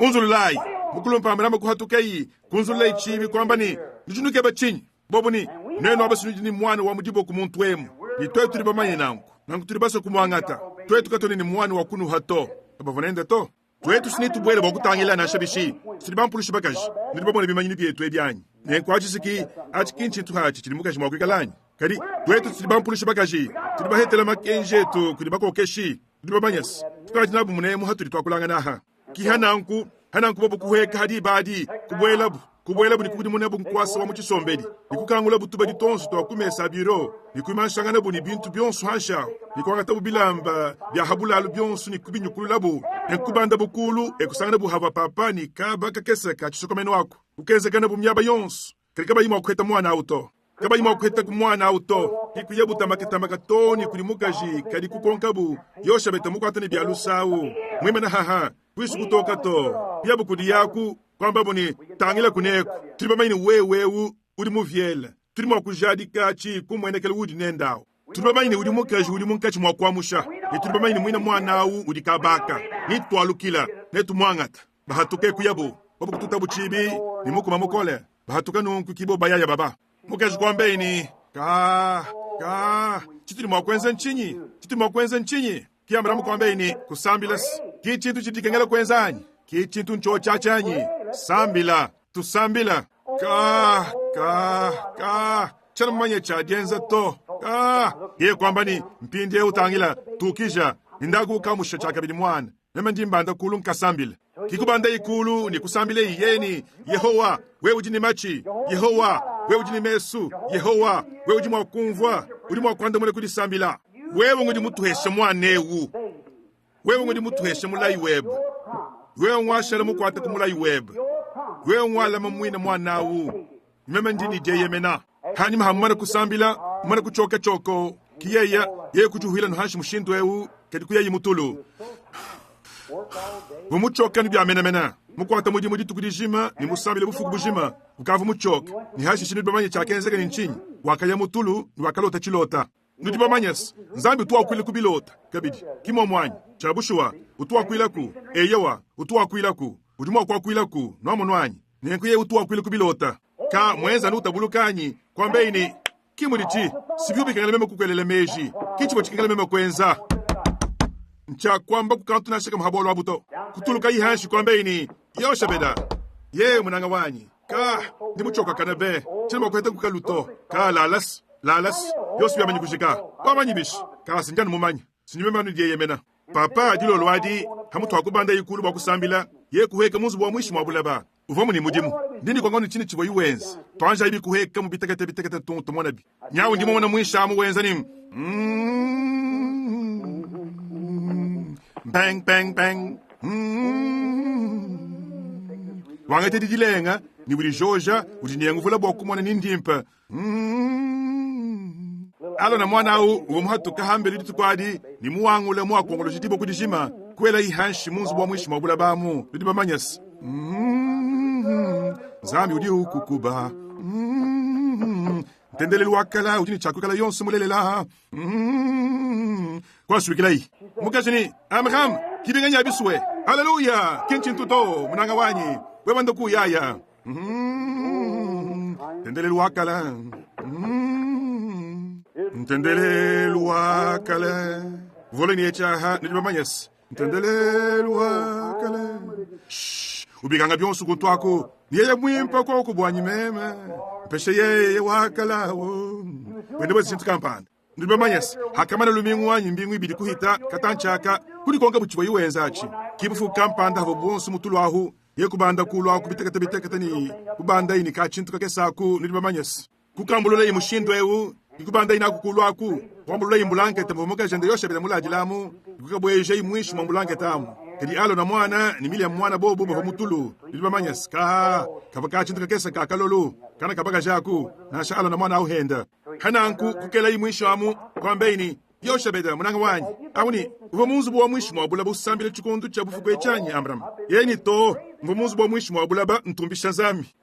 Speaker 1: Unzululayi! Mukulumpa Abrahama kuhatukayi, kunzululayi tshiibi, kuamba ne, Nudi nukeba tshinyi? Bobu ne, Nuenu aba sinudi ne muana wa mu diboko muntu emu, ne tuetu tudi bamanye nanku. Nanku tudi basue kumuangata. Tuetu katuena ne muana wa kunuha to. Kabavua nende to. Tuetu si netubuele bua kutangila nansha bishi. Tudi bampulushi bakaji. Nudi bamone bimanyinu bietu ebi anyi? Nenku atshi siki, atshi ki ntshintu atshi tshidi mukaji mua kuikala anyi? Kadi tuetu tudi bampulushi bakaji. Tudi bahetela makenji etu kudi bakokeshi. Tudi bamanye se, tukadi nabu munemu hatudi tuakulangana aha. Ki hananku, hananku bobu kuhueka ha diba adi, kubuelabu, kubuelabu ne kukudimunabu nkuasa wa mu tshisombedi, ne kukangulabu tubadi tuonso tua ku mesa a biro, ne kuimanshanganabu ne bintu bionso hanshi ahu, ne kuangatabu bilamba bia ha bulalu bionso ne kubinyukululabu, ne kubandabu kulu e kusanganabu havua papa ne kaba kakese ka tshisokomenu aku, kukenzekanabu miaba yonso, kadi kabayi mua kuheta muana au to. Kabayi mua kuhetaku muana au to. Ki kuyabu tambakatambaka too ne kudi mukaji, kadi kukonkabu Yoshabete mukuata ne bia lusa au, muimane haha, kuisu kutoka to. Kuyabu kudi yaku, kuambabu ne, Tangila kuneku, tudi bamanye ne wewe eu udi muviele, tudi mua kujadika atshi kumuenekela udi nende au. Tudi bamanye ne udi mukaji udi munkatshi mua kuamusha, ne tudi bamanye ne muine muana au udi kabaka, ne tualukila, ne tumuangata. Bahatuke kuyabu, bobu kututabu tshibi ne mukuma mukole. Bahatuka nunku ki bo bayaya baba. Mukaji kuambeyi ne, Ka, ka, tshitudi mua kuenza ntshinyi? Tshitudi mua kuenza ntshinyi? Ki Abraham kuambeyi ne, Kusambila ki tshintu tshidi dikengela kuenza anyi? Ki tshintu ntshiotshi anyi? Sambila, tusambila. Ka, ka, ka, tshiena mumanye tshia dienza to. Ka, yeye kuamba ne, Mpindieu tangila, tukija, ne ndaku ukamusha tshiakabidi muana. Meme ndi mbanda kulu nkasambila. Kikubandayi kulu ne kusambileyi yeye ne, Yehowa, wewe udi ne matshi, Yehowa, wewe udi ne mesu, Yehowa, wewe udi mua kumvua, udi mua kuandamuna ku disambila. Wewe ngudi mutuheshe muana eu, wewe ngudi mutuheshe mulayi webe, wewe nguashala mukuate ku mulayi webe, wewe ngualama muine muana au, meme ndi ne dieyemena. Hanyima ha mumane kusambila, mumane kutshioka tshioko, ki yeya yeye kujuhila nuhanshi mushindu eu, kadi kuyayi mutulu bu mutshioka ne bia menamena, mukuata mudimu dituku dijima ne musambile bufuku bujima, ukavua mutshioke. Ne hashishe nudi bamanye tshiakenzeka ne ntshinyi? Wakaya mutulu ne wakalota tshilota. Nudi bamanye se, Nzambi utu wakuila ku bilota kabidi, ki muomu anyi? Tshia bushuwa, utu wakuilaku. Eyowa, utu wakuilaku. Udi mua kuakuilaku, nuamonu anyi? Nenku yeye utu wakuila ku bilota. Ka muenza anu utabuluka anyi kuambeyi ne, Ki mudi tshi, si bikengela meme kukuelela meji, ki tshivua tshikengela meme kuenza. Ntshia kuamba ku kantu nansha kamue ha bualu abu to. Kutulukayi hanshi kuambeyi ne, Yoshabeda, ye munanga wanyi, ka ndi mutshiokakane be, tshiena mua kuheta ku kalu to. Ka lalas, lalas, bionso biamanyi kujika. Wamanyi bishi? Ka si ndi anu mumanye, si ndi meme anu dieyemena. Papa dilolo adi, hamutu ha kubanda ikulu bua kusambila, ye kuhueka mu nzubu wa muinshi mua bulaba. Uvuamu ne mudimu. Ndi ne kuanganu tshinyi tshivua wenza. Tuanjayi bikuheka mu bitekete bitekete tungu tumonabi. Nyawu ndi mumona muinshi amu wenza ne bang bang bang. Wangate didilenga ne udijoja udi ne nguvula bua kumona ni ndimpe. Alona muana au uvua muhatuka hambelu dituku adi ne muwangule muakongoloji diboko dijima kuelayi hanshi mu nzubu wa muinshi mua bulaba amu. Nudi bamanye se Nzambi udi ukukuba. Ntendelelu wa kala udi ne tshiakuikala yonso mulelela. Kuasuikilayi mukaji ne Amram kibinganya bisue. Haleluya! Ki ntshintu to munanga wanyi wewe ndokuyaya. Ntendelelu wa kala. Ntendelelu wa kala. Vole ni echaha nudi bamanye se ntendelelu wa kala. Ubikanga bionso kuntu aku ni yeye muimpe koku buanyi meme mpeshe yeye wa kala wende bwe kampanda. Nudi bamanye se, hakamana lumingu anyi mbingu ibidi kuhita katantshi aka, kudikonka bu tshivua wenza atshi. Ki bufuku kampanda havua buonso mutulu ahu, ye kubanda kulu aku bitekete bitekete ne kubandayi ne ka tshintu kakese aku, nudi bamanye se, kukambululayi mushindu eu, ne kubandayi naku kulu aku, kuambululayi mbulankete muvua mukajende Yoshebede muladilamu, ne kukabuejayi muinshi mua mbulankete amu. Kadi Alona muana ne Miriam muana bobu bavua mutulu, nudi bamanye se, ka kavua ka tshintu kakese ka kalolu, kana ka bakaji aku, nansha Alona muana au henda. Hananku kukelayi muinshi amu, kuambeyi ne, Yoshabeda, munanga wanyi, awu ne uvua mu nzubu wa muinshi mua bulaba usambila tshikondu tshia bufuku etshi anyi, Amram? Yeye ne, Too, mvua mu nzubu wa muinshi mua bulaba ntumbisha Nzambi.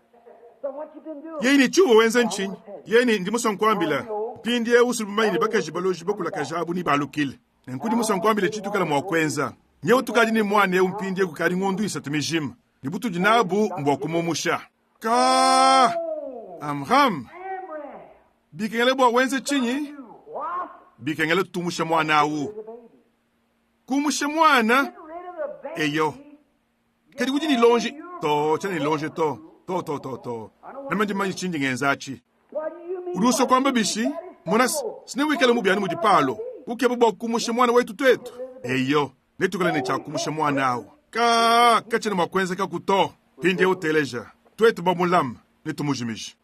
Speaker 1: Yeye ne tshiuvua wenza ntshinyi? Yeye ne, Ndi musue nkuambila. Mpindieu sudi mumanye ne bakaji baloji bakulakaja abu nebalukile. Nenku ndi musue nkuambile tshituikala mua kuenza. Nyewu tukadi ne muana eu mpindieu kukadi ngondo isatu mijima, ne butudi nabu mbua kumumusha. Ka! Amram, bikengela bua wenze tshinyi? Bikengela tumushe muana au. Kumusha muana? Eyo. Kadi udi ne lonji? To, tshiena ne lonji to. To, to, to, to. Meme ndi mumanye tshindi ngenza atshi. Udi usua kuamba bishi? Mona, sinewikale mubi anu mudi Palo ukeba bua kumusha muana wetu tuetu. Eyo, netuikale ne tshia kumusha muana au. Ka, katshiena mua kuenzekaku to. Mpindieu teleja, tuetu bamulame, netumujimije.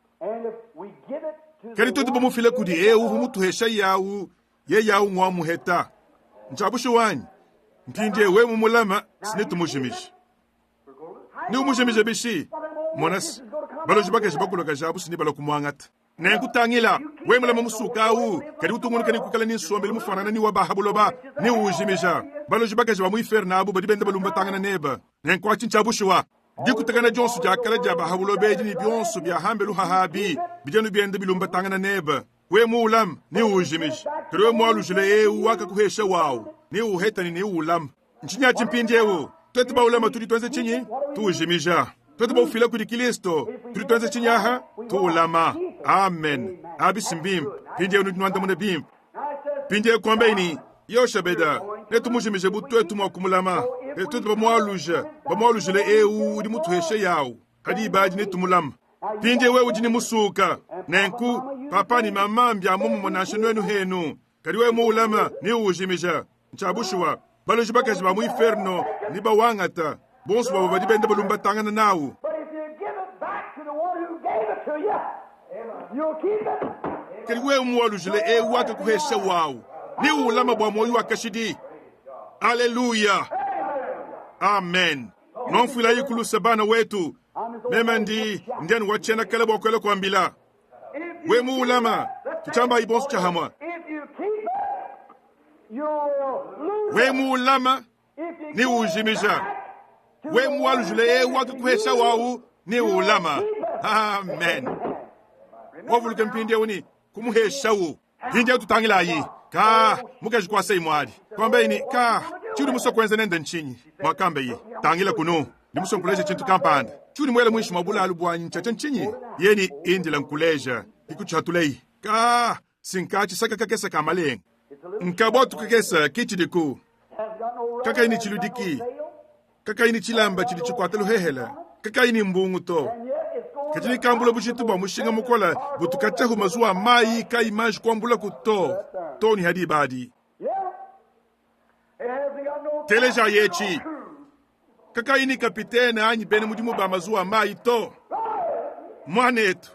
Speaker 1: Kadi tuetu bamufile kudi eu uvua mutuhesha yawu, yeye au ngua muheta. Ntshia bushuwa anyi? Mpindieu wewe mumulame, sinetumujimije. Neumujimije bishi? Mona se, baloji bakaji bakulakaja abu sini balua kumuangata. Nenku tangila, wewe mulame musuka au, kadi utungunuka ne kuikala ne nsombelu mufuanangane ne wa ba ha buloba, neuwujimija. Baloji bakaji ba mu iferno abu badi benda balumbatangana nebe. Nenku atshi ntshia bushuwa. Dikutakana dionso dia kale dia ba ha buloba edi ne bionso bia hambelu hahabi bidi anu bienda bilumbatangana nebe. Wewe muwulame, neuwujimije. Kadi wewe mualujile eu wakakuhesha wawu, neuwuhete ne neuwulame. Ntshinyi atshi mpindieu? Tuetu baulama tudi tuenza tshinyi? Tuujimija. Tuetu baufila kudi Kilisto tudi tuenza tshinyi aha? Tuulama. Amen. Abi si mbimpe? Mpindieu nudi nuandamuna bimpe. Mpindieu kuambaye ne, Yoshabeda, netumujimije bu tuetu mua kumulama. Ne tuetu bamualuja, bamualujile eu udi mutuheshe yawu, kadi ibadi netumulama. Mpindieu wewe udi ne musuka. Nenku, papa ne mama mbia muomumue nansha nuenu henu. Kadi wewe muulama ne uujimija. Ntshia bushuwa, baloji bakaji ba mu iferno nebawangata, bonso buabo badi benda balumbatangana nawu. Kadi wewe muwalujile eu wakakuhesha wawu, ne uulama bua muoyo wa kashidi. Aleluya! Amen. Nuamfuilayi ku luse bana wetu, meme ndi ndi anu wa tshiena kale bua kuela kuambila. We muulama, tutshiambayi bonso tshiahamua. We muulama ne uujimija, we muwalujile eu wakakuhesha wawu ne uulama. Amen. Wavuluke mpindieu ne kumuheshawu. Mpindieu tutangilayi ka mukaji kuasayi muadi kuambaye ne ka tshiudi musue kuenza nende ntshinyi? Muakambaye, tangila kunu, ndi musue nkuleja tshintu kampanda. Tshiudi muele muinshi mua bulalu buanyi ntshiatshia ntshinyi? Ye ne indila nkuleja ikutshiatuleyi ka si nka tshisaka kakese ka malenga nka buatu kakese ke tshidiku kakayi ne tshiludiki kakayi ne tshilamba tshidi tshikuata luhehele kakayi ne mbungu to kadi ne kambula bujitu bua mushinga mukole butu katshiahu mazuwa a mayi kayi manji kuambulaku to to ne hadi badi telejayi etshi kakayi ne kapitene anyi bena mudimu ba mazuwa a mayi to muanetu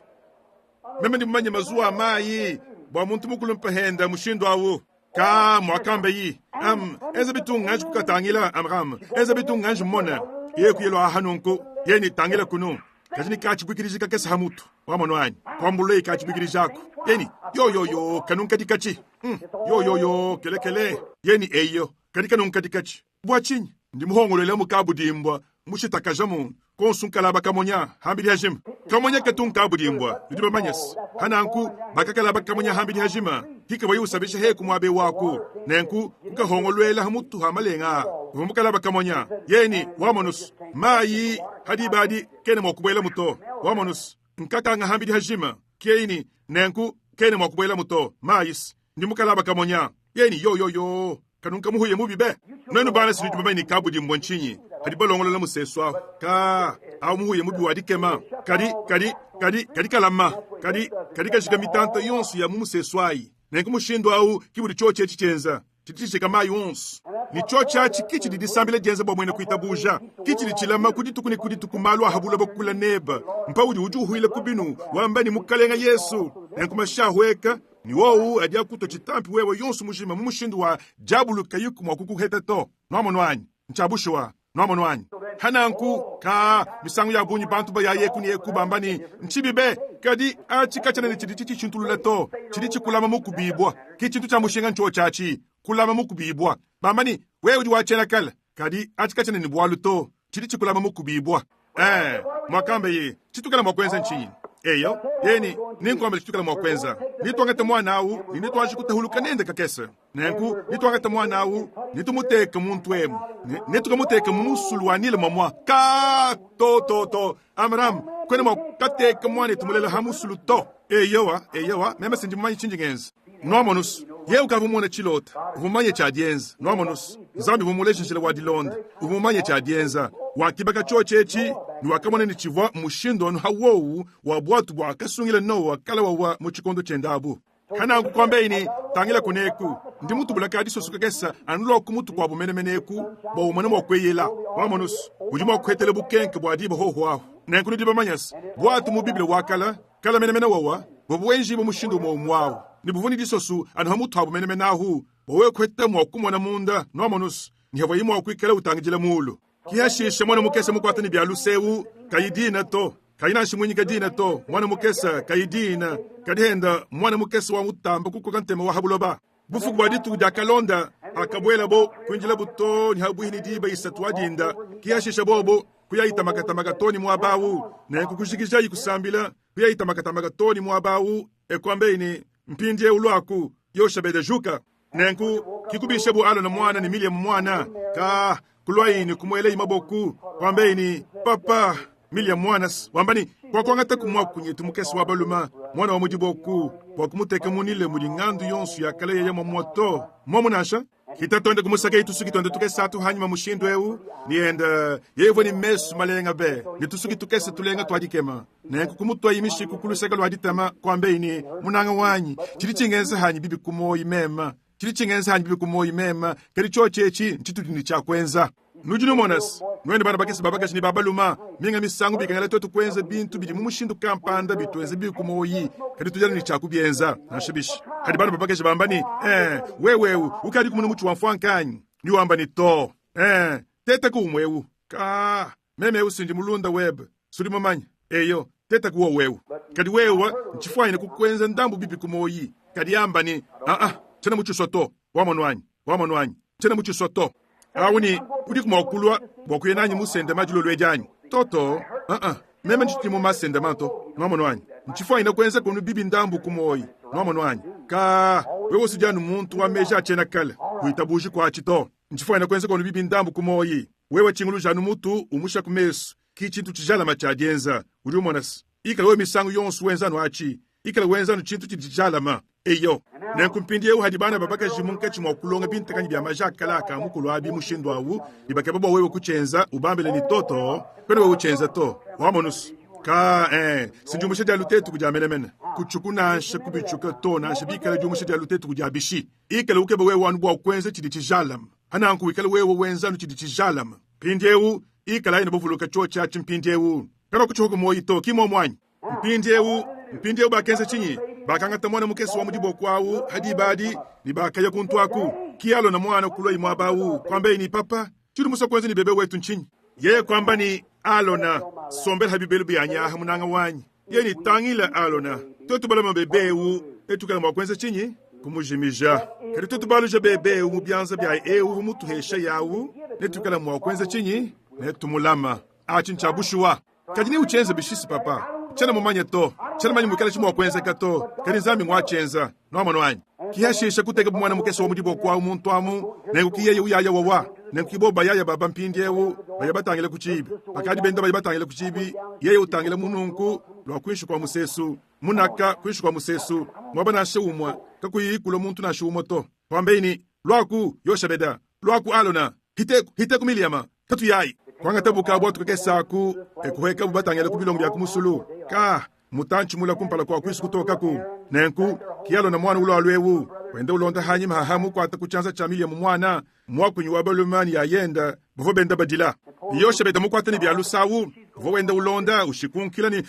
Speaker 1: meme ndi mumanye mazuwa a mayi bua muntu mukulu mpahenda mushindu awu ka muakambayi am enza bitunganji kukatangila amram enza bitunganji mmona ye kuyelwa aha nunku ye ni tangila kunu kaji ni katshibuikiliji kakese ha mutu wamono anyi kwambulula katshibuikiliji ako yeni yo yo yo kanunkadi katshi mm. yo yo yo kelekele yeni eyo kadi kanunkadi katshi bua tshinyi ndi muhongolole mu kabudimbua mushitakaja mu konsu nkalaba kamonya hambidi hajima kamonya ketu nkabudimbua nudi bamanye se hananku bakakalaba kamonya hambidi hajima hikabayi usabisha heku muabe waku nenku kukahongoluela hamutu ha malenga uvua mukalaba kamonya yeni wamonusu mayi hadibadi kena mua kubuela muto wamonusu nkakanga hambidi hajima keini nenku kena mua kubuela muto mayisi ndi mukalaba kamonya yeni yo yo yo kanunka muhuye mubi be nuenu bana sinudi bamanye ne kabudimbua ntshinyi kadi balongolola musesu ahu ka awu muhuye mubi wa dikema kadi kadi kadi kadi kalama kadi kadi kajika mitanta yonso ya mu musesu ayi nenku mushindu awu ki budi tshiotshi etshi tshienza tshidi tshijika mayi onso ne tshiotshi atshi ki tshidi disambila dienza bua muena kuitabuja ki tshidi tshilama ku dituku ne ku dituku malu a ha buloba kula neba mpaudi udi uhuila ku binu wamba ne mukalenga Yesu nenku mashi ahueka ne wowu adi akutua tshitampi wewe yonso mujima mu mushindu wa diabulu kayiku mua kukuheta to. Nuamonu anyi? Ntshia bushuwa. Nuamonu anyi? Hananku ka misangu ya bungi bantu baya yeku ne yeku bamba ne ntshibi be, kadi atshi katshiena ne tshidi tshitshintulula to, tshidi tshikulama mukubibua. Ki tshintu tshia mushinga ntshiotshi atshi, kulama mukubibua. Bamba ne wewe udi wa tshiena kale, kadi atshi katshiena ne bualu to, tshidi tshikulama mukubibua. Ee, mwakambeye, citukala mwa kwenza ncinyi? Eyo, yeye ninkuambile citukala mwa kwenza. Nitwangate mwana awu, ne nitwanji kutahuluka nende kakese. Nenku, nitwangate mwana awu, nitumuteke muntu emu. Netukamuteke mu musulu wa Nile mwamwa. Ka, to, to, to. Amram, kwena mwa kateka mwanetu mulela ha musulu to. Eyowa, eyowa, meme sindi mumanyi cindi ngenza. Nwamonus, yeye ukavua mumone tshilota, uvua mumanye tshia dienza. Nwamonus, Nzambi uvua mumuleje njila wa dilonda, uvua mumanye tshia dienza. Wakibaka tshiotshi etshi ne wakamona ne tshivua mushindu anu ha wowu wa buatu buakasungila Noa kala wawa mu tshikondo tshiende abu. Hananku kuambeyi ne, Tangila kuneku, ndi mutubula ka disoso kakese anu lua ku mutu kuabu menemene eku, bua umone mua kueyela. Wamonus, udi mua kuhetela bukenke bua diba hoho ahu. Nenku nudi bamanyase, buatu mu Bible wa kala, Kala menemene wawa buvua buenjibue mushindu umue umue awu, ne buvua ne disosu anu ha mutu habu menemene ahu, bua wewe kuheta mua kumona munda, nuamonus, ne havuaye mua kuikala utangidila mulu. Ki hashishe muana mukese mukuata ne bia luse eu, kayi dina to, kayi nansha muinyika dina to, muana mukese kayi dina, kadi henda muana mukese wa mutamba kukoka ntema wa ha buloba. Bufuku bua dituku diakalonda, hakabuelabo, kuindilabo to ne ha buihi ne diba isatu wa dinda, ki hashisha bobo kuyayi tamakatamaka to ne muaba au. Nenku kujikijayi kusambila, kuyayi tamakatamaka to ne muaba au, e kuambeyi ne, Mpindieu luaku, Yoshabede, juka. Nenku kikubishabu Alona muana ne Miriam muana, ka kuluayi ne kumuelayi maboku, kuambeyi ne, Papa, Miriam muana, wamba ne, Kuakuangataku muakunyetu mukese wa balume, muana wa mu diboku, bua kumuteka mu Nile mudi ngandu yonso ya kale yaya muamua to, mmuomu nansha? Hita tuende kumusaka tusuki tuende tukese atu hanyima mushindu eu, ne enda yeye uvua ne mesu malenga be, ne tusuki tukese tulenga tua dikema. Nenku kumutuayi mishiku ku luseke lua ditama, kuambeyi ne, Munanga wanyi, tshidi tshingenza hanyi bibi ku muoyi mema, tshidi tshingenza hanyi bibi ku muoyi mema, kadi tshiotshi etshi ntshitudi ne tshia kuenza. Nudi numona's, nuenu bana bakese ba bakaji ne ba baluma, minga misangu bikengela tuetu kuenza bintu bidi mu mushindu kampanda bituenza bibi ku muoyi, kadi tudi anu ne tshia kubienza, nansha bishi. Kadi bana ba bakaji bamba ne, Ee, wewe eu ukadi kumona mutshi wa mfuanka anyi? Ni wamba ne, Too. Ee, tetaku umue eu. Kaa, meme eu si ndi mulunda webe, sudi mumanye. Eyo, tetaku wowu eu. Kadi wewe, ntshifuanyine kukuenza ndambu bibi ku muoyi. Kadi amba ne, Aa, tshiena mutshisua to. Wamonu anyi? Wamonu anyi? Tshiena mutshisua to. Awu ne, udiku mua kulua bua kuya nanyi mu sendema dilolo edi anyi? To, to. Uh-uh. Meme ntshidi mu masendema to. Nwamonu anyi? Ntshifuanyine kuenza kunu bibi ndambu ku muoyi. Nwamonu anyi? Kaa, wewe usudi anu muntu wa meji a tshiena kale. Kuitabuji kuatshi to. Ntshifuanyine kuenza kunu bibi ndambu ku muoyi. Wewe tshinguluja anu mutu umusha ku mesu. Ki tshintu tshijalama tshia dienza. Udi umona's? Ikala wewe misangu yonso wenza anu atshi. Ikala wenza anu tshintu tshidi tshijalama. Eyo. Nenku mpindiewu hadi bana ba bakaji munkatshi mua kulonga bintakanyi bia maja a kale a ka mukulu abi mushindu awu, ne bakeba bua wewe kutshienza, ubambile ne, To, to, kuena wewe utshienza to. Wamonu's? Kaa, ee, si diumbusha dia lutetuku dia menemene. Kutshuku nansha kubitshuka to, nansha bikala diumbusha dia lutetuku dia bishi. Ikala ukeba wewe anu bua kuenza tshidi tshijalame. Pananku wikale wewe wenza anu tshidi tshijalame. Mpindiewu, ikalayi ne buvuluka tshiotshi atshi mpindiewu. Kabakutshihuka muoyi to, ki muomu anyi? Mpindiewu, mpindiewu bakenza tshinyi? Bakangata muana mukese wa mu diboko awu ha diba adi ne bakaya kuntu aku. Ki Alona muana kuluayi muaba awu, kuambaye ne, Papa, tshiudi musue kuenza ne bebe wetu ntshinyi? Yeye kuamba ne, Alona, sombela ha bibelu bianyi aha, munanga wanyi. Yeye ne, Tangila, Alona, tuetu balama bebe ewu, netuikale mua kuenza tshinyi? Kumujimija. Kadi tuetu baluja bebe ewu mu bianza bia ewu uvua mutuheshaye awu, netuikale mua kuenza tshinyi? Netumulama. Atshi ntshia bushuwa. Kadi neutshienze bishisi, papa? Tshiena mumanye to. Tshiena mumanye muikala tshi mua kuenzeka to. Kadi Nzambi nguatshienza. Nuamonu anyi? Ki hashisha kuteka bu muana mukese wa mu diboko awu muntu amu, nenku ki yeye uyaya wawa. Nenku ki bobo bayaya baba mpindiewu, baya batangila ku tshiibi. Bakadi benda baya batangila ku tshiibi, yeye utangila mu nunku lua kuinshi kua musesu, munaka kuinshi kua musesu, muaba nansha umue kakuyi kulua muntu nansha umue to. Kuambeyi ne, Luaku, Yoshabeda. Luaku, Alona. Hiteku, hiteku Miliyama. Katuyayi. Kuangatabu ka buatu kakese aku, e kuhuekabu batangile ku bilongo bia ku musulu. Ka, mutantshi mule kumpala kua kuisu kutokaku. Nenku, ki Alona muana ulualu eu, wenda ulonda hanyima haha mukuata ku tshianza tshia Miliyama muana, muakunyi wa balume ne yayenda, bavua benda badila. Ne Yoshebeda mukuata ne bia lusawu, uvua wenda ulonda, ushikunkila ne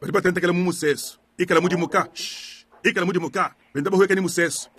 Speaker 1: badi batentekela mu musesu. Ikala mudimuka. Ikala mudimuka. Benda bahueka ne musesu.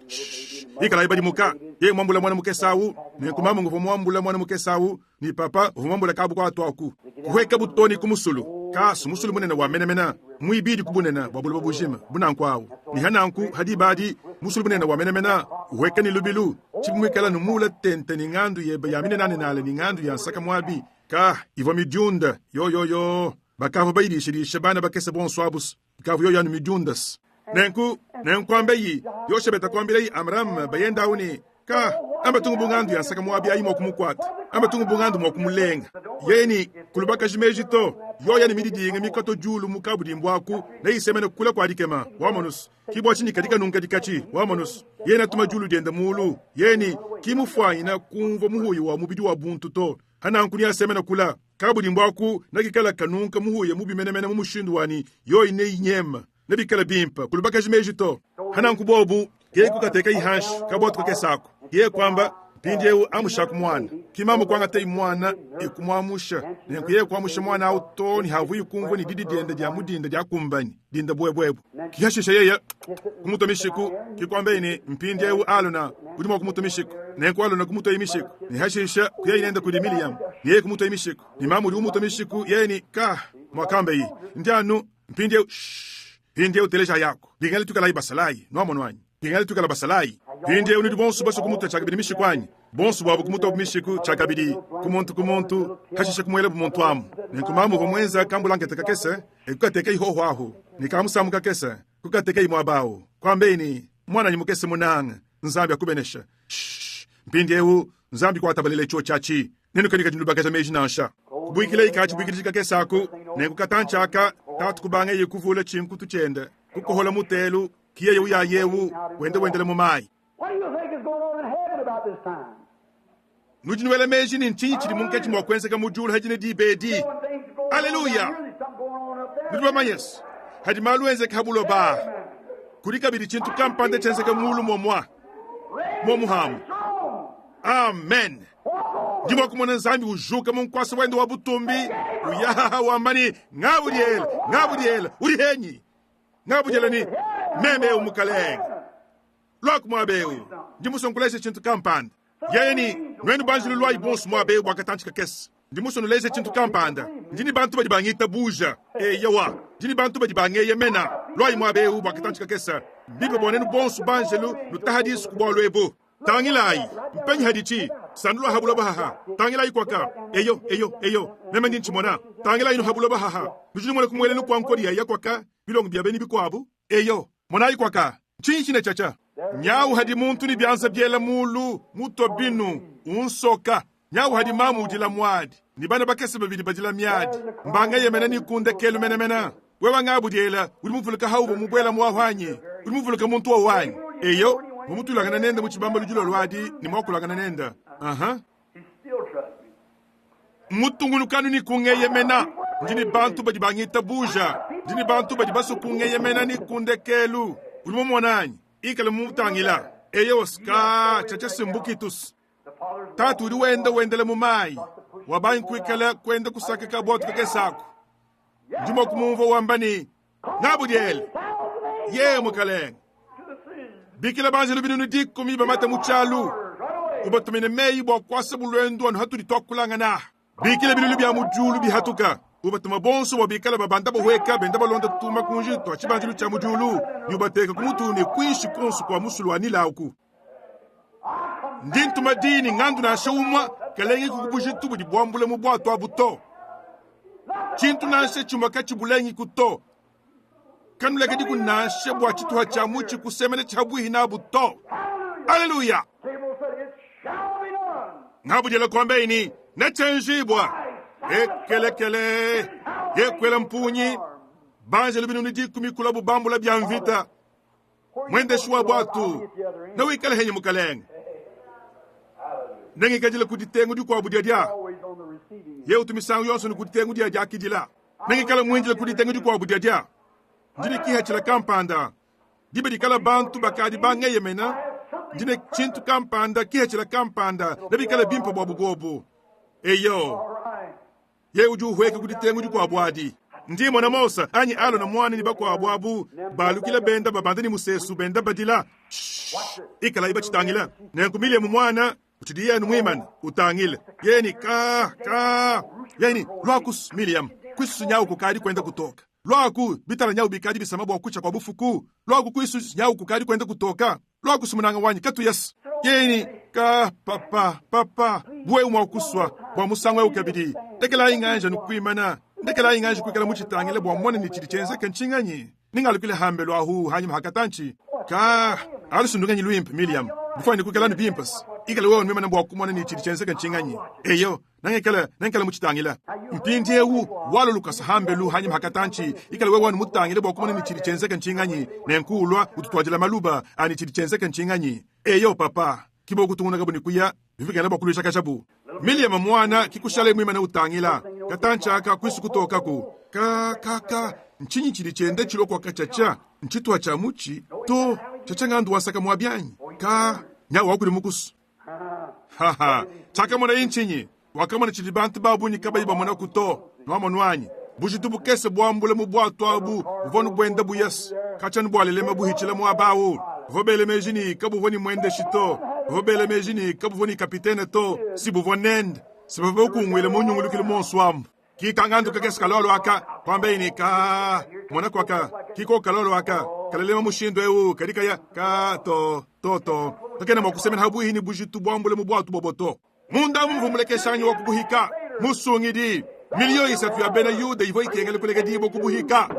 Speaker 1: Ikalayi badimuka. Yeye muambula muana mukese awu, nenku mamu nguvua muambula muana mukese awu, ne papa uvua muambula kabu kuatu aku. Kuhuekabu too ne ku musulu. Kaasu musulu munene wa menemene, muibidi ku bunene bua buloba bujima, bu nanku awu. Ne ha nanku, ha diba adi, musulu munene wa menemene uhueka ne lubilu, tshibi muikale anu muula tente ne ngandu yebe ya minenaanenaale ne ngandu ya nsaka muabi, ka ivua midiunda yoyoyo, bakavua bayidishadisha bana bakese bonso abu's, ikavua yoyo anu midiunda's. Nenku, nenku kuambayi, Yoshebeta kuambilayi Amrame bayende awu ne, Ka, amba tungu bu ngandu ya nsaka muabi ayi mua kumukuata, amba tungu bu ngandu mua kumulenga. Yeye ne, Kulubakaji meji to, yoya ne mididinga mikato diulu mu kabudimbu aku, neyisemene kule kua dikema, wamonus. Ki bua tshinyi kadi kanunka dikatshi, wamonus. Yeye natuma diulu diende mulu, yeye ne, ki mufuanyina kumvua muhuya wa mubidi wa buntu to. Hananku neasemena kula, kabudimbu aku nakikala kanunka muhuya mubi menemene mu mushindu wa ne yoyi neyinyema. Nebikale bimpe, kulubakaji meji to. Hananku bobu, yeye kukateka ihanshi kabuatu kakese aku. Yeye kuamba, Mpindieu amushaku muana. Ki mamu kuangatayi muana e kumuamusha. Nenku yeye kuamusha muana au too ne havuyi kumvua ne didi diende dia mu dinda diakumbanyi, dinda buebuebu. Ki hashisha yeye kumutua mishiku, ki kuambaye ne, Mpindieu Alona, udi mua kumutua mishiku. Nenku Alona kumutuaye mishiku, ne hashisha kuyaye nende kudi Miliyame, ne yeye kumutuaye mishiku. Ne mamu udi umutua mishiku, yeye ne, Ka, muakambaye, ndi anu Mpindieu, shh, mpindieu teleja yaku. Bingale tuikalayi basalayi, nuamonu anyi? Bingale tuikala basalayi. Mpindieu nudi bonso basue kumutua tshiakabidi mishiku anyi? Bonso buabu kumutuabu mishiku tshiakabidi, ku muntu ku muntu, hashishe kumuelabu muntu amu. Nenku mamu uvua muenza kambulankete kakese, e kukatekayi hoho ahu, ne kamusamu kakese, kukatekayi muaba awu. Kuambeyi ne, Muananyi mukese munanga, Nzambi akubenesha. Shh, mpindieu Nzambi kuatabalele tshiotshi atshi. Nenukadi nulubakaja meji nansha. Kubuikilayi ka tshibuikidiji kakese aku, nenku katantshi aka, tatu kubangaye kuvula tshinkutu tshiende, kukohola mutelu, ki yeye uyaye eu, wenda wendela mu mayi. Nudi nuela meji ne ntshinyi tshidi munkatshi mua kuenzeka mu diulu hadi ne diba edi? Aleluya! Nudi bamanye se, hadi malu enzeka ha buloba, kudi kabidi tshintu kampanda tshienzeka mulu muomua muomuhamu. Amen! Ndi mua kumona Nzambi ujuka mu nkuasa wende wa butumbi, uyahaha wamba ne, Ngabudiela, ngabudiela, udi henyi? Ngabudiela ne, meme eu Mukalenge. Luaku muaba eu, ndi musue nkuleja tshintu kampanda. Yeye ne, Nuenu banjelu luayi bonso muaba eu bua katantshi kakese. Ndi musue nuleje tshintu kampanda. Ndi ne bantu badi bangitabuja. Eyowa, ndi ne bantu badi bangeyemena. Luayi muaba eu bua katantshi kakese. Mbimpe bua nenu bonso banjelu nutaha disu ku bualu ebu. Tangilayi, mpenyi haditshi sandu lua ha buloba haha. Tangilayi kuaka, eyo, eyo, eyo, meme ndi ntshimona. Tangilayi nu ha buloba haha, nudi numona ku muelelu kua nkodi ya kuaka bilongo bia benyi bikuabu. Eyo, monayi kuaka, ntshinyi tshine tshiatshia? Nyawu hadi muntu ne bianza biela mulu, mutua binu, unsoka. Nyawu hadi mamu udila muadi, ne bana bakese babidi badila miadi. Mbangeyemena ne ku ndekelu menemene. Wewe ngabudiela, udi muvuluka hauvua mubuela muahu anyi? Udi muvuluka muntu wowu anyi? Eyo, uvua mutuilangana nende mu tshibambalu dilolo adi ne muakulangana nende. Aha. Mmutungunuka anu ne kungeyemena. Ndi ne bantu badi bangitabuja. Ndi ne bantu badi basue kungeyemena ne ku ndekelu. Udi mumona anyi? Ikala mumutangila. Eyo, ska, tshiatshia simbukitus. Tatu udi wenda wendela mu mayi, wabangi kuikala kuenda kusaka kabuatu kakese aku. Ndi mua kumumvua wamba ne, Ngabudiele! Yeye mukalenge! Bikila banjelu binunu dikumi bamate mu tshialu, ubatumine meyi bua kuasa buluendu anu hatudi tuakulangana aha. Bikila bilulu bia mu diulu bihatuka, ubatuma bonso bua bikale babanda bahueka benda balonda tuma kunji tua tshibandilu tshia mu diulu, ne ubateka ku mutu ne kuinshi kuonso kua musulu wa Nile aku. Ndi ntuma diyi ne ngandu nansha umue kalengiku ku bujitu budi buambule mu buatu abu to. Tshintu nansha tshimue katshibulengiku to. Kanulekediku nansha bua tshituha tshia mutshi kusemena tshiabuihi nabu to. Aleluya! Ngabudiela kuambeyi ne, Netshienjibua. Ekelekele, yekuela mpunyi, banjelu binunu dikumi kulabu bambula bia mvita. Muendeshi wa buatu newikale henyi mukalenge? Nengikadile ku ditengu dikuabu dia dia ye utu misangu yonso ne ku ditengu dia diakidila. Nengikale muindile ku ditengu dikuabu dia dia ndi ne kihatshila kampanda diba dikala bantu bakadi bangeyemena ndi ne tshintu kampanda kihatshila kampanda nebikale bimpe buabu buobu. Eyo, ye udi uhueka ku ditengu dikuabu adi. Ndi mona Mose anyi Alona muana ne bakuabu abu balukila benda babanda ne musesu benda badila. Shh, ikalayi batshitangila. Nenku Miliamu muana utshidi yenu muimane utangile. Yeye ni ka ka. Yeye ni luakus Miliam. Kwisu nyawu kukadi kwenda kutoka. Lwaku, bitala nyawu bikadi bisama bwa kucha kwa bufuku. Lwaku kwisu nyawu kukadi kwenda kutoka. Lwaku sumunanga wanyi katuyasi. Yeni ka papa papa bwe umwa kuswa bwa musangwe ukabidi. Ndekela inganja nukwimana. Ndekela inganja kwikala muchitangile bwa mwone ni chili chenzeke nchinganyi. Ningalukile hambe lwahu hanyuma hakatanchi. Ka alusundunganyi lwimpe Miriam. Bifwani kwikala nubimpas. Ikala wewe nwimana bwa kumona ni chili chenzeke nchinganyi. Eyo nangekala nangekala muchitangila. Mpindi ewu walo lukasa hambe lu hanyuma hakatanchi. Ikala wewe wanu mutangile bwa kumona ni chili chenzeke nchinganyi. Nenkulwa ututwajila maluba ani chili chenzeke nchinganyi. Eyo papa kibo kutunguna kabuni kuya bivikana bakulisha kashabu. Miriam mwana kikushale mwimana utangila. Katancha aka kwisu kutokaku. Ka ka ka nchinyi chili chende chilokwa kachacha nchitwa cha muchi to chacha ngandu wasaka mwabyanyi ka nyawa wakuli mukusu. Haha chakamona inchinyi wakamona chili bantu babunyi kabayi bamona kuto nwamonwanyi bujitu bukese bwambule mu bwatu abu buvonu bwenda buyasi kachani bwalelema buhichila mwabawu vobele mejini kabuvoni mwende shito vobele mejini kabuvoni kapitene to si buvonende sibave kungwile munyungulukile monswamu kikangandu kakesi kalolo aka kwambeini ka mona kwaka kiko kalolo aka kalelema mushindo ewu kadikaya ka to to to kakena mwakusemena habuhini bujitu bwambule mu bwatu boboto munda mumvumulekeshanyi wa kubuhika musungidi miliyo isatu ya bena yuda ivo ikengele kulega dibo kubuhika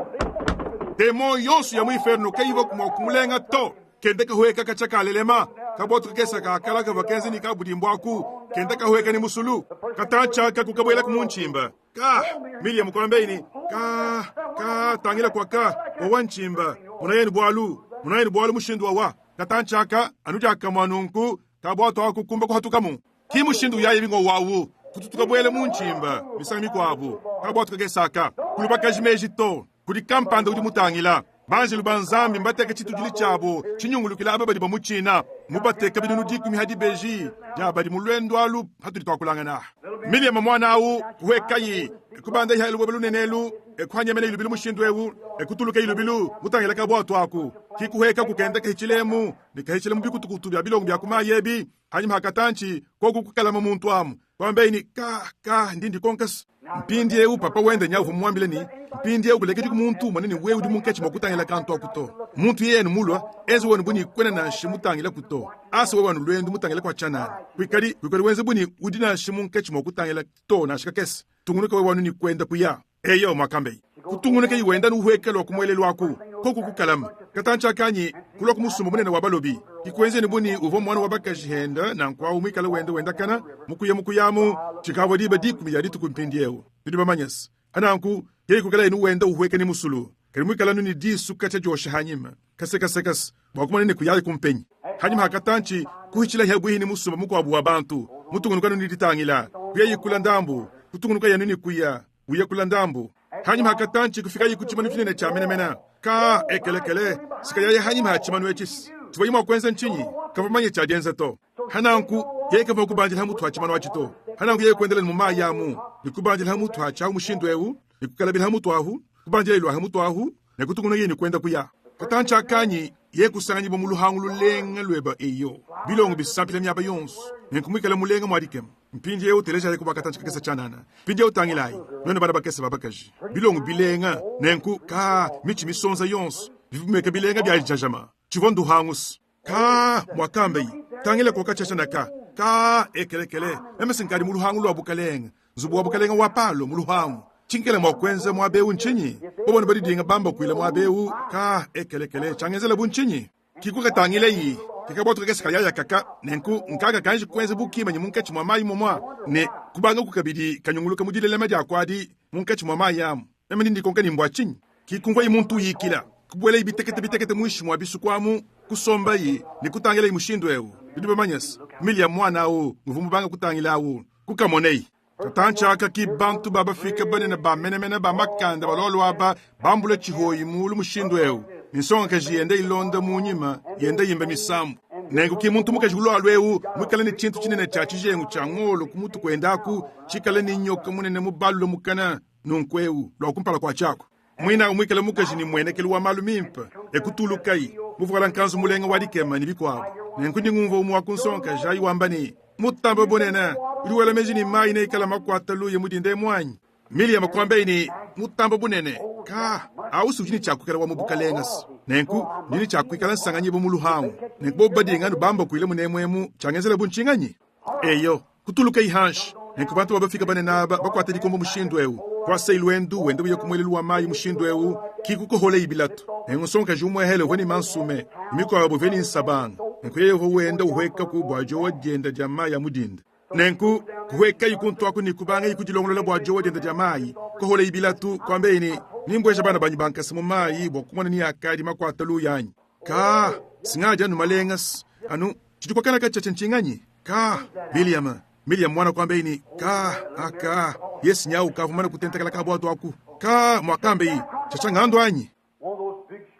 Speaker 1: demo yonso ya muinferno kaivo kumwakumulenga to kende kahueka kachakalelema kabotu kakesa kakala kavakenzi ni kabudimbwaku kende kahueka ni musulu katancha kakukabwela kumunchimba ka Miriam kwambeini ka ka tangila kwa ka owa nchimba munayeni bwalu munayeni bwalu mushindu wawa katanchaka anujaka mwanunku kabwato akukumba kuhatukamu kimushindu yaye bingo wawu kututukabwele munchimba misanga mikwabu kabwato kakesaka kulubakaji meji to kuli kampanda udi mutangila banjelu banzambi mbateka chitujili chabo chinyungulukila aba badi bamuchina mubateka binunu dikumi hadi beji ja badi mulwendo alu hatuli twakulangana Miriam mwana awu kuhekayi ekubanda iha elubwebe lunenelu ekuhanyemene ilubilu mushindu ewu ekutuluka ilubilu mutangila kabwatu aku kikuheka kukenda kahichilemu nikahichilemu bikutukutu bya bilongo bya kumayebi hanyuma hakatanchi koku kukalama muntu amu kwambeini ka ka ndindi konkasi mpindi ewu papa wende nyavu mwambile ni mpindi ewu kulekedi kumuntu manene wewe udi munkechi mwakutangila kantu akuto muntu yenu mulwa enze wenu buni kwena nanshi mutangila kuto asa wewe wanu lwendu mutangila kwa chanani kwikali kwikali wenze buni udi nanshi munkechi mwakutangila to nanshi kakesi tungunuka wewe wanu ni kwenda kuya eyo mwakambei kutungunuka iwenda nuhwekelwa kumwelelwaku koku kukalama katancha kanyi kulwa kumusumba munene wa balobi kikwenzeni buni uvo mwana wa bakaji henda na nkwawu mwikala wenda wendakana mukuya mukuyamu chikabo diba dikumi ya dituku mpindi ewu bidi bamanyasi ananku yei kukala inu wenda uhweke ni musulu kali mwikala nuni disu kacha josha hanyima kasekasekasi bwakumana ni kuyali kumpenyi hanyima hakatanchi kuhichila hyabwihi ni musumba mukwabu wa bantu mutungunuka nuni ditangila kuya yikula ndambu kutungunuka yanuni kuya uya kula ndambu hanyuma hakatanchi kufika yikuchimanu chinene cha menemena ka ekelekele sikayaye hanyuma hachimanu echisi tivoyima kwenza nchinyi kavamanye chajenza to hananku yekava kubanjila hamutu hachimanu achito hananku yekwendela mumayamu nikubanjila hamutu hachahu mushindu ewu nikukalabila hamutu ahu kubanjila ilwa hamutu ahu nekutunguna yeni kwenda kuya katanchi akanyi yekusanganyibwa mu luhangu lulenga lweba eyo bilongo bisampila myaba yonso nenkumwikala mulenga mwadikema mpindi ewu teleja kuba katanchi kakesa chanana mpindi ewu tangilayi none bana bakesa babakaji bilongo bilenga nenku ka michi misonza yonso bivumeka bilenga byajajama chivo nduhangusi ka mwakambeyi tangila kokachachana ka ka ekelekele memesinkali mu luhangu lwa bukalenga nzubu wa bukalenga wa palo mu luhangu chinkele mwakwenza mwabewu nchinyi bobona badidinga bamba kwila mwabewu ka ekelekele changenzela bunchinyi kikukatangile kikabwatu kakesi kayaya kaka nenku nkaka kanji kwenza bukimanyi munkatshi mwa mayi momwa ne kubanga kukabidi kanyunguluka mudilelema dia kwadi munkatshi mwa mayi amu meme ndindi konka ni mbwa chinyi kikumva yi muntu yikila kubwela ibitekete bitekete mwishi mwa bisukwamu kusomba yi ni kutangila yi mushindu ewu bidi bamanyasi mili ya mwana awu nguvumubanga kutangila awu kukamoneyi katanchaka ki bantu babafika banene bamenemene bamakanda balolo aba bambula chihoyi mulu mushindu ewu minsonga kaji yenda ilonda munyima yenda yimba misambu nenku ki muntu mukaji ulwalwa ewu mwikala ni chintu chinene cha chijengu cha ng'olo kumutu kwendaku chikala ni nyoka munene mubalula mukana nunku ewu lwakumpala kwa chako mwina mwikala mukaji ni mwenekelu wa malu mimpa ekutulukayi muvuala nkanzu mulenga wa dikema ni bikwabu nenku ndingumva umu wa kunsonga jayi wamba ni mutamba bonena uli wela meji ni mayi neikala makwata luye mudinde mwanyi Miriam kwambeini Mutamba bunene, kaa, awusi udi ne tshia kuikala wa mu bukalengasi. Nenku, ndi ne tshia kuikala nsanganyibua mu luhangu. Nenku bobu badinga anu bambakuile munemu emu, tshiangenzelabu ntshinganyi? Eyo, kutulukayi hanshi. Nenku bantu ba bafika banene aba bakuata dikombo mushindu eu, kuasayi luendu wenda uya ku muelelu wa mayi mushindu eu, ki kukoholayi bilatu. Nenku nsongakaji umuehele uvua ne mansume, ne mikuabu ivua ne nsabanga. Nenku yeye uvua wenda uhuekaku bua diowa dienda dia mayi a mu dinda. Nenku kuhuekayi kuntu aku ne kubangayi kudilongolola bua diowa dienda dia mayi. Koholayi bilatu, kuambeyi ne, Nimbueja bana banyi ba nkasa mu mayi bua kumona ni akadi makuata luya anyi. Kaa, singadi anu malengas, anu tshidi kuakana katshiatshia ntshinganyi? Kaa, Miliama, Miliam muana kuambeyi ne, Kaa, aka, Yesu nyawu ukavua mumane kutentekela ka buatu aku. Kaa, muakambeyi, tshiatshia ngandu anyi?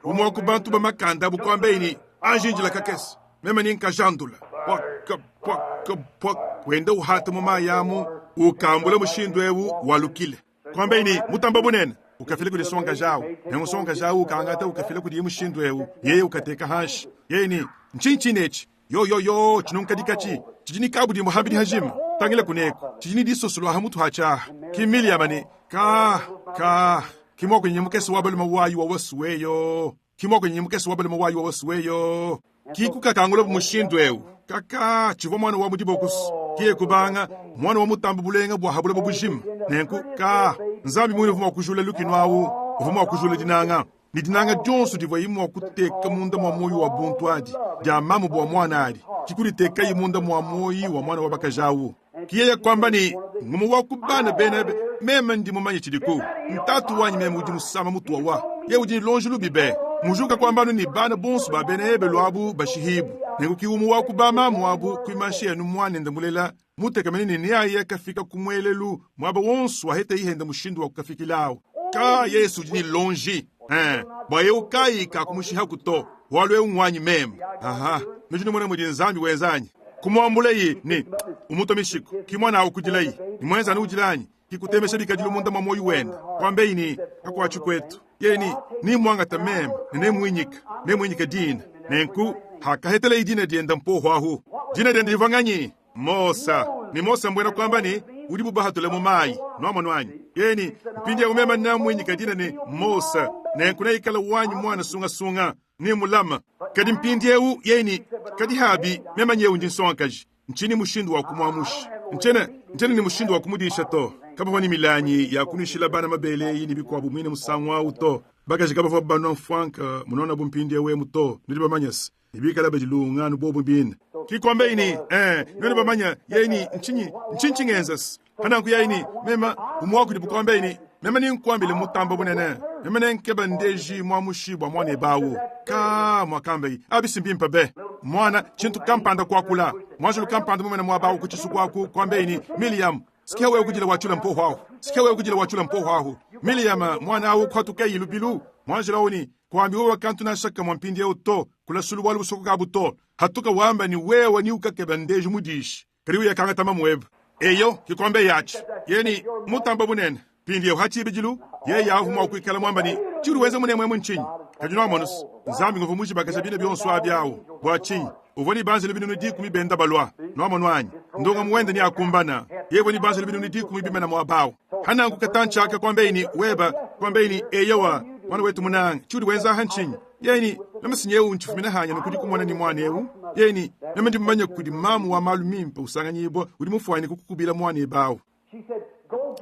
Speaker 1: Umue wa ku bantu ba makanda abu kuambeyi ne, Anji njila kakese, meme ni nkajandula. Pwaka, pwaka, pwaka, wenda uhata mu mayi amu, ukambula mushindu eu walukile. Kuambaye ne, Mutamba bunene, ukafila kudi nsongakaji awu. Nenku nsongakaji awu ukangata ukafila kudiye mushindu eu, yeye ukateka hanshi. Yeye ne, Ntshinyi tshine etshi? Yo, yo, yo, tshinunkadikatshi tshidi ne kabudimbu hambidi hajima. Tangila kuneku, tshidi ne disosolo ha mutu hatshi aha. Ki Miliama ne, Ka, ka, ki muakunyi mukese wa balume wayi wa wasuweyo. Ki muakunyi mukese wa balume wayi wa wasuweyo. Ki kukakangulabu mushindu eu. Kaka, tshivua muana wa mu dibokusu. Kiye kubanga, muana wa mutambu bulenga bua ha buloba bujima. Nenku, ka, Nzambi muine uvua mua kujula lukinu awu, uvua mua kujula dinanga. Ne dinanga dionso divuaye mua kuteka munda mua muoyo wa buntu adi, dia mamu bua muana adi, ki kuditekaye munda mua muoyi wa muana wa bakaji awu. Ki yeye kuamba ne, Ngumue wa ku bana bena ebe, meme ndi mumanye tshidiku. Ntatu wanyi meme udi musama mutua wa. Yeye udi ne luonji lubi be. Mujuka kuamba anu ne bana bonso ba bena Ebelu abu bashihibue. Nenku ki umue wa ku bamamu abu kuimansha anu muanende mulela, mutekemene ne neaye kafika ku muelelu muaba wonso waheteye hende mushindu wa kukafikilawu. Ka Yesu udi ne luonji, eh, bua eu kayi kakumushihaku to, bualu eu nguanyi meme. Aha, nudi numona mudi Nzambi wenza anyi? Kumuambulaye ne umutua mishiku. Ki muana awu kudilaye ne muenza anu udila anyi? Ki kutemesha bikadilu munda mua muoyo wende. Kuambeyi ne, Kakuatshi kuetu. Yeye ne, Nemmuangate meme ne nemuinyike, nemuinyike dina. Nenku hakahetelaye dina diende mpoho ahu. Dina diende divua nganyi? Mosa. Ne Mosa mbuena kuamba ne, udibu bahatule mu mayi. Nuamonu anyi? Yeye ne, Mpindieu meme namuinyika dina ne, Mosa. Nenku neikale wanyi muana sungasunga. Nemulama. Kadi mpindieu yeye ne, Kadi habi, meme nyewu ndi nsongakaji, ntshinyi mushindu wa kumuamusha. Ntshiena, ntshiena ne mushindu wa kumudisha to. Kabavua ne milangi ya kunuishila bana mabele eyi ne bikuabu muine musangu au to. Bakaji kabavua banua mfuanka munona bu mpindieu emu to, nudi bamanye se, ne bikala badilunga anu bobu bine. Ki kuambaye ne, Ee, nuenu bamanye, yeye ne, ntshinyi, ntshinyi tshingenza se? Pananku yeye ne, Meme, umue wa kudibu kuambaye ne, Meme nenkuambile mutamba bunene, meme nenkeba ndeji muamushi bua muanebe awu. Kaa, muakambaye, abi si mbimpe be! Muana, tshintu kampanda kuakula. Muanjelu kampanda mumene muaba awu ku tshisuku aku, kuambaye ne, Miliyamu, sikia wewe kudila wacula mpoho ahu. Sikia wewe kudila wacula mpoho ahu. Miliyamu, muana awu kuhatukayi lubilu. Muanjelu awu ne, Kuambi wewe kantu nansha kamue mpindieu to, kulasulu bualu busokoka abu to. Hatuka wamba ne wewe ni ukakeba ndeji mudishi. Kadi uya kangata mamu webe. Eyo, kikombe yatshi. Yeye ne, Mutamba bunene. Mpindieu ha tshibidilu, yeye avu mua kuikala muamba ne, Tshiudi wenza munemu emu ntshinyi? Kadi nuamonu's, Nzambi nguvua mujibakaja bina bionso abi awu. Bua tshinyi? Uvua ne banjelu 100,000 benda balua. Nuamonu anyi? Ndongamu wende neakumbana. Yeye uvua ne banjelu 100,000 bimana muaba awu. Hananku katantshi aka kuambeyi ne, Weba, kuambeyi ne, Eyowa, muana wetu munanga, tshiudi wenza aha ntshinyi? Yeye ne, Meme si nyewu ntshifumina hanya nukudi kumona ne muana eu. Yeye ne, Meme ndi mumanye kudi mamu wa malu mimpe usanganyibua udi mufuane kukukubila muana ebe awu.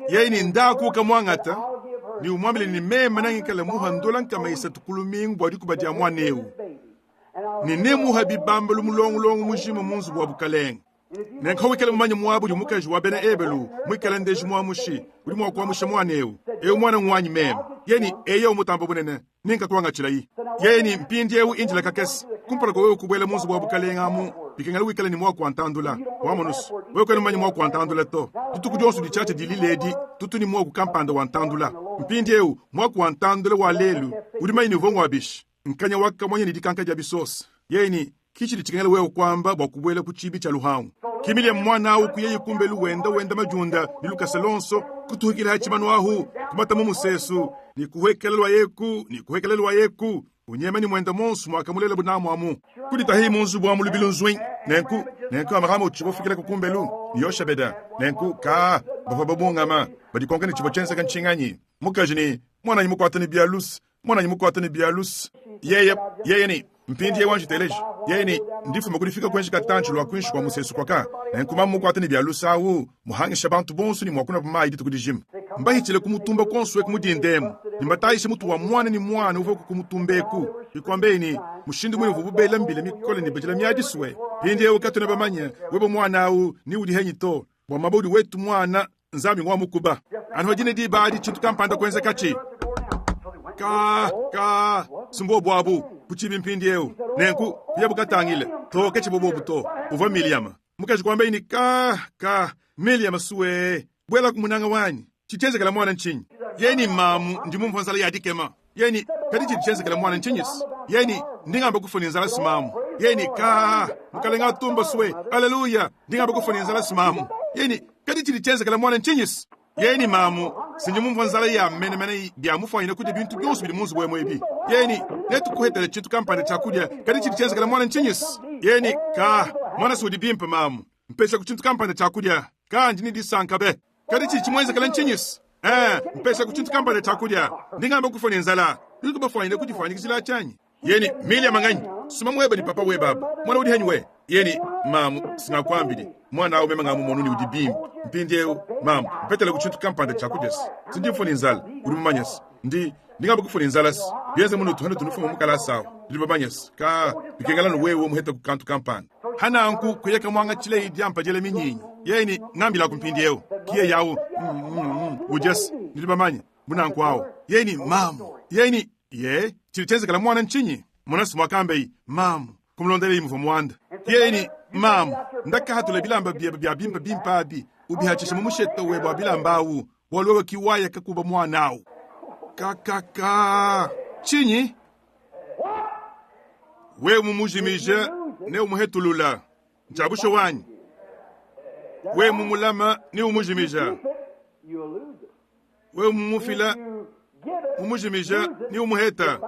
Speaker 1: Yeye ne, Ndaku ukamuangata ne umuambile ne meme nangikale muha ndola 300 ku lumingu bua dikuba dia muana eu, ne nemuha bibambalu mulongolongo mujima mu nzubu wa bukalenge. Nenku wikale mumanye muaba udi mukaji wa bena Ebelu muikale ndeji muamushi, udi mua kuamusha muana eu. Eu muana nguanyi meme. Yeye ne, Eyo mutamba bunene, nenkakuangatshilayi. Yeye ne, Mpindieu indila kakese. Kumpala kua wewe kubuela mu nzubu wa bukalenge amu, bikengela wikale ne muaku wa ntandula. Wamonu's, wewe kuena mumanye muaku wa ntandula to. Dituku dionso ditshiatshia dilila edi, tutu ne muaku kampanda wa ntandula. Mpindieu, muaku wa ntandula wa lelu, udi mumanye ne uvua ngua bishi? Nkanya wa kamonya ne dikanka dia bisosa. Yeye ne, Ki tshidi tshikengela wewe kuamba bua kubuela ku tshibi tshia luhangu. Ki Miliam muana awu kuyaye kumbelu wenda wenda madiunda ne lukasa lonso, kutuhukila ha tshimanu ahu, kumata mu musesu, ne kuhuekela lua eku ne kuhuekela lua eku, unyema ne muenda monso muakamulelabu namu amu. Kuditahi mu nzubu amu lubilu nzui. Nenku, nenku Amarama utshivua ufikilaku kumbelu, ne Yoshebeda. Nenku, kaa, bavua babungama, badikonka ne tshivua tshienzeka ntshinganyi. Mukaji ne, Mwananyi mukwata ne bya luse, mwananyi mukwata ne bya luse. Yeye, yeye ne, Mpindyewu anji teleja. Yeye ne, Ndifuma ku difika kwenji katantshi lwa kwinshi kwa musesu kwaka, nenku mamu mukwata ne bya luse awu muhangisha bantu bonso ne mua kunwapu mayi dituku dijima. Mbahitshile ku mutumba konso eku mu dinda emu, ne mbatayishe mutu wa muana ne muana uvua ku mutumba eku. Bikuambeyi ne, mushindu muine uvuabu bela mbila mikole ne badila miadi sue. Mpindiewu katuena bamanye webe muana awu ni udi henyi to, bua muaba udi wetu muana, Nzambi ngua mukuba. Anu dine diba adi tshintu kampanda kuenzekatshi. Ka, ka, si mbuobu abu, ku tshibi mpindiewu. Nenku, kuyabu katangile, to ke tshivua buobu to. Uvua Miliyama. Mukaji kuambaye ne, Ka, ka, Miliyama suee, buelaku munanga wanyi. Tshidi tshienzekela muana ntshinyi? Yeye ne, Mamu, ndi mumvua nzala ya dikema. Yeye ne, Kadi tshidi tshienzekela muana ntshinyi-se? Yeye ne, Ndi ngamba kufua ne nzala-se mamu. Yeye ne, Kaa, Mukalenge atumba sue! Aleluya! Ndi ngamba kufua ne nzala-se mamu. Yeye ne, Kadi tshidi tshienzekela muana ntshinyi-se? Yeye ne, Mamu, si ndi mumvua nzala ya menemene bia mufuanyine kudia bintu bionso bidi mu nzubu emu ebi. Yeye ne, Netukuhetele tshintu kampanda tshia kudia, kadi tshidi tshienzekela muana ntshinyi-se? Yeye ne, Kaa, muana si udi bimpe mamu. Mpeshaku tshintu kampanda tshia kudia. Kaa, ndi ne disanka be! Kadi tshidi tshimuenzekela ntshinyi-se? Ee, mpeshaku tshintu kampanda tshia kudia. Ndi ngamba kufua ne nzala. Nudiku bafuanyine kudifuanyikijila tshianyi? Yeye ne, Miriam nganyi? Suma muebe ne papa webe abu. Muana udi henyi we? Yeye ne, Mamu, singakuambidi. Muana awu meme ngamumonu ne udi bimpe. Mpindiewu, mamu, mpetelaku tshintu kampanda tshia kudia-se. Si ndi mfua ne nzala, udi mumanye-se. Ndi, ndi ngamba kufua ne nzala-se. Bienze munutu hanutu nufuma mu kalasa awu, nudi bamanye-se. Kaa, bikengela anu wewe muhetaku kantu kampanda. Hananku kuyeka muangatshileyi diampa diela minyinyi. Yeye ne, Ngambilaku mpindiewu. Ki yeye awu, mm, mm, mm, udia-se, nudi bamanye, bu nanku awu. Yeye ne, Mamu. Yeye ne, Ye, tshidi tshienzekela muana ntshinyi? Mona-se muakambeyi, Mamu, kumulondeleyi muvua muanda. Yeye ne, Mamu, ndakahatula bilamba biebe bia bimpe bimpe abi, ubihatshishe mu mushete webe wa bilamba awu, bualu wewe ki waya kakuba muana awu. Kakaka! Tshinyi? Wewe mumujimije ne umuhetulula, ntshia bushuwa anyi? Wewe mumulama ne umujimija, wewe mumufila, mumujimija ne umuheta,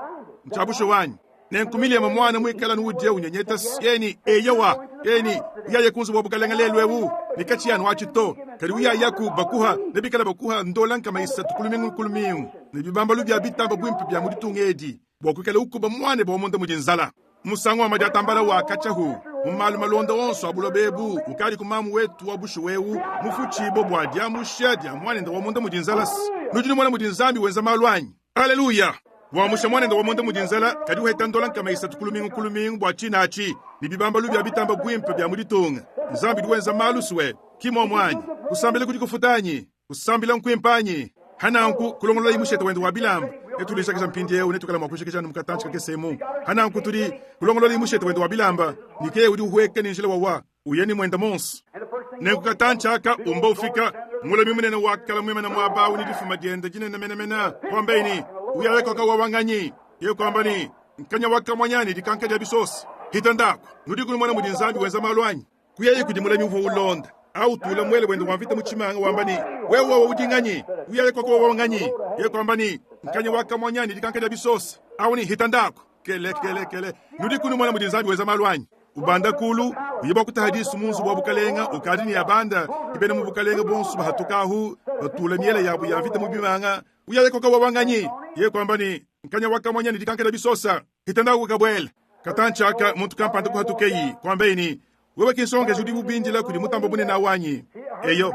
Speaker 1: ntshia bushuwa anyi? Nenku Miliyama muana muikala nudia unyenyeta yeni eyowa yeni uyaye ku nzubu wa bukalenge lelu eu ne katshiyi anu atshi to kadi uyayaku bakuha ne bikala bakuha ndola 300 ku lumingu ku lumingu ne bibambalu bia bitamba buimpe bia mu ditunga edi bua kuikala ukuba muanebe wa munda mudi nzala. Musangu wa madiatambala wa katshiahu mu malu malonda onso a buloba ebu ukadi ku mamu wetu wa bushuwa eu mufutshibue bua diamusha dia muanende wa munda mudi nzala. Nudi numona mudi Nzambi wenza malu anyi? Aleluya! Wamusha muanende wa munda mudi nzala, kadi uheta ndola 300 ku lumingu ku lumingu bua tshina atshi ne bibambalu bia bitamba buimpe bia mu ditunga. Nzambi udi wenza malu sue, ki muomu anyi? Kusambila kudi kufuta anyi? Kusambila nkuimpe anyi? Hananku kulongololayi mushete wende wa bilamba. Netudijakija mpindiewu, netuikale mua kujikija anu mu katantshi kakese emu. Hananku tudi kulongololayi mushete wende wa bilamba, ne ke udi uhueka ne njila wawa uya ne muende monso. Nenku katantshi aka umba ufika, mulami munene wa kala muimane muaba awu ne difuma diende dinene menemene, kuambaye ne, Uyaye koka wawa nganyi? Yeye kuamba ne, Nkanya wa kamuanya ne dikanka dia bisosa. Hita ndaku, nudiku numona mudi Nzambi wenza malu anyi? Kuyaye kudi mulami uvua ulonda au utula muele wende wa mvita mu tshimanga wamba ne, Wewe wawa udi nganyi? Uyaye koka wawa nganyi? Yeye kuamba ne, Nkanya wa kamuanya ne dikanka dia bisosa. Au ne, Hita ndaku. Kele kele kele, nudiku numona mudi Nzambi wenza malu anyi? Ubanda kulu, uye bua kutaha disu mu nzubu wa bukalenga, ukadi ne abanda, ke bena mu bukalenga bonso bahatukahu, batula miele yabu ya mvita mu bimanga. Uyaye koka wawa nganyi? Yeye kuamba ne, Nkanya wa kamuanya ne dikanka dia bisosa. Hita ndaku kabuela. Katantshi aka muntu kampanda kuhatukeyi, kuambaye ne, Wewe ki nsongakaji udi ubindila kudi mutamba bunene awu anyi? Eyo.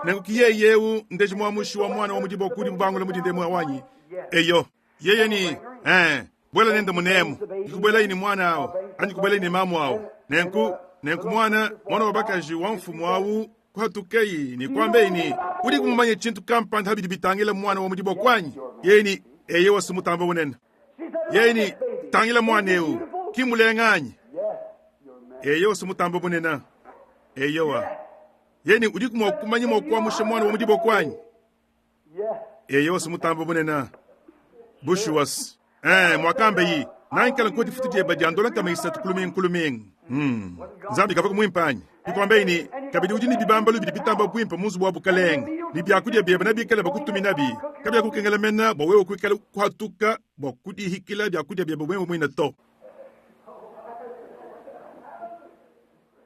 Speaker 1: Nenku ki yeye eu ndeji muamushi wa muana wa mu diboko udi mubangula mu dinda emu awu anyi? Eyo. Yeye ne, Ee, buela nende munemu. Dikubuelayi ne muana awu, anyi kubuelayi ne mamu awu. Nenku, nenku muana, muana wa bakaji wa mfumu awu kuhatukeyi ne kuambeyi ne, Udiku mumanye tshintu kampanda ha bidi bitangila muana wa mu diboko anyi? Yeye ne, Eyowa, si mutamba bunene. Yeye ne, Tangila muana eu, ki mulenga anyi? Eyowa, si mutamba bunene. Eyowa. Yeye ne, Udiku mua kumanya mua kuamusha muana wa mu diboko anyi? Eyowa, si mutamba bunene. Bushuwa si. Eh, muakambeyi, nankala nkuo difutu diebe dia ndola 300 ku lumingu ku lumingu. Nzambi kavua muimpe anyi? Bikuambeyi ne, kabidi udi ne bibambalu bidi bitamba buimpe mu nzubu wa bukalenge, ne biakudia biebe nebikale bakutuminabi. Kabiakukengela mene bua wewe kuikala kuhatuka bua kudihikila biakudia biebe wewe muine to.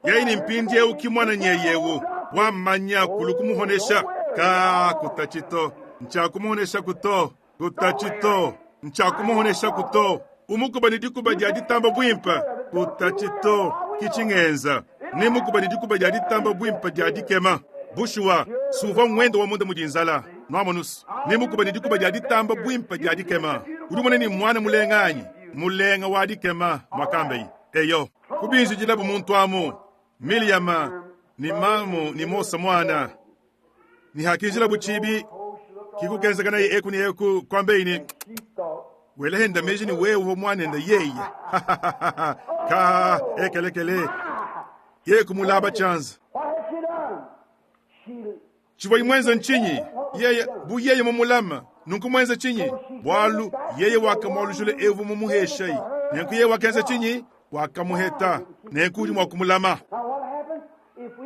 Speaker 1: Yeye ne mpindieu ki muana nyeye eu wamanya kulu kumuhonesha. Ka kutachi to. Ntshiakumuhoneshaku to, kutatshi to. Ntshiakumuhoneshaku to. Umukuba ne dikuba dia ditamba buimpe, kutatshi to. Ki tshingenza. Nemukuba ne dikuba dia ditamba buimpe dia dikema. Bushuwa, si uvua ngwende wa munda mudi nzala. Nwamonus? Nemukuba ne dikuba dia ditamba buimpe dia dikema. Udi umona ne mmuana mulenga anyi? Mulenga wa dikema, muakambaye. Eyo. Kubinjidilabu muntu amu, Miliyama ne mamu ne Mose muana. Ne hakinjilabu tshibi, kikukenzeka naye eku ne eku, kuambeyi ne, wela henda meji ne wewe uvua muanende yeye. Ka ekelekele. Yeye kumulaba tshianza. Tshivua muenze ntshinyi? Yeye bu yeye mumulama, nunku muenze tshinyi? Bualu yeye wakamualujula evu mumuheshayi. Nenku yeye wakenza tshinyi? Wakamuheta. Nenku udi mua kumulama.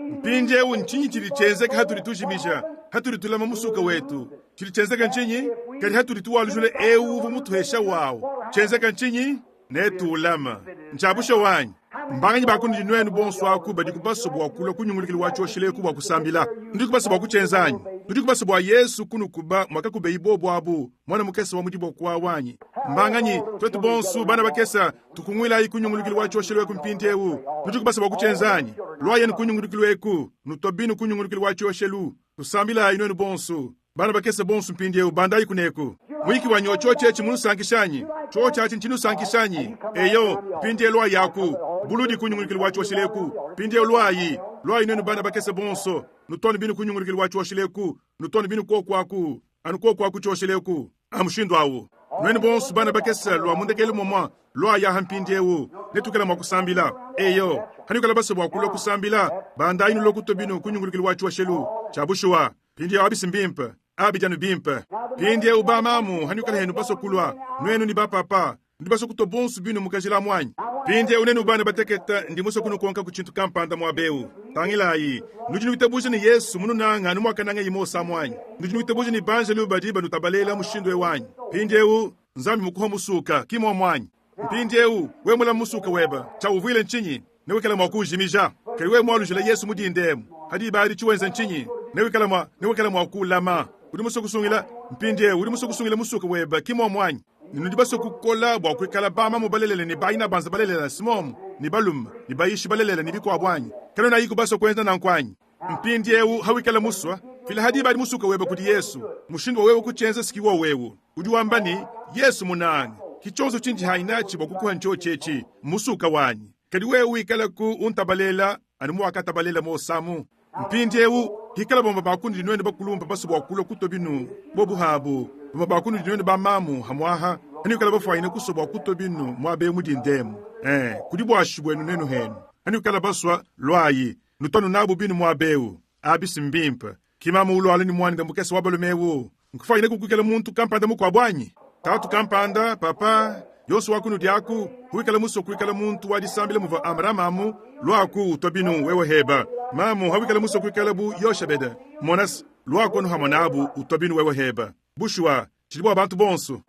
Speaker 1: Mpindieu ntshinyi tshidi tshienzeka hatudi tujimija, hatudi tulama musuka wetu? Tshidi tshienzeka ntshinyi? Kadi hatudi tuwalujula eu uvua mutuhesha wawu, tshienzeka ntshinyi? Netuulama. Ntshia bushuwa anyi? Mbanganyi ba kunudi nuenu bonso aku badiku basue bua kulua ku nyungulukilu wa tshioshelu eku bua kusambila? Nudiku basue bua kutshienza anyi? Nudiku basue bua Yesu kunukuba muakakubeyi bobu abu, muana mukese wa mu diboko awu anyi? Mbanganyi, tuetu bonso, bana bakese, tukunguilayi ku nyungulukilu wa tshioshelu eku mpindieu. Nudiku basue bua kutshienza anyi? Luayenu ku nyungulukilu eku, nutua binu ku nyungulukilu wa tshioshelu. Tusambilayi nuenu bonso. Bana bakese bonso mpindieu bandayi kuneku. Muyiki wanyi wa tshiotshi etshi munusankisha anyi? Tshiotshi atshi ntshinusankisha anyi? Eyo, mpindieu luayi aku. Buludi ku nyungulukilu wa tshioshelu eku. Mpindieu luayi, luayi nuenu bana bakese bonso, nutuane binu ku nyungulukilu wa tshioshelu eku, nutuane binu kuoku aku, anu kuoku aku tshioshelu eku. A mushindu awu. Nuenu bonso bana bakese lua mu ndekelu momua, luayi aha mpindieu, netuikale mua kusambila. Eyo, hanuikala basue bua kulua kusambila, bandayi nulue kutua binu ku nyungulukilu wa tshioshelu. Tshia bushuwa. Mpindieu abi si mbimpe, abi dianu bimpe. Mpindieu bamamu, hanuikala henu basue kulua, nuenu ne bapapa, nudi basue kutua bonso binu mu kajila amu anyi? Mpindieu nenu bana batekete, ndi musue kunukonkaku tshintu kampanda muaba eu. Tangilayi, nudi nuitabuja ne Yesu mununanga anu muakanangaye Mose amu anyi? Nudi nuitabuja ne banjelu badi banutabalela mushindu eu anyi? Mpindieu, Nzambi mukuha musuka, ki muomu anyi? Mpindieu, wewe mulame musuka webe, tshiawuvuile ntshinyi? Newikale mua kuujimija. Kadi wewe mualujila Yesu mu dinda emu, pa diba adi tshiwenza ntshinyi? Newikale mua, newikale mua kuulama. Udi musue kusungila, mpindieu udi musue kusungila musuka webe, ki muomu anyi? Ne nudi basue kukola bua kuikala bamamu balelela ne bainabanza balelela, si muomu? Ne balume, ne bayishi balelela ne bikuabu anyi? Kanuenayiku basue kuenza nanku anyi? Mpindiewu hawikala musua, fila ha diba adi musuka webe kudi Yesu. Mushindu wa wewe kutshienza siki wowu ewu. Udi wamba ne, Yesu munanga, ki tshionso tshindi hanyi natshi bua kukuha ntshiotshi etshi, mmusuka wanyi. Kadi wewe wikalaku untabalela anu muwakatabalela Mose amu. Mpindiewu, hikala bamue ba kunudi nuenu bakulumpa basue bua kulua kutua binu, bobu habu, bamue ba kunudi nuenu bamamu hamuaha, hanuikala bafuanyine kusua bua kutua binu muaba eu mu dinda emu, eh, kudi buashi buenu nuenu henu, hanuikala basua, luayi, Nutanu nabu binu muaba eu. Abi si mbimpe. Ki mamu ulualu ne muanende mukese wa balume eu. Nkufuanyine kukuikala muntu kampanda mukuabu anyi? Tatu kampanda, papa, yonso wa kunudi aku, kuikala musue kuikala muntu wa disambila muvua Amrama amu, luaku utua binu wewe heba. Mamu, hawikala musue kuikala bu Yoshebede, monas, luaku anu hamue nabu utua binu wewe heba. Bushuwa, tshidi bua bantu bonso.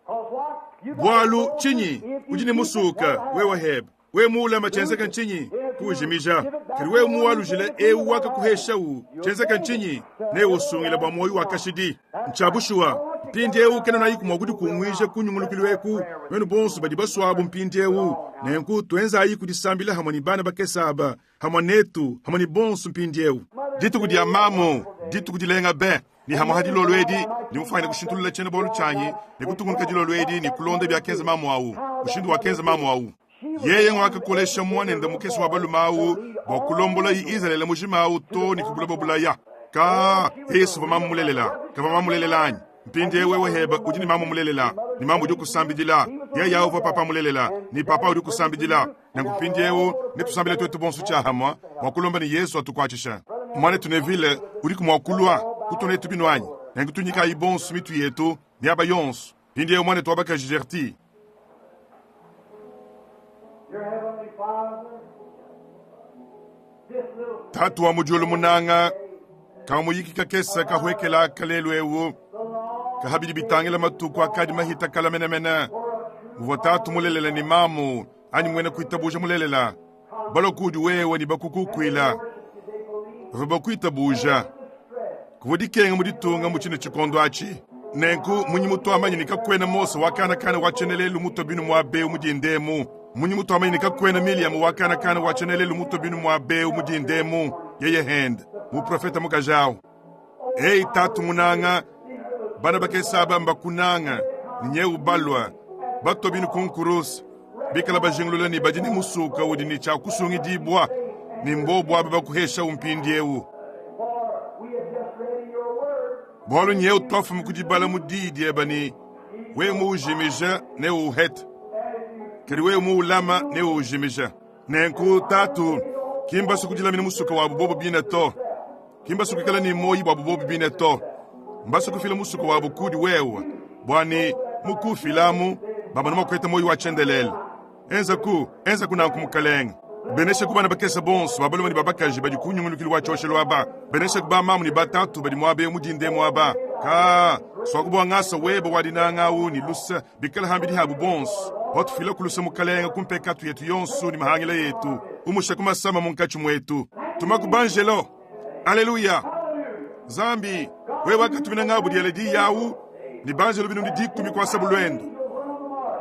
Speaker 1: Bualu tshinyi? Udi ne musuka wewe heba. Wewe muulama tshienzeka ntshinyi? Kuujimija. Kadi wewe muwalujila eu wakakuheshawu, tshienzeka ntshinyi? Neusungile bua muoyo wa kashidi. Ntshia bushuwa. Mpindieu kenunayiku mua kudikunguija ku nyungulukilu eku, nuenu bonso badi basuabu mpindieu. Nenku tuenzayiku disambila hamue ne bana bakese aba, hamue netu, hamue ne bonso mpindieu. Dituku dia mamu, dituku dilenga be! Ne hamue ha dilolo edi, ndi mufuanyine kushintulula tshiena-bualu tshianyi ne kutungunuka dilolo edi ne kulonda biakenza mamu au, mushindu wakenza mamu au. Yeye ngwakakolesha muanende mukese wa balume au bua kulombola Izalele mujima au too ne ku buloba bulaya. Ka, yeye suvua mamu mulelela, kavua mamu mulelela anyi? Mpindieu wewe heba udi ne mamu mulelela, ne mamu udi ukusambidila. Yeye au uvua papa mulelela, ne papa udi ukusambidila. Nanku mpindieu netusambile tuetu bonso tshiahamua bua kulomba ne Yesu atukuatshisha. Muanetu Neville, udiku mua kulua kutua netu binu anyi? Nanku tunyikayi bonso mitu yetu miaba yonso. Mpindieu muanetu wa bakaji Gertie. Tatu wa mu diulu munanga, kamuyiki kakese kahuekela aka lelu eu kaha bidi bitangila matuku akadi mahita kala menemene muvua tatu mulelela ne mamu anyi muena kuitabuja mulelela balua kuudi wewe ne bakukukuila bavua bakuitabuja kuvua dikenga mu ditunga mu tshine tshikondo atshi. Nenku munyi mutuamanya ne kakuena Mose wa kana kana wa tshienelelu mutue binu muaba eu mu dinda emu? Munyi mutuamanya ne kakuena Miriam wa kana kana wa tshienelelu mutue binu muaba eu mu dinda emu? Yeye hende, muprofete mukaji au. Eyi Tatu munanga, bana bakese aba mbakunanga, ne nyewu balua, batua binu ku nkuruse, bikala bajingulula ne badi ne musuka udi ne tshia kusungidibua, ne mbobu aba bakuheshawu mpindiewu. Bualu nyewu tuafuma ku dibala mu diyi dieba ne, wewe muujimija neuwuhete, kadi wewe muulama neuwujimija. Nenku Tatu, ki mbasue kudilamina musuka wabu bobu bine to, ki mbasue kuikala ne muoyi buabu bobu bine to, mbasue kufila musuka wabu kudi wewe, bua ne mu kuufilamu bamone mua kuheta muoyi wa tshiendelele. Enzaku, enzaku nanku, Mukalenge. Beneshaku bana bakese bonso ba balume ne ba bakaji badi ku nyungulukilu wa tshioshelu aba. Beneshaku bamamu ne batatu badi muaba eu mu dinda emu aba. Kaa, suaku bua ngasa webe wa dinanga au ne luse bikale hambidi habu bonso. Watufilaku luse, Mukalenge, ku mpekatu yetu yonso ne mahangila etu. Umushaku masama munkatshi muetu. Tumaku banjelo. Aleluya! Nzambi, wewe wakatumina ngabu diela diyi au ne banjelo binunu dikumi kuasabu luendu.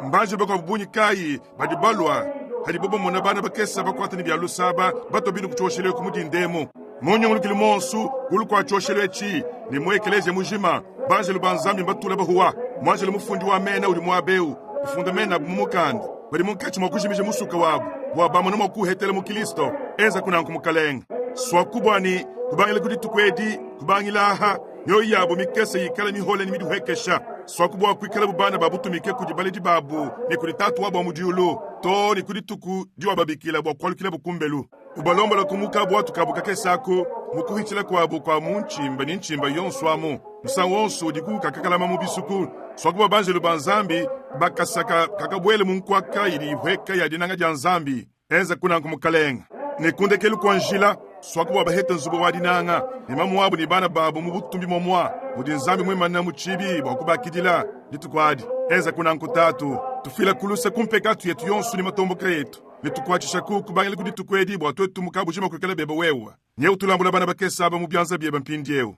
Speaker 1: Mbanjelo bakuabu bungi kayi badi balua hadibo bamona bana bakese bakuata ne bia lusaba batua binu ku tshioshelu eku mu dinda emu? Mu nyungulukilu muonso kulu kua tshioshelu etshi ne mu ekeleziya mujima, banjelo ba Nzambi mbatula bahuwa. Muanjelo mufundi wa mena udi muaba eu ufunda mena abu mu mukanda. Badi munkatshi mua kujimija musuka wabu bua bamone mua kuuhetela mu Kilisto. Enzaku nanku, Mukalenge. Suaku bua ne, kubangila ku dituku edi, kubangila aha, mioyo yabu mikese yikale mihole ne midihuekesha. Suaku bua kuikalabu bana ba butumike kudi baledi babu ne kudi Tatu wabu wa mu diulu, too ne ku dituku diwababikila bua kualukilabu kumbelu. Ubalombola ku mu kabuatu kabu kakese aku, mu kuhitshila kuabu kua mu ntshimba ne ntshimba yonso amu, musangu wonso udiku kakakalama mu bisuku. Suaku bua banjelu ba Nzambi bakasaka kakabuele mu nkuaka idi ihueka ya dinanga dia Nzambi. Enza kunanku, Mukalenge. Ne ku ndekelu kua njila, suaku bua bahete nzubu wa dinanga ne mamuabu ne bana babu mu butumbi muamua mudi Nzambi muimane mu tshibi bua kubakidila dituku adi. Enza kunanku, Tatu. Tufuila ku luse ku mpekatu yetu yonso ne matomboka etu, ne tukuatshishaku kubangila ku dituku edi bua tuetu mu kabujima kuikala bebe wewe. Nye utulambula bana bakese aba mu bianza biebe mpindieu.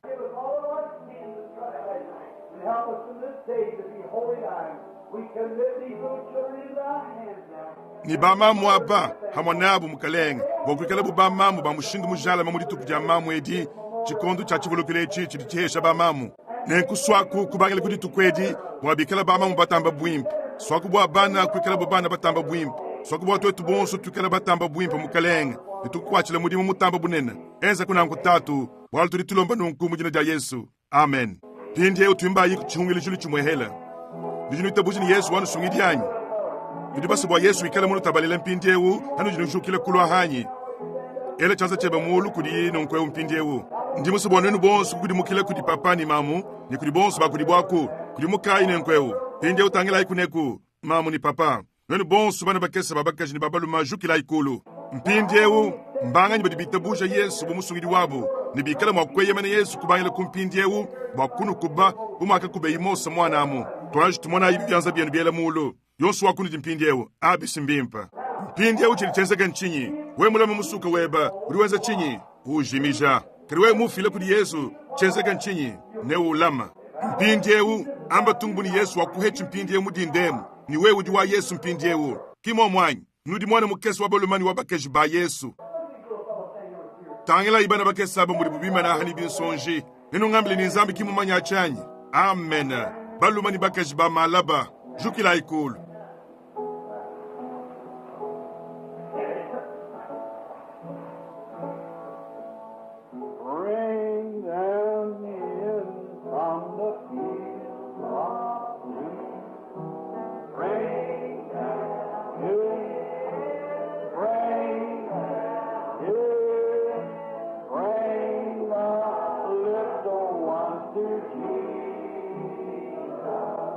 Speaker 1: Ne bamamu aba hamue nabu, Mukalenge, bua kuikalabu bamamu ba mushindu mujalame mu dituku dia mamu edi, tshikondo tshia tshivulukilu etshi tshidi tshihesha bamamu. Nenku suaku kubangila ku dituku edi bua bikale bamamu batamba buimpe, suaku bua bana kuikalabu bana batamba buimpe, suaku bua tuetu bonso tuikale batamba buimpe, Mukalenge, ne tukukuatshile mudimu mutamba bunene. Enzaku nanku, Tatu, bualu tudi tulomba nunku mu dina dia Yesu. Amen. Mpindieu tuimbayi ku tshihungilijilu tshimuehela. Nudi nuitabuja ne Yesu wanusungidi anyi? Nudi basue bua Yesu ikale munutabalele mpindieu hanudi nujukila kulua hanyi? Ela tshianza tshiebe muulu kudiye nunku eu mpindieu. Ndi musue bua nuenu bonso kukudimukila kudi papa ne mamu ne kudi bonso ba kudibu aku. Kudimukayi nenku eu. Mpindieu tangilayi kuneku, mamu ne papa. Nuenu bonso bana bakese ba bakaji ne ba balume, jukilayi kulu. Mpindieu, mbanganyi badi bitabuja Yesu bu musungidi wabu ne bikale mua kueyemena Yesu kubangila ku mpindieu bua kunukuba bu muakakubeyi Mose muana amu? Tuanji tumonayi bianza bienu biela muulu. Yonso wa kunudi mpindieu. Abisi mbimpe. Mpindieu tshidi tshienzeka ntshinyi? Wewe mulame musuka webe, udi wenza tshinyi? Uujimija. Kadi wewe mufile kudi Yesu, tshienzeka ntshinyi? Neuulama. Mpindieu amba tumbu ne Yesu wakuhetshi mpindieu mu dinda emu, ne wewe udi wa Yesu mpindieu. Ki muomu anyi? Nudi muana mukese wa balume ne wa bakaji ba Yesu. Tangilayi bana bakese aba mudibu bimana aha ne binsonji. Nenungambile ne Nzambi ki mumanye atshi anyi? Amen. Balume ne bakaji ba malaba, jukilayi kulu.
Speaker 2: Bring them in from the field of blue. Bring them in, bring them in, bring the little ones to Jesus.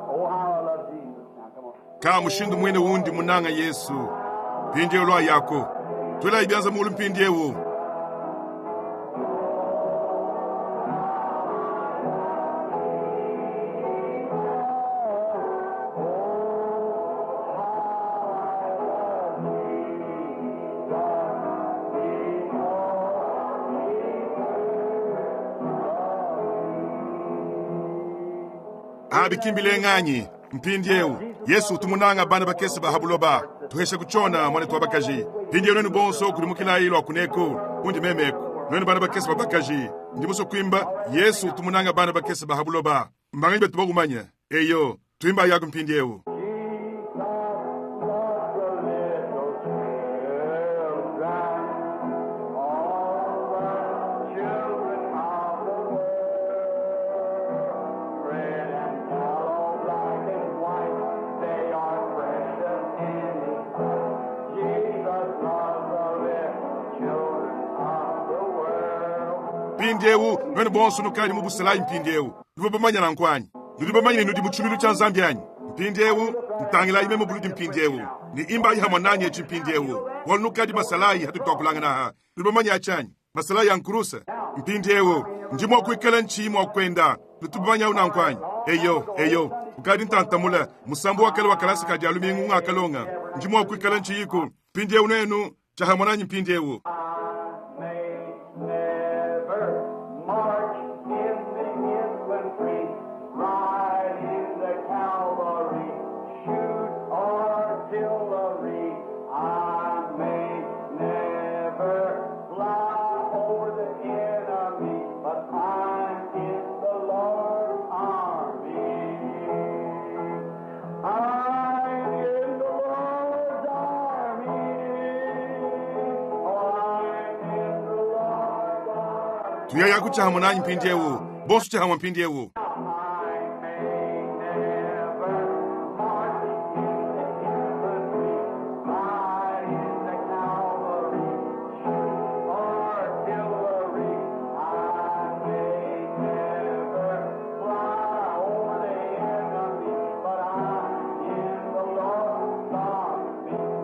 Speaker 2: Oh, how I love Jesus. Now, come on.
Speaker 1: Ka mushindu muine undi munanga Yesu. Mpindieu lua yako. Tuelayi bianza muulu mpindieu. Abi ki mbilenga anyi? Mpindiewu, Yesu utu munanga bana bakese ba ha buloba. Tuhesha ku tshiona, muanetu wa bakaji. Mpindiewu nuenu bonso kudimukilayi lua kuneku, kundi memeku. Nuenu bana bakese ba bakaji, ndi musue kuimba Yesu utu munanga bana bakese ba ha buloba. Mbanganyi batu baumanye? Eyo, tuimbayi aku mpindiewu. Mpindiewu, nuenu bonso nukadi mu busalayi mpindiewu. Nuvua bamanye nanku anyi? Nudi bamanye ne nudi mu tshiluilu tshia Nzambi anyi? Mpindiewu, ntangilayi meme buludi mpindiewu, ne imbayi hamue nanyi etshi mpindiewu, bualu nukadi basalayi hatudi tuakulangana aha. Nudi bamanye atshi anyi? Masalayi a nkuruse. Mpindiewu, ndi mua kuikala ntshiyi mua kuenda. Nutu bamanye awu nanku anyi? Eyo, eyo. Ukadi ntantamula, musambu wa kale wa kalasa ka dia lumingu ungakalonga. Ndi mua kuikala ntshiyiku. Mpindiewu nuenu, tshia hamue nanyi mpindiewu. Tuyayaku tshihamue nanyi mpindiewu, bonso tshihamue mpindiewu.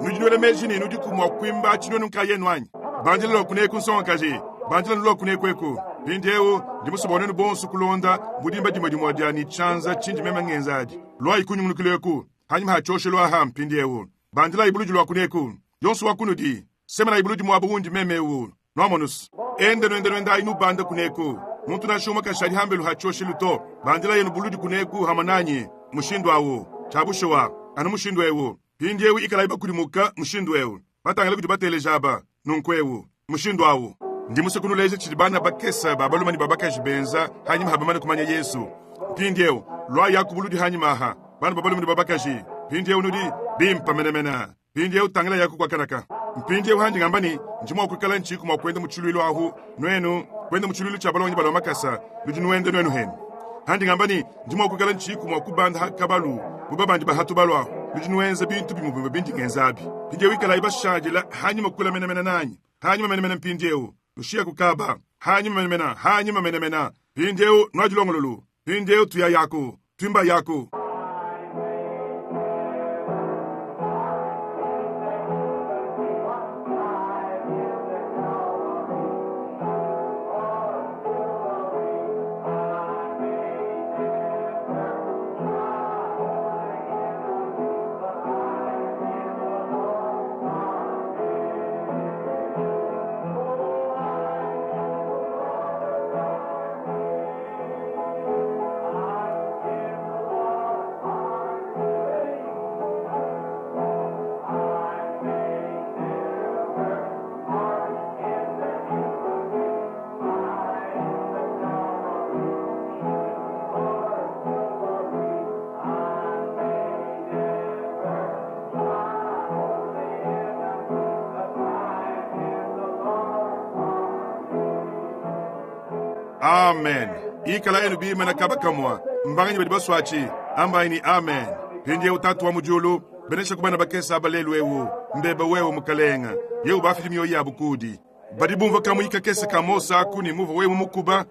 Speaker 1: Nudi nuela meji ne nudiku mua kuimba atshi nuenu nkayenu anyi? Bandila lua kuneku nsongakaji, bandila lua kuneku eku. Mpindiewu ndi musue bua nuenu bonso kulonda mu dimba dimue dimue dia ne tshianza tshindi meme ngenza adi. Luayi kunyungulukilu eku hanyima ha tshioshelu aha mpindiewu. Bandilayi buludi lua kuneku, yonso wa kunudi, semenayi buludi muaba undi meme eu. Nuamonus, ende nuende nuendayi nubanda kuneku. Muntu nansha umue kashadi hambelu ha tshioshelu to. Bandila yenu buludi kuneku hamue nanyi mushindu awu. Tshia bushuwa, anu mushindu eu. Mpindiewu ikalayi bakudimuka mushindu eu. Batangila kudi bateleja aba, nunku eu, mushindu awu. Ndi musue kunuleja tshidi bana bakese ba balume ne ba bakaji benza hanyima ha bamane kumanya Yesu. Mpindiewu, luayi aku buludi hanyima aha, bana ba balume ne ba bakaji. Mpindiewu nudi bimpe menemene. Mpindiewu tangilayi aku kuakanaka. Mpindiewu handi ngamba ne, ndi mua kuikala ntshiyiku mua kuenda mu tshiluilu ahu, nuenu, kuenda mu tshiluilu tshia balongi balua makasa, nudi nuenda nuenu henu. Handi ngamba ne, ndi mua kuikala ntshiyiku mua kubanda ha kabalu bu babandi ba ha tubalu ahu, nudi nuenza bintu bimue bimue bindi ngenza abi. Mpindiewu ikalayi bashadila hanyima kula menemene nanyi, hanyima menemene mpindiewu, nushiya ku kaba, hanyima menemene, hanyima menemene. Mpindiewu nuadilongololu, mpindiewu tuyayaku, tuimbayaku. Amen. Ikala enu bimana kaba kamua. Mbanganyi badi basuatshi? Ambayi ni amen. Mpindieu Tatu wa mu diulu, benesha ku bana bakese aba lelu eu. Mbeba wewe Mukalenga. Yewu bafidi mioyo yabu kudi. Badi bumvua kamuyi kakese ka Mose aku ne muvua wewe mumukuba.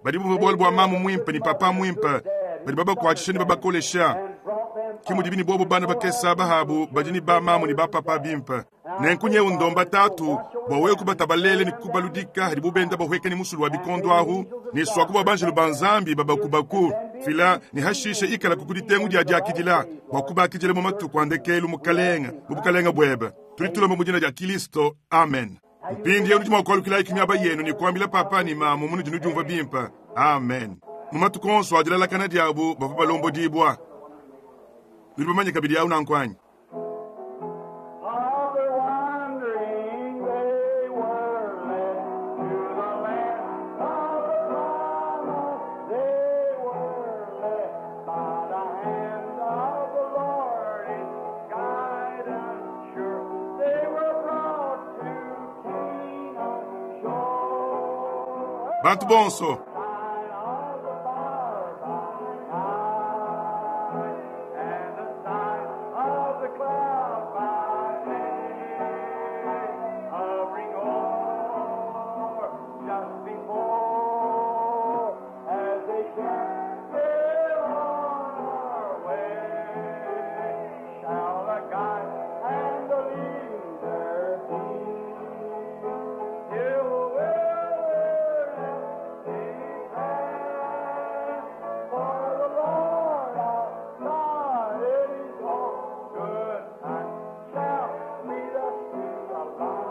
Speaker 1: Badi bumvua bualu bua mamu muimpe ne papa muimpe. Badi babakuatshisha ne babakolesha. Ke mudibi ne bobu bana bakese aba abu badi ne bamamu ne bapapa bimpe. Nenku nyewu ndomba Tatu bua wewe kubatabalele ne kubaludika hadibu benda bahueka ne musulu wa bikondo ahu, ne suaku bua banjelu ba Nzambi babakubaku fila, ne hashishe ikalaku ku ditengu dia diakidila bua kubakidila mu matuku a ndekelu, Mukelenge, mu bukelenge buebe. Tudi tulomba mu dina dia Kilisto. Amen. Mpindieu nudi mua kualukilayi ku miaba yenu ne kuambila papa ne mamu munudi nudiumvua bimpe. Amen. Mu matuku onso a dilalakana diabu bavua balombodibua. Nudi bamanye kabidi awu nanku anyi?
Speaker 2: Of their wandering they were led to the land of the promise. They were led by the hand of the Lord in guidance sure. They were brought to Canaan's shore.
Speaker 1: Bantu bonso.
Speaker 2: Sign of the fire by night, and the sign of the cloud by day, hovering o'er just before, as they kept on our way, shall the guide and the leader be. Till the wilderness declare, for the Lord our God in His own good time shall lead us to the land.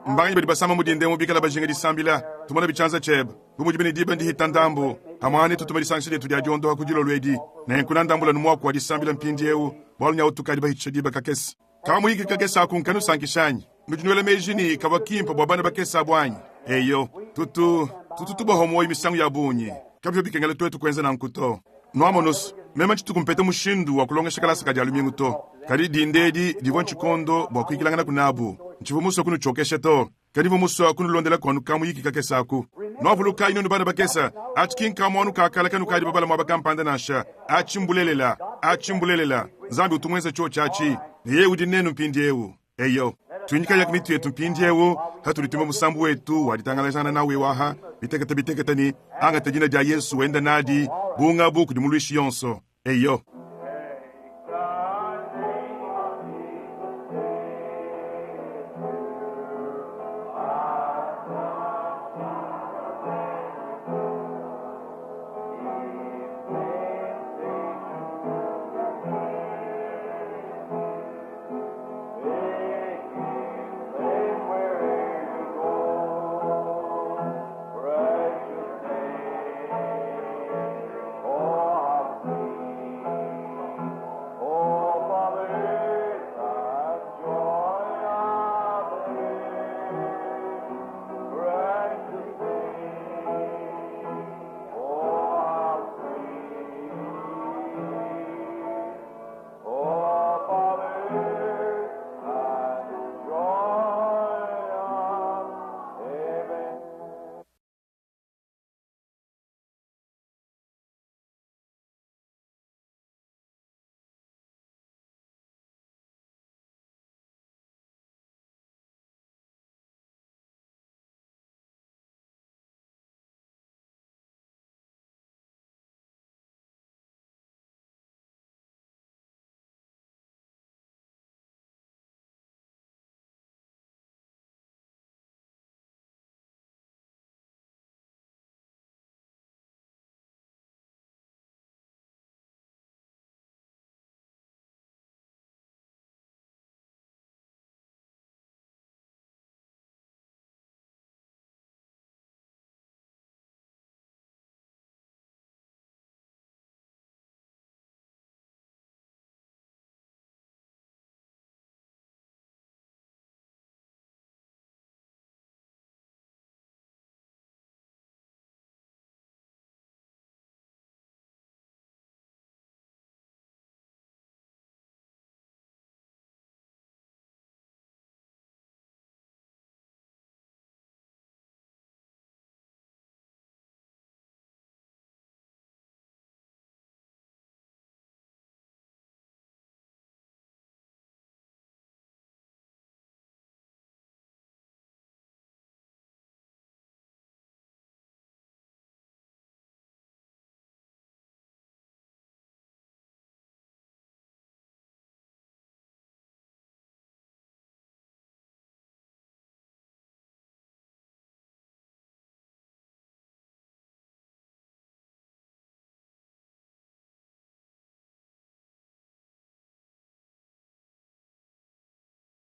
Speaker 1: Mbanganyi badi basama mu dinda emu bikala bajinga disambila? Tumona bitshianza tshiebe. Bu mudibi ne diba ndihita ndambu, pamue netu tuma disangisha dietu dia diondoha ku dilolo edi. Nenku nandambula anu muaku wa disambila mpindieu, bualu nyawu tukadi bahitshisha diba kakese. Kamuyiki kakese aku nkanusankisha anyi? Nudi nuela meji ne, kavua kimpe bua bana bakese abu anyi? Eyo, tutu, tutu tubaha muoyo misangu ya bungi. Kabivua bikengela tuetu kuenza nanku to. Nuamonu's, meme ntshituku mpeta mushindu wa kulongesha kalasa ka Dia lumingu to. Kadi dinda edi divua ntshikondo bua kuyikilanganaku nabu. Ntshivua musue kunutshiokesha to, kadi mvua musue kunulondelaku anu kamuyiki kakese aku. Nuavulukayi nuenu bana bakese, atshi ki nkamuanu ka kale kanukadi babala muaba kampanda nansha. Atshi mbulelela. Atshi mbulelela. Nzambi utu muenze tshiotshi atshi, ne Yeye udi nenu mpindiewu. Eyo, tuinyikayaku mitu yetu mpindiewu patudi tuimba musambu wetu wa ditangalajangana nawu eu aha, bitekete bitekete ne, Angata dina dia Yesu wenda nadi bu ngabu kudi muluishi yonso. Eyo.